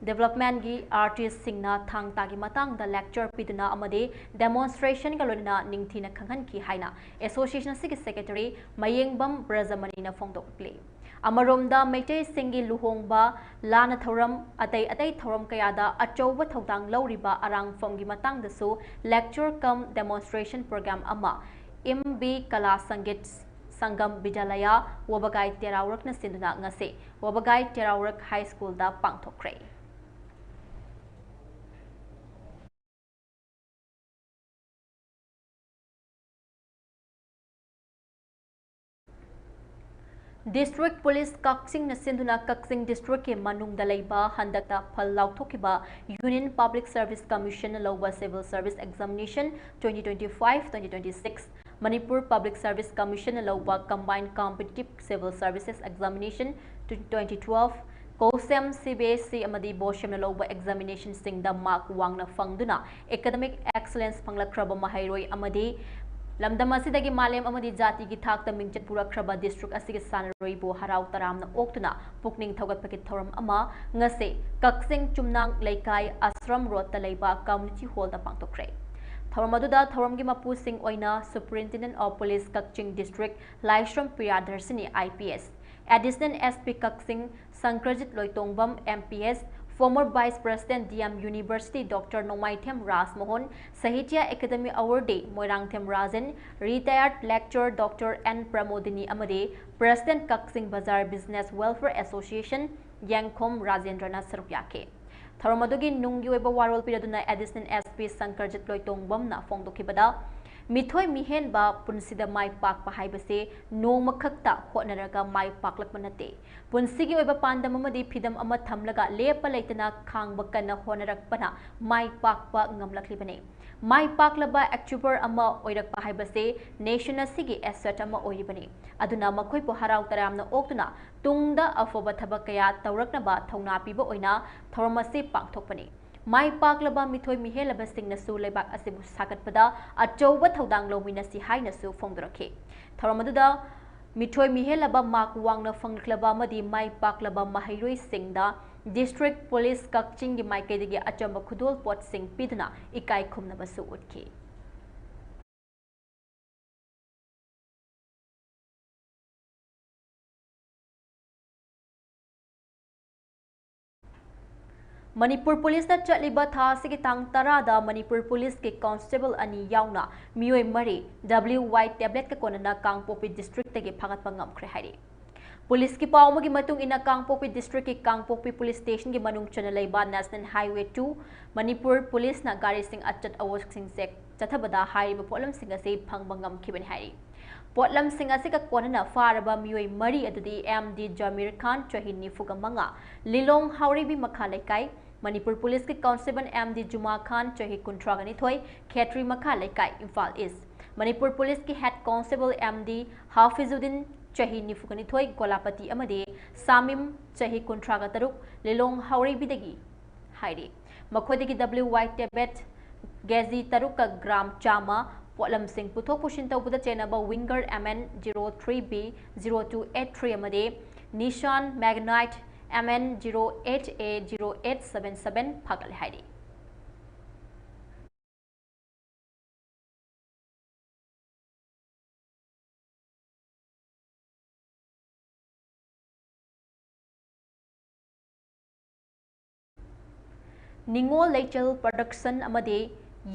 ꯗꯦꯕꯂꯞꯃꯦꯟꯒꯤ ꯑꯥꯔꯇꯤꯁꯁꯤꯡꯅ ꯊꯥꯡ ꯇꯥꯒꯤ ꯃꯇꯥꯡꯗ lecture ꯄꯤꯗꯨꯅ ꯑꯃꯗꯤ demonstrationꯒ ꯂꯣꯏꯅꯅ ꯅꯤꯡꯊꯤꯅ ꯈꯪꯍꯟꯈꯤ ꯍꯥꯏꯅ ꯑꯦꯁꯣꯁꯤꯌꯦꯁꯟ ꯑꯁꯤꯒꯤ ꯁꯦꯀ꯭ꯔꯦꯇꯔꯤ ꯃꯌꯦꯡꯕꯝ ꯕ꯭ꯔꯖꯃꯅꯤꯅ ꯐꯣꯡꯗꯣꯛꯂꯤ꯫ ꯑꯃꯔꯣꯝꯗ ꯃꯩꯇꯩꯁꯤꯡꯒꯤ ꯂꯨꯍꯣꯡꯕ, ꯂꯥꯟꯅ ꯊꯧꯔꯝ, ꯑꯇꯩ ꯑꯇꯩ ꯊꯧꯔꯝ ꯀꯌꯥꯗ ꯑꯆꯧꯕ ꯊꯧꯗꯥꯡ ꯂꯧꯔꯤꯕ ꯑꯔꯥꯡꯐꯝꯒꯤ ꯃꯇꯥꯡꯗꯁꯨ lecture cum demonstration program ꯑꯃ ꯏꯝ ꯕꯤ ꯀꯂꯥ ꯁꯪꯒꯤꯠ ꯁꯪꯒꯝ ꯕꯤꯗ꯭ꯌꯥꯂꯌꯥ, ꯋꯥꯕꯒꯥꯏ ꯇꯦꯔꯥꯎꯔꯛꯅ ꯁꯤꯟꯗꯨꯅ ꯉꯁꯤ ꯋꯥꯕꯒꯥꯏ ꯇꯦꯔꯥꯎꯔꯛ ꯍꯥꯏ ꯁ꯭ꯀꯨꯜꯗ ꯄꯥꯡꯊꯣꯛꯈ꯭ꯔꯦ꯫ ꯗꯤꯁꯇ꯭ꯔꯤꯛ ꯄꯨꯂꯤꯁ ꯀꯛꯆꯤꯡꯅ ꯁꯤꯟꯗꯨꯅ ꯀꯛꯆꯤꯡ ꯗꯤꯁꯇ꯭ꯔꯤꯛꯀꯤ ꯃꯅꯨꯡꯗ ꯂꯩꯕ ꯍꯟꯗꯛꯇ ꯐꯜ ꯂꯥꯎꯊꯣꯛꯈꯤꯕ Union Public Service Commissionꯅ ꯂꯧꯕ Civil Service Examination twenty twenty-five twenty twenty-six, Manipur Public Service Commissionꯅ ꯂꯧꯕ Combined Competitive Civil Services Examination twenty twelve, COHSEM, C B S E ꯑꯃꯗꯤ BOSEMꯅ ꯂꯧꯕ examinationꯁꯤꯡꯗ mark ꯋꯥꯡꯅ ꯐꯪꯗꯨꯅ academic excellence ꯐꯪꯂꯛꯈ꯭ꯔꯕ ꯃꯍꯩꯔꯣꯏ ꯑꯃꯗꯤ ꯂꯝꯗꯝ ꯑꯁꯤꯗꯒꯤ ꯃꯥꯂꯦꯝ ꯑꯃꯗꯤ ꯖꯥꯇꯤꯒꯤ ꯊꯥꯛꯇ ꯃꯤꯡꯆꯠ ꯄꯨꯔꯛꯈ꯭ꯔꯕ ꯗꯤꯁꯇ꯭ꯔꯤꯛ ꯑꯁꯤꯒꯤ ꯁꯥꯟꯅꯔꯣꯏꯕꯨ ꯍꯔꯥꯎ ꯇꯔꯥꯝꯅ ꯑꯣꯛꯇꯨꯅ ꯄꯨꯛꯅꯤꯡ ꯊꯧꯒꯠꯄꯒꯤ ꯊꯧꯔꯝ ꯑꯃ ꯉꯁꯤ ꯀꯛꯆꯤꯡ ꯆꯨꯝꯅꯥꯡ ꯂꯩꯀꯥꯏ ꯑꯁ꯭ꯔꯝ ꯔꯣꯗꯇ ꯂꯩꯕ ꯀꯝꯃ꯭ꯌꯨꯅꯤꯇꯤ ꯍꯣꯜꯗ ꯄꯥꯡꯊꯣꯛꯈ꯭ꯔꯦ꯫ ꯊꯧꯔꯝ ꯑꯗꯨꯗ ꯊꯧꯔꯝꯒꯤ ꯃꯄꯨꯁꯤꯡ ꯑꯣꯏꯅ Superintendent of Police Kakching district Laishram Priyadarshini, I P S, Additional S P Kakching Sangkrajit Loitongbam, M P S, former Vice President, D M University, Doctor Nongmaithem ꯔꯥꯖꯃꯣꯍꯟ, Sahitya Academy Awardee Moirangthem Rajen, retired lecturer Doctor N Pramodini ꯑꯃꯗꯤ President ꯀꯛꯆꯤꯡ ꯕꯖꯥꯔ Business Welfare Association ꯌꯦꯡꯈꯣꯝ ꯔꯥꯖꯦꯟꯗ꯭ꯔꯅ ꯁꯔꯨꯛ ꯌꯥꯈꯤ꯫ ꯊꯧꯔꯝ ꯑꯗꯨꯒꯤ ꯅꯨꯡꯒꯤ ꯑꯣꯏꯕ ꯋꯥꯔꯣꯜ ꯄꯤꯔꯗꯨꯅ Additional S P ꯁꯪꯀ꯭ꯔꯖꯤꯠ ꯂꯣꯏꯇꯣꯡꯕꯝꯅ ꯐꯣꯡꯗꯣꯛꯈꯤꯕꯗ, ꯃꯤꯊꯣꯏ ꯃꯤꯍꯦꯟꯕ ꯄꯨꯟꯁꯤꯗ ꯃꯥꯏ ꯄꯥꯛꯄ ꯍꯥꯏꯕꯁꯦ ꯅꯣꯡꯃꯈꯛꯇ ꯍꯣꯠꯅꯔꯒ ꯃꯥꯏ ꯄꯥꯛꯂꯛꯄ ꯅꯠꯇꯦ꯫ ꯄꯨꯟꯁꯤꯒꯤ ꯑꯣꯏꯕ ꯄꯥꯟꯗꯝ ꯑꯃꯗꯤ ꯐꯤꯗꯝ ꯑꯃ ꯊꯝꯂꯒ ꯂꯦꯞꯄ ꯂꯩꯇꯅ ꯈꯥꯡꯕ ꯀꯟꯅ ꯍꯣꯠꯅꯔꯛꯄꯅ ꯃꯥꯏ ꯄꯥꯛꯄ ꯉꯝꯂꯛꯂꯤꯕꯅꯤ꯫ ꯃꯥꯏ ꯄꯥꯛꯂꯕ ꯑꯦꯆꯤꯚꯔ ꯑꯃ ꯑꯣꯏꯔꯛꯄ ꯍꯥꯏꯕꯁꯦ ꯅꯦꯁꯟ ꯑꯁꯤꯒꯤ ꯑꯦꯁꯦꯠ ꯑꯃ ꯑꯣꯏꯔꯤꯕꯅꯤ꯫ ꯑꯗꯨꯅ ꯃꯈꯣꯏꯕꯨ ꯍꯔꯥꯎ ꯇꯌꯥꯝꯅ ꯑꯣꯛꯇꯨꯅ ꯇꯨꯡꯗ ꯑꯐꯕ ꯊꯕꯛ ꯀꯌꯥ ꯇꯧꯔꯛꯅꯕ ꯊꯧꯅꯥ ꯄꯤꯕ ꯑꯣꯏꯅ ꯊꯧꯔꯝ ꯑꯁꯤ ꯄꯥꯡꯊꯣꯛꯄꯅꯤ꯫ ꯃꯥꯏ ꯄꯥꯛꯂꯕ ꯃꯤꯊꯣꯏ ꯃꯤꯍꯦꯜꯂꯕꯁꯤꯡꯅꯁꯨ ꯂꯩꯕꯥꯛ ꯑꯁꯤꯕꯨ ꯁꯥꯒꯠꯄꯗ ꯑꯆꯧꯕ ꯊꯧꯗꯥꯡ ꯂꯧꯃꯤꯟꯅꯁꯤ ꯍꯥꯏꯅꯁꯨ ꯐꯣꯡꯗꯣꯔꯛꯈꯤ꯫ ꯊꯧꯔꯝ ꯑꯗꯨꯗ ꯃꯤꯊꯣꯏ ꯃꯤꯍꯦꯜꯂꯕ ꯃꯥꯔꯛ ꯋꯥꯡꯅ ꯐꯪꯂꯛꯂꯕ ꯑꯃꯗꯤ ꯃꯥꯏ ꯄꯥꯛꯂꯕ ꯃꯍꯩꯔꯣꯏꯁꯤꯡꯗ ꯗꯤꯁꯇ꯭ꯔꯤꯛ ꯄꯨꯂꯤꯁ ꯀꯛꯆꯤꯡꯒꯤ ꯃꯥꯏꯀꯩꯗꯒꯤ ꯑꯆꯝꯕ ꯈꯨꯗꯣꯜ ꯄꯣꯠꯁꯤꯡ ꯄꯤꯗꯨꯅ ꯏꯀꯥꯏ ꯈꯨꯝꯅꯕꯁꯨ ꯎꯠꯈꯤ꯫ ꯃꯅꯤꯄꯨꯔ ꯄꯨꯂꯤꯁꯅ ꯆꯠꯂꯤꯕ ꯊꯥ ꯑꯁꯤꯒꯤ ꯇꯥꯡ ꯇꯔꯥꯗ ꯃꯅꯤꯄꯨꯔ ꯄꯨꯂꯤꯁꯀꯤ ꯀꯣꯟꯁꯇꯦꯕꯜ ꯑꯅꯤ ꯌꯥꯎꯅ ꯃꯤꯑꯣꯏ ꯃꯔꯤ W Y tablet ꯀ ꯀꯣꯟꯅꯅ ꯀꯥꯡꯄꯣꯛꯄꯤ ꯗꯤꯁꯇ꯭ꯔꯤꯛꯇꯒꯤ ꯐꯥꯒꯠꯄ ꯉꯝꯈ꯭ꯔꯦ ꯍꯥꯏꯔꯤ꯫ ꯄꯨꯂꯤꯁꯀꯤ ꯄꯥꯎ ꯑꯃꯒꯤ ꯃꯇꯨꯡ ꯏꯟꯅ, ꯀꯥꯡꯄꯣꯛꯄꯤ ꯗꯤꯁꯇ꯭ꯔꯤꯛꯀꯤ ꯀꯥꯡꯄꯣꯛꯄꯤ ꯄꯨꯂꯤꯁ ꯁ꯭ꯇꯦꯁꯟꯒꯤ ꯃꯅꯨꯡ ꯆꯟꯅ ꯂꯩꯕ National Highway two, ꯃꯅꯤꯄꯨꯔ ꯄꯨꯂꯤꯁꯅ ꯒꯥꯔꯤꯁꯤꯡ ꯑꯆꯠ ꯑꯋꯣꯛꯁꯤꯡ ꯆꯦꯛ ꯆꯠꯊꯕꯗ ꯍꯥꯏꯔꯤꯕ ꯄꯣꯠꯂꯝꯁꯤꯡ ꯑꯁꯤ ꯐꯪꯕ ꯉꯝꯈꯤꯕꯅꯤ ꯍꯥꯏꯔꯤ꯫ ꯄꯣꯠꯂꯝꯁꯤꯡ ꯑꯁꯤꯒ ꯀꯣꯟꯅꯅ ꯐꯥꯔꯕ ꯃꯤꯑꯣꯏ ꯃꯔꯤ ꯑꯗꯨꯗꯤ M D ꯖꯃꯤꯔ ꯈꯥꯟ, ꯆꯍꯤ ꯅꯤꯐꯨꯒ ꯃꯉꯥ, ꯂꯤꯂꯣꯡ ꯍꯥꯎꯔꯩꯕꯤ ꯃꯈꯥ ꯂꯩꯀꯥꯏ, ꯃꯅꯤꯄꯨꯔ ꯄꯨꯂꯤꯁꯀꯤ ꯀꯣꯟꯁꯇꯦꯕꯜ M D ꯖꯨꯃꯥ ꯈꯥꯟ, ꯆꯍꯤ ꯀꯨꯟꯊ꯭ꯔꯥꯒ ꯅꯤꯊꯣꯏ, ꯈꯦꯇ꯭ꯔꯤ ꯃꯈꯥ ꯂꯩꯀꯥꯏ, ꯏꯝꯐꯥꯜ ꯏꯁ꯫ ꯃꯅꯤꯄꯨꯔ ꯄꯨꯂꯤꯁꯀꯤ ꯍꯦꯗ ꯀꯣꯟꯁꯇꯦꯕꯜ M D ꯍꯥꯐꯤꯖꯨꯗꯤꯟ, ꯆꯍꯤ ꯅꯤꯐꯨꯒ ꯅꯤꯊꯣꯏ, ꯒꯣꯂꯥꯄꯇꯤ ꯑꯃꯗꯤ ꯁꯥꯃꯤꯝ, ꯆꯍꯤ ꯀꯨꯟꯊ꯭ꯔꯥꯒ ꯇꯔꯨꯛ, ꯂꯤꯂꯣꯡ ꯍꯥꯎꯔꯩꯕꯤꯗꯒꯤ ꯍꯥꯏꯔꯤ꯫ ꯃꯈꯣꯏꯗꯒꯤ W Y tablet ꯀꯦ ꯖꯤ ꯇꯔꯨꯛꯀ ꯒ꯭ꯔꯥꯝ ꯆꯥꯝꯃ, ꯄꯣꯠꯂꯝꯁꯤꯡ ꯄꯨꯊꯣꯛ ꯄꯨꯁꯤꯟ ꯇꯧꯕꯗ ꯆꯦꯟꯅꯕ Winger M N zero three B zero two eight three ꯑꯃꯗꯤ Nissan Magnite M N zero eight A zero eight seven seven ꯐꯥꯒꯠꯂꯦ ꯍꯥꯏꯔꯤ꯫ ꯅꯤꯉꯣꯜ ꯂꯩꯆꯦꯜ ꯄ꯭ꯔꯣꯗꯛꯁꯟ ꯑꯃꯗꯤ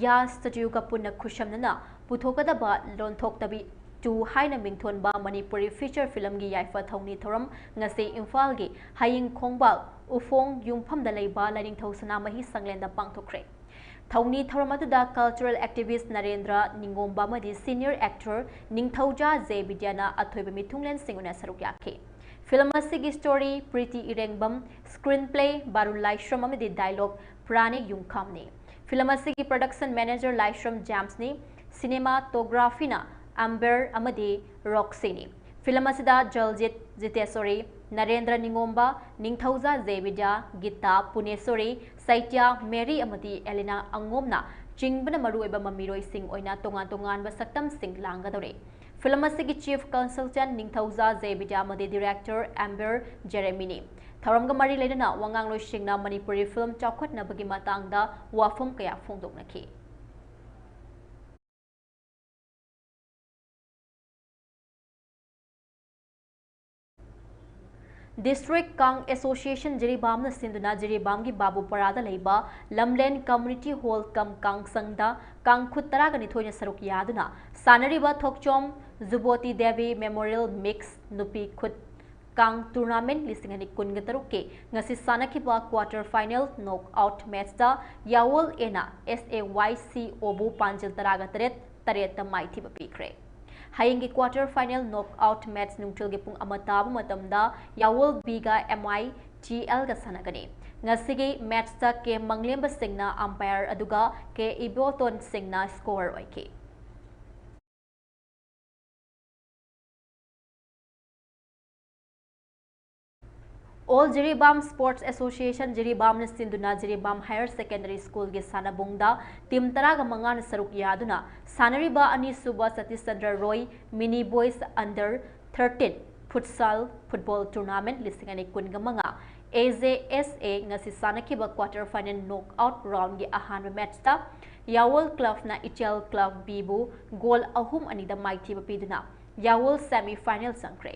ꯌꯥ ꯁ꯭ꯇꯨꯗꯤꯑꯣꯒ ꯄꯨꯟꯅ ꯈꯨꯠꯁꯝꯅꯅ ꯄꯨꯊꯣꯛꯀꯗꯕ ꯂꯣꯟꯊꯣꯛꯇꯕꯤ two ꯍꯥꯏꯅ ꯃꯤꯡꯊꯣꯟꯕ ꯃꯅꯤꯄꯨꯔꯤ ꯐꯤꯆꯔ ꯐꯤꯂꯝꯒꯤ ꯌꯥꯏꯐ ꯊꯧꯅꯤ ꯊꯧꯔꯝ ꯉꯁꯤ ꯏꯝꯐꯥꯜꯒꯤ ꯍꯌꯤꯡ ꯈꯣꯡꯕꯥꯜ ꯎꯐꯣꯡ ꯌꯨꯝꯐꯝꯗ ꯂꯩꯕ ꯂꯥꯏꯅꯤꯡꯊꯧ ꯁꯅꯥꯃꯍꯤ ꯁꯪꯂꯦꯟꯗ ꯄꯥꯡꯊꯣꯛꯈ꯭ꯔꯦ꯫ ꯊꯧꯅꯤ ꯊꯧꯔꯝ ꯑꯗꯨꯗ cultural activist ꯅꯔꯦꯟꯗ꯭ꯔ ꯅꯤꯉꯣꯝꯕ ꯑꯃꯗꯤ senior actor ꯅꯤꯡꯊꯧꯖꯥ ꯖꯦ ꯕꯤꯗ꯭ꯌꯥꯅ ꯑꯊꯣꯏꯕ ꯃꯤꯊꯨꯡꯂꯦꯟꯁꯤꯡ ꯑꯣꯏꯅ ꯁꯔꯨꯛ ꯌꯥꯈꯤ꯫ Film ꯑꯁꯤꯒꯤ story ꯄ꯭ꯔꯤꯇꯤ ꯏꯔꯦꯡꯕꯝ, screenplay ꯕꯥꯔꯨꯟ ꯂꯥꯏꯁ꯭ꯔꯝ ꯑꯃꯗꯤ dialogue ꯄ꯭ꯔꯥꯅꯤꯛ ꯌꯨꯝꯈꯥꯝꯅꯤ꯫ Film ꯑꯁꯤꯒꯤ production manager ꯂꯥꯏꯁ꯭ꯔꯝ ꯖꯦꯝꯁꯅꯤ, cinematographyꯅ ꯑꯝꯕꯔ ꯑꯃꯗꯤ ꯔꯣꯛꯁꯤꯅꯤ꯫ Film ꯑꯁꯤꯗ ꯖꯜꯖꯤꯠ ꯖꯤꯇꯦꯁꯣꯔꯤ, ꯅꯔꯦꯟꯗ꯭ꯔ ꯅꯤꯉꯣꯝꯕ, ꯅꯤꯡꯊꯧꯖꯥ ꯖꯦ ꯕꯤꯗ꯭ꯌꯥ, ꯒꯤꯇꯥ ꯄꯨꯅꯦꯁꯣꯔꯤ, ꯁꯩꯇ꯭ꯌꯥ ꯃꯦꯔꯤ ꯑꯃꯗꯤ ꯑꯦꯂꯤꯅꯥ ꯑꯉꯣꯝꯅ ꯆꯤꯡꯕꯅ ꯃꯔꯨꯑꯣꯏꯕ ꯃꯃꯤꯔꯣꯏꯁꯤꯡ ꯑꯣꯏꯅ ꯇꯣꯉꯥꯟ ꯇꯣꯉꯥꯟꯕ ꯁꯛꯇꯝꯁꯤꯡ ꯂꯥꯡꯒꯗꯧꯔꯤ꯫ Film ꯑꯁꯤꯒꯤ chief consultant ꯅꯤꯡꯊꯧꯖꯥ ꯖꯦ ꯕꯤꯗ꯭ꯌꯥ ꯑꯃꯗꯤ director ꯑꯝꯕꯔ ꯖꯦꯔꯦꯃꯤꯅꯤ꯫ ꯊꯧꯔꯝꯒ ꯃꯔꯤ ꯂꯩꯅꯅ ꯋꯥꯉꯥꯡꯂꯣꯏꯁꯤꯡꯅ ꯃꯅꯤꯄꯨꯔꯤ film ꯆꯥꯎꯈꯠꯅꯕꯒꯤ ꯃꯇꯥꯡꯗ ꯋꯥꯐꯝ ꯀꯌꯥ ꯐꯣꯡꯗꯣꯛꯅꯈꯤ꯫ District Kang Association ꯖꯤꯔꯤꯕꯥꯝꯅ ꯁꯤꯟꯗꯨꯅ ꯖꯤꯔꯤꯕꯥꯝꯒꯤ ꯕꯥꯕꯨꯄꯔꯥꯗ ꯂꯩꯕ ꯂꯝꯂꯦꯟ Community Hall cum ꯀꯥꯡꯁꯪꯗ ꯀꯥꯡ ꯈꯨꯠ ꯇꯔꯥꯒ ꯅꯤꯊꯣꯏꯅ ꯁꯔꯨꯛ ꯌꯥꯗꯨꯅ ꯁꯥꯟꯅꯔꯤꯕ ꯊꯣꯛꯆꯣꯝ ꯖꯨꯕꯣꯇꯤ ꯗꯦꯕꯤ Memorial Mix ꯅꯨꯄꯤ ꯈꯨꯠ ꯀꯥꯡ tournament ꯂꯤꯁꯤꯡ ꯑꯅꯤ ꯀꯨꯟꯒ ꯇꯔꯨꯛꯀꯤ ꯉꯁꯤ ꯁꯥꯟꯅꯈꯤꯕ quarter final knock out matchꯇ ꯌꯥꯋꯣꯜ Aꯅ S A Y C Oꯕꯨ ꯄꯥꯟꯖꯤꯜ ꯇꯔꯥꯒ ꯇꯔꯦꯠ, ꯇꯔꯦꯠꯇ ꯃꯥꯏꯊꯤꯕ ꯄꯤꯈ꯭ꯔꯦ꯫ ꯍꯌꯦꯡꯒꯤ quarter final knock out match ꯅꯨꯡꯊꯤꯜꯒꯤ ꯄꯨꯡ ꯑꯃ ꯇꯥꯕ ꯃꯇꯝꯗ ꯌꯥꯋꯣꯜ Bꯒ M I T Lꯒ ꯁꯥꯟꯅꯒꯅꯤ꯫ ꯉꯁꯤꯒꯤ matchꯇ K ꯃꯪꯂꯦꯝꯕ ꯁꯤꯡꯅ umpire ꯑꯗꯨꯒ K ꯏꯕꯣꯇꯣꯟ ꯁꯤꯡꯅ scorer ꯑꯣꯏꯈꯤ꯫ All Jiribam Sports Association ꯖꯤꯔꯤꯕꯥꯝꯅ ꯁꯤꯟꯗꯨꯅ ꯖꯤꯔꯤꯕꯥꯝ Higher Secondary Schoolꯒꯤ ꯁꯥꯟꯅꯕꯨꯡꯗ team ꯇꯔꯥꯒ ꯃꯉꯥꯅ ꯁꯔꯨꯛ ꯌꯥꯗꯨꯅ ꯁꯥꯟꯅꯔꯤꯕ ꯑꯅꯤꯁꯨꯕ ꯁꯇꯤꯁ ꯆꯟꯗ꯭ꯔ ꯔꯣꯏ Mini Boys Under thirteen Futsal Football Tournament ꯂꯤꯁꯤꯡ ꯑꯅꯤ ꯀꯨꯟꯒ ꯃꯉꯥ, A J S A, ꯉꯁꯤ ꯁꯥꯟꯅꯈꯤꯕ quarter final knock out roundꯒꯤ ꯑꯍꯥꯟꯕ matchꯇ ꯌꯥꯋꯣꯜ clubꯅ ꯏꯆꯦꯜ Club Bꯕꯨ goal ꯑꯍꯨꯝ ꯑꯅꯤꯗ ꯃꯥꯏꯊꯤꯕ ꯄꯤꯗꯨꯅ ꯌꯥꯋꯣꯜ semi final ꯆꯪꯈ꯭ꯔꯦ꯫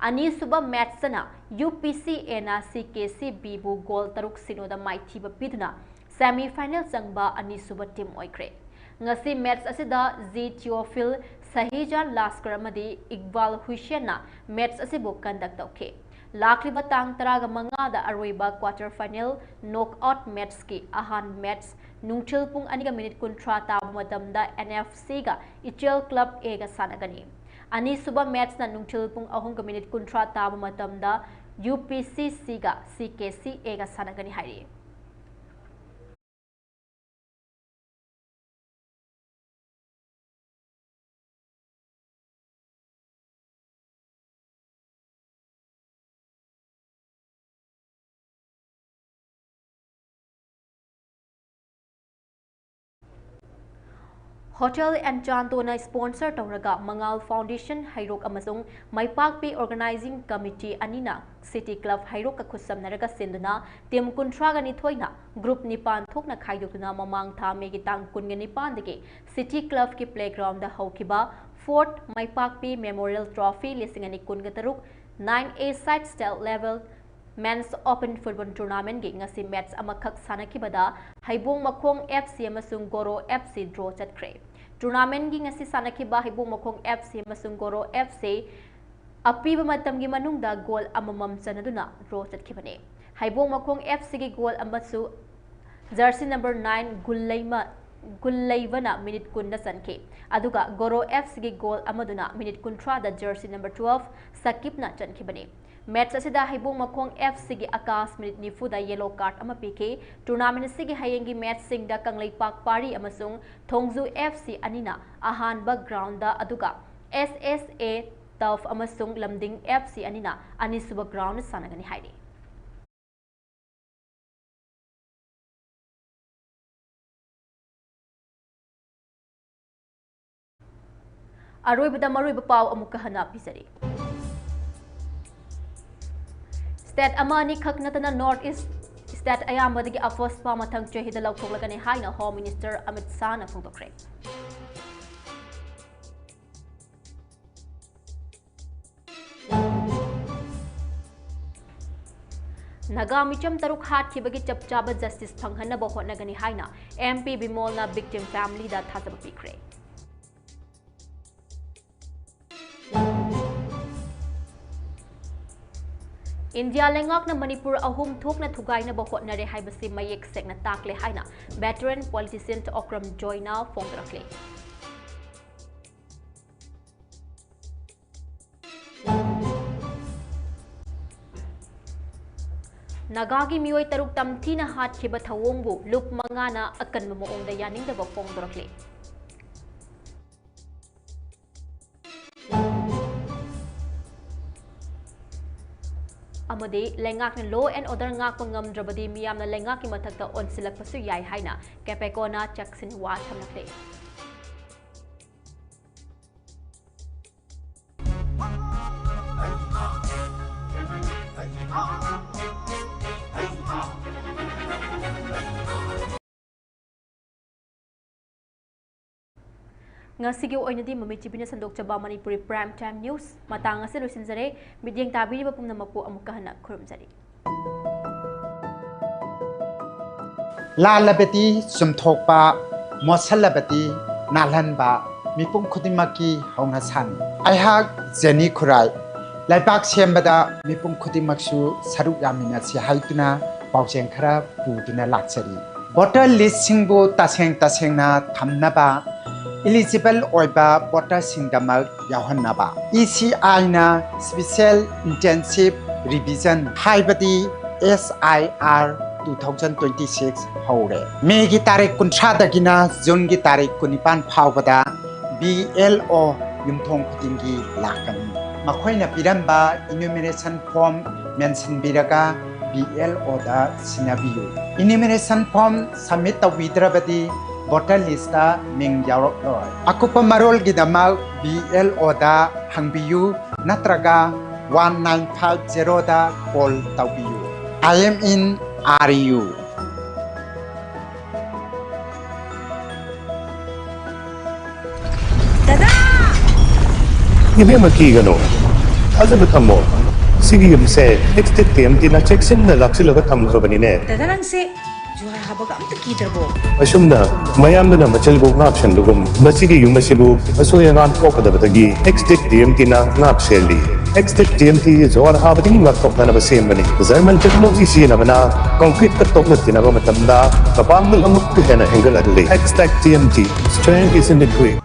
ꯑꯅꯤꯁꯨꯕ matchꯇꯅ U P C Aꯅ C K C Bꯕꯨ goal ꯇꯔꯨꯛ ꯁꯤꯅꯣꯗ ꯃꯥꯏꯊꯤꯕ ꯄꯤꯗꯨꯅ semi final ꯆꯪꯕ ꯑꯅꯤꯁꯨꯕ team ꯑꯣꯏꯈ꯭ꯔꯦ꯫ ꯉꯁꯤ match ꯑꯁꯤꯗ G Theophil, ꯁꯍꯤꯖꯥꯟ ꯂꯥꯁꯀꯔ ꯑꯃꯗꯤ ꯏꯛꯕꯥꯜ ꯍꯨꯏꯁꯦꯟꯅ match ꯑꯁꯤꯕꯨ conduct ꯇꯧꯈꯤ꯫ ꯂꯥꯛꯂꯤꯕ ꯇꯥꯡ ꯇꯔꯥꯃꯉꯥꯗ ꯑꯔꯣꯏꯕ quarter final knockout matchꯀꯤ ꯑꯍꯥꯟꯕ match ꯅꯨꯡꯊꯤꯜ ꯄꯨꯡ ꯑꯅꯤꯒ minute ꯀꯨꯟꯊ꯭ꯔꯥ ꯇꯥꯕ ꯃꯇꯝꯗ NFCꯒ Ichel Club Aꯒ ꯁꯥꯟꯅꯒꯅꯤ꯫ ꯑꯅꯤꯁꯨꯕ matchꯅ ꯅꯨꯡꯊꯤꯜ ꯄꯨꯡ ꯑꯍꯨꯝꯒ minute ꯀꯨꯟꯊ꯭ꯔꯥ ꯇꯥꯕ ꯃꯇꯝꯗ UPCCꯒ CKCAꯒ ꯁꯥꯟꯅꯒꯅꯤ ꯍꯥꯏꯔꯤ꯫ Hotel Enchantoꯅ sponsor ꯇꯧꯔꯒ ꯃꯉꯥꯜ Foundation ꯍꯩꯔꯣꯛ ꯑꯃꯁꯨꯡ ꯃꯥꯏꯄꯥꯛꯄꯤ Organizing Committee ꯑꯅꯤꯅ City Club ꯍꯩꯔꯣꯛꯀ ꯈꯨꯠꯁꯝꯅꯔꯒ ꯁꯤꯟꯗꯨꯅ team ꯀꯨꯟꯊ꯭ꯔꯥꯒ ꯅꯤꯊꯣꯏꯅ group ꯅꯤꯄꯥꯟ ꯊꯣꯛꯅ ꯈꯥꯏꯗꯣꯛꯇꯨꯅ ꯃꯃꯥꯡ ꯊꯥ ꯃꯦꯒꯤ ꯇꯥꯡ ꯀꯨꯟꯒ ꯅꯤꯄꯥꯟꯗꯒꯤ City Clubꯀꯤ playgroundꯗ ꯍꯧꯈꯤꯕ Fourth ꯃꯥꯏꯄꯥꯛꯄꯤ Memorial Trophy ꯂꯤꯁꯤꯡ ꯑꯅꯤ ꯀꯨꯟꯒ ꯇꯔꯨꯛ nine A side state level Men's Open Football Tournamentꯀꯤ ꯉꯁꯤ match ꯑꯃꯈꯛ ꯁꯥꯟꯅꯈꯤꯕꯗ ꯍꯩꯕꯣꯡ ꯃꯈꯣꯡ FC ꯑꯃꯁꯨꯡ ꯒꯣꯔꯣ FC draw ꯆꯠꯈ꯭ꯔꯦ꯫ Tournamentꯀꯤ ꯉꯁꯤ ꯁꯥꯟꯅꯈꯤꯕ ꯍꯩꯕꯣꯡ ꯃꯈꯣꯡ FC ꯑꯃꯁꯨꯡ ꯒꯣꯔꯣ FC ꯑꯄꯤꯕ ꯃꯇꯝꯒꯤ ꯃꯅꯨꯡꯗ goal ꯑꯃꯃꯝ ꯆꯟꯅꯗꯨꯅ draw ꯆꯠꯈꯤꯕꯅꯤ꯫ ꯍꯩꯕꯣꯡ ꯃꯈꯣꯡ FCꯒꯤ goal ꯑꯃꯁꯨ jersey number nine ꯒꯨꯜꯂꯩꯃ, ꯒꯨꯜꯂꯩꯕꯅ minute ꯀꯨꯟꯗ ꯆꯟꯈꯤ꯫ ꯑꯗꯨꯒ ꯒꯣꯔꯣ FCꯒꯤ goal ꯑꯃꯗꯨꯅ minute ꯀꯨꯟꯊ꯭ꯔꯥꯗ jersey number twelve ꯁꯀꯤꯞꯅ ꯆꯟꯈꯤꯕꯅꯤ꯫ Match ꯑꯁꯤꯗ ꯍꯩꯕꯣꯡ ꯃꯈꯣꯡ FCꯒꯤ ꯑꯀꯥꯁ minute ꯅꯤꯐꯨꯗ yellow card ꯑꯃ ꯄꯤꯈꯤ꯫ Tournament ꯑꯁꯤꯒꯤ ꯍꯌꯦꯡꯒꯤ matchꯁꯤꯡꯗ ꯀꯪꯂꯩꯄꯥꯛ ꯄꯥꯔꯤ ꯑꯃꯁꯨꯡ ꯊꯣꯡꯖꯨ FC ꯑꯅꯤꯅ ꯑꯍꯥꯟꯕ groundꯗ, ꯑꯗꯨꯒ SSA Turf ꯑꯃꯁꯨꯡ ꯂꯝꯗꯤꯡ FC ꯑꯅꯤꯅ ꯑꯅꯤꯁꯨꯕ ground ꯁꯥꯟꯅꯒꯅꯤ ꯍꯥꯏꯔꯤ꯫ ꯑꯔꯣꯏꯕꯗ ꯃꯔꯨꯑꯣꯏꯕ ꯄꯥꯎ ꯑꯃꯨꯛꯀ ꯍꯟꯅ ꯄꯤꯖꯔꯤ꯫ State ꯑꯃ ꯑꯅꯤꯈꯛ ꯅꯠꯇꯅ North East state ꯑꯌꯥꯝꯕꯗꯒꯤ AFOSPA ꯃꯊꯪ ꯆꯍꯤꯗ ꯂꯧꯊꯣꯛꯂꯒꯅꯤ ꯍꯥꯏꯅ Home Minister ꯑꯃꯤꯠ ꯁꯥꯍꯅ ꯐꯣꯡꯗꯣꯛꯈ꯭ꯔꯦ꯫ ꯅꯥꯒꯥ ꯃꯤꯆꯝ ꯇꯔꯨꯛ ꯍꯥꯠꯈꯤꯕꯒꯤ ꯆꯞ ꯆꯥꯕ justice ꯐꯪꯍꯟꯅꯕ ꯍꯣꯠꯅꯒꯅꯤ ꯍꯥꯏꯅ MP ꯕꯤꯃꯣꯜꯅ victim familyꯗ ꯊꯥꯖꯕ ꯄꯤꯈ꯭ꯔꯦ꯫ ꯏꯟꯗꯤꯌꯥ ꯂꯩꯉꯥꯛꯅ ꯃꯅꯤꯄꯨꯔ ꯑꯍꯨꯝ ꯊꯣꯛꯅ ꯊꯨꯒꯥꯏꯅꯕ ꯍꯣꯠꯅꯔꯦ ꯍꯥꯏꯕꯁꯤ ꯃꯌꯦꯛ ꯁꯦꯡꯅ ꯇꯥꯛꯂꯦ ꯍꯥꯏꯅ veteran politician ꯑꯣꯀ꯭ꯔꯝ ꯖꯣꯏꯅ ꯐꯣꯡꯗꯣꯔꯛꯂꯤ꯫ ꯅꯥꯒꯥꯒꯤ ꯃꯤꯑꯣꯏ ꯇꯔꯨꯛ ꯇꯝꯊꯤꯅ ꯍꯥꯠꯈꯤꯕ ꯊꯧꯑꯣꯡꯕꯨ ꯂꯨꯞ ꯃꯉꯥꯅ ꯑꯀꯟꯕ ꯃꯑꯣꯡꯗ ꯌꯥꯅꯤꯡꯗꯕ ꯐꯣꯡꯗꯣꯔꯛꯂꯤ꯫ ꯑꯃꯗꯤ ꯂꯩꯉꯥꯛꯅ law and order ꯉꯥꯛꯄ ꯉꯝꯗ꯭ꯔꯕꯗꯤ ꯃꯤꯌꯥꯝꯅ ꯂꯩꯉꯥꯛꯀꯤ ꯃꯊꯛꯇ ꯑꯣꯟꯁꯤꯜꯂꯛꯄꯁꯨ ꯌꯥꯏ ꯍꯥꯏꯅ ꯀꯦꯄꯦꯀꯣꯅ ꯆꯦꯛꯁꯤꯟꯋꯥ ꯊꯝꯂꯛꯂꯤ꯫ ꯉꯁꯤꯒꯤ ꯑꯣꯏꯅꯗꯤ ꯃꯃꯤ ꯇꯤꯚꯤꯅ ꯁꯟꯗꯣꯛꯆꯕ ꯃꯅꯤꯄꯨꯔꯤ Prime Time News ꯃꯇꯥꯡ ꯑꯁꯤ ꯂꯣꯏꯁꯤꯟꯖꯔꯦ꯫ ꯃꯤꯠꯌꯦꯡ ꯇꯥꯕꯤꯔꯤꯕ ꯄꯨꯝꯅꯃꯛꯄꯨ ꯑꯃꯨꯛꯀ ꯍꯟꯅ ꯈꯨꯔꯨꯝꯖꯔꯤ꯫ ꯂꯥꯜꯂꯕꯗꯤ ꯆꯨꯝꯊꯣꯛꯄ, ꯃꯣꯠꯁꯜꯂꯕꯗꯤ ꯅꯥꯜꯍꯟꯕ, ꯃꯤꯄꯨꯝ ꯈꯨꯗꯤꯡꯃꯛꯀꯤ ꯍꯧꯅꯁꯥꯅꯤ꯫ ꯑꯩꯍꯥꯛ ꯖꯦꯅꯤ ꯈꯨꯔꯥꯏ, ꯂꯩꯕꯥꯛ ꯁꯦꯝꯕꯗ ꯃꯤꯄꯨꯝ ꯈꯨꯗꯤꯡꯃꯛꯁꯨ ꯁꯔꯨꯛ ꯌꯥꯃꯤꯟꯅꯁꯤ ꯍꯥꯏꯗꯨꯅ ꯄꯥꯎꯖꯦꯜ ꯈꯔ ꯄꯨꯗꯨꯅ ꯂꯥꯛꯆꯔꯤ꯫ Voter listꯁꯤꯡꯕꯨ ꯇꯁꯦꯡ ꯇꯁꯦꯡꯅ ꯊꯝꯅꯕ, eligible ꯑꯣꯏꯕ voterꯁꯤꯡꯗꯃꯛ ꯌꯥꯎꯍꯟꯅꯕ ECIꯅ Special Intensive Revision ꯍꯥꯏꯕꯗꯤ SIR two thousand twenty six ꯍꯧꯔꯦ꯫ ꯃꯦꯒꯤ ꯇꯥꯔꯤꯛ ꯀꯨꯟꯊ꯭ꯔꯥꯗꯒꯤꯅ ꯖꯨꯟꯒꯤ ꯇꯥꯔꯤꯛ ꯀꯨꯟꯅꯤꯄꯥꯟ ꯐꯥꯎꯕꯗ BLO ꯌꯨꯝꯊꯣꯡ ꯈꯨꯗꯤꯡꯒꯤ ꯂꯥꯛꯀꯅꯤ꯫ ꯃꯈꯣꯏꯅ ꯄꯤꯔꯝꯕ enumeration form ꯃꯦꯟꯁꯤꯟꯕꯤꯔꯒ BLOꯗ ꯁꯤꯟꯅꯕꯤꯌꯨ꯫ Enumeration form submit ꯇꯧꯕꯤꯗ꯭ꯔꯕꯗꯤ voter listꯇ ꯃꯤꯡ ꯌꯥꯎꯔꯛꯂꯣꯏ꯫ ꯑꯀꯨꯞꯄ ꯃꯔꯣꯜꯒꯤꯗꯃꯛ BLOꯗ ꯍꯪꯕꯤꯌꯨ ꯅꯠꯇ꯭ꯔꯒ one nine five zeroꯗ call ꯇꯧꯕꯤꯌꯨ꯫ I am in RU꯫ ꯗꯗꯥ! ꯏꯕꯦꯝꯃ, ꯀꯤꯒꯅꯨ꯫ ꯊꯥꯖꯕ ꯊꯝꯃꯣ꯫ ꯁꯤꯒꯤ ꯌꯨꯝꯁꯦ ꯑꯦꯛꯁꯇꯦꯠ ꯇꯤ ꯑꯦꯝ ꯇꯤꯅ ꯆꯦꯛꯁꯤꯟꯅ ꯂꯥꯛꯁꯤꯜꯂꯒ ꯊꯝꯈ꯭ꯔꯕꯅꯤꯅꯦ꯫ ꯗꯗꯥ, ꯅꯪꯁꯦ ꯖꯨꯍꯥꯔ ꯊꯕꯛ ꯑꯝꯇ ꯀꯤꯗ꯭ꯔꯕꯣ? ꯑꯁꯨꯝꯅ ꯃꯌꯥꯝꯗꯨꯅ ꯃꯆꯤꯜꯕꯨ ꯉꯥꯛꯁꯦꯟꯕꯒꯨꯝ ꯃꯁꯤꯒꯤ ꯌꯨꯝ ꯑꯁꯤꯕꯨ ꯑꯁꯣꯏ ꯑꯉꯥꯝ ꯊꯣꯛꯀꯗꯕꯗꯒꯤ ꯑꯦꯛꯁꯇꯦꯛ ꯇꯤ ꯑꯦꯝ ꯇꯤꯅ ꯉꯥꯛ ꯁꯦꯜꯂꯤ꯫ ꯑꯦꯛꯁꯇꯦꯛ ꯇꯤ ꯑꯦꯝ ꯇꯤ ꯖꯋꯥꯔ ꯍꯥꯕꯗꯒꯤ ꯉꯥꯛꯊꯣꯛꯅꯅꯕ ꯁꯦꯝꯕꯅꯤ꯫ ꯖꯔꯃꯟ ꯇꯦꯛꯅꯣꯂꯣꯖꯤ ꯁꯤꯖꯤꯟꯅꯕꯅ ꯀꯣꯟꯀ꯭ꯔꯤꯠꯀ ꯇꯣꯛꯅ ꯇꯤꯟꯅꯕ ꯃꯇꯝꯗ ꯃꯄꯥꯡꯒꯜ ꯑꯃꯨꯛꯀ ꯍꯦꯟꯅ ꯍꯦꯟꯒꯠꯍꯜꯂꯤ꯫ Extech T M T, strength is in the grit꯫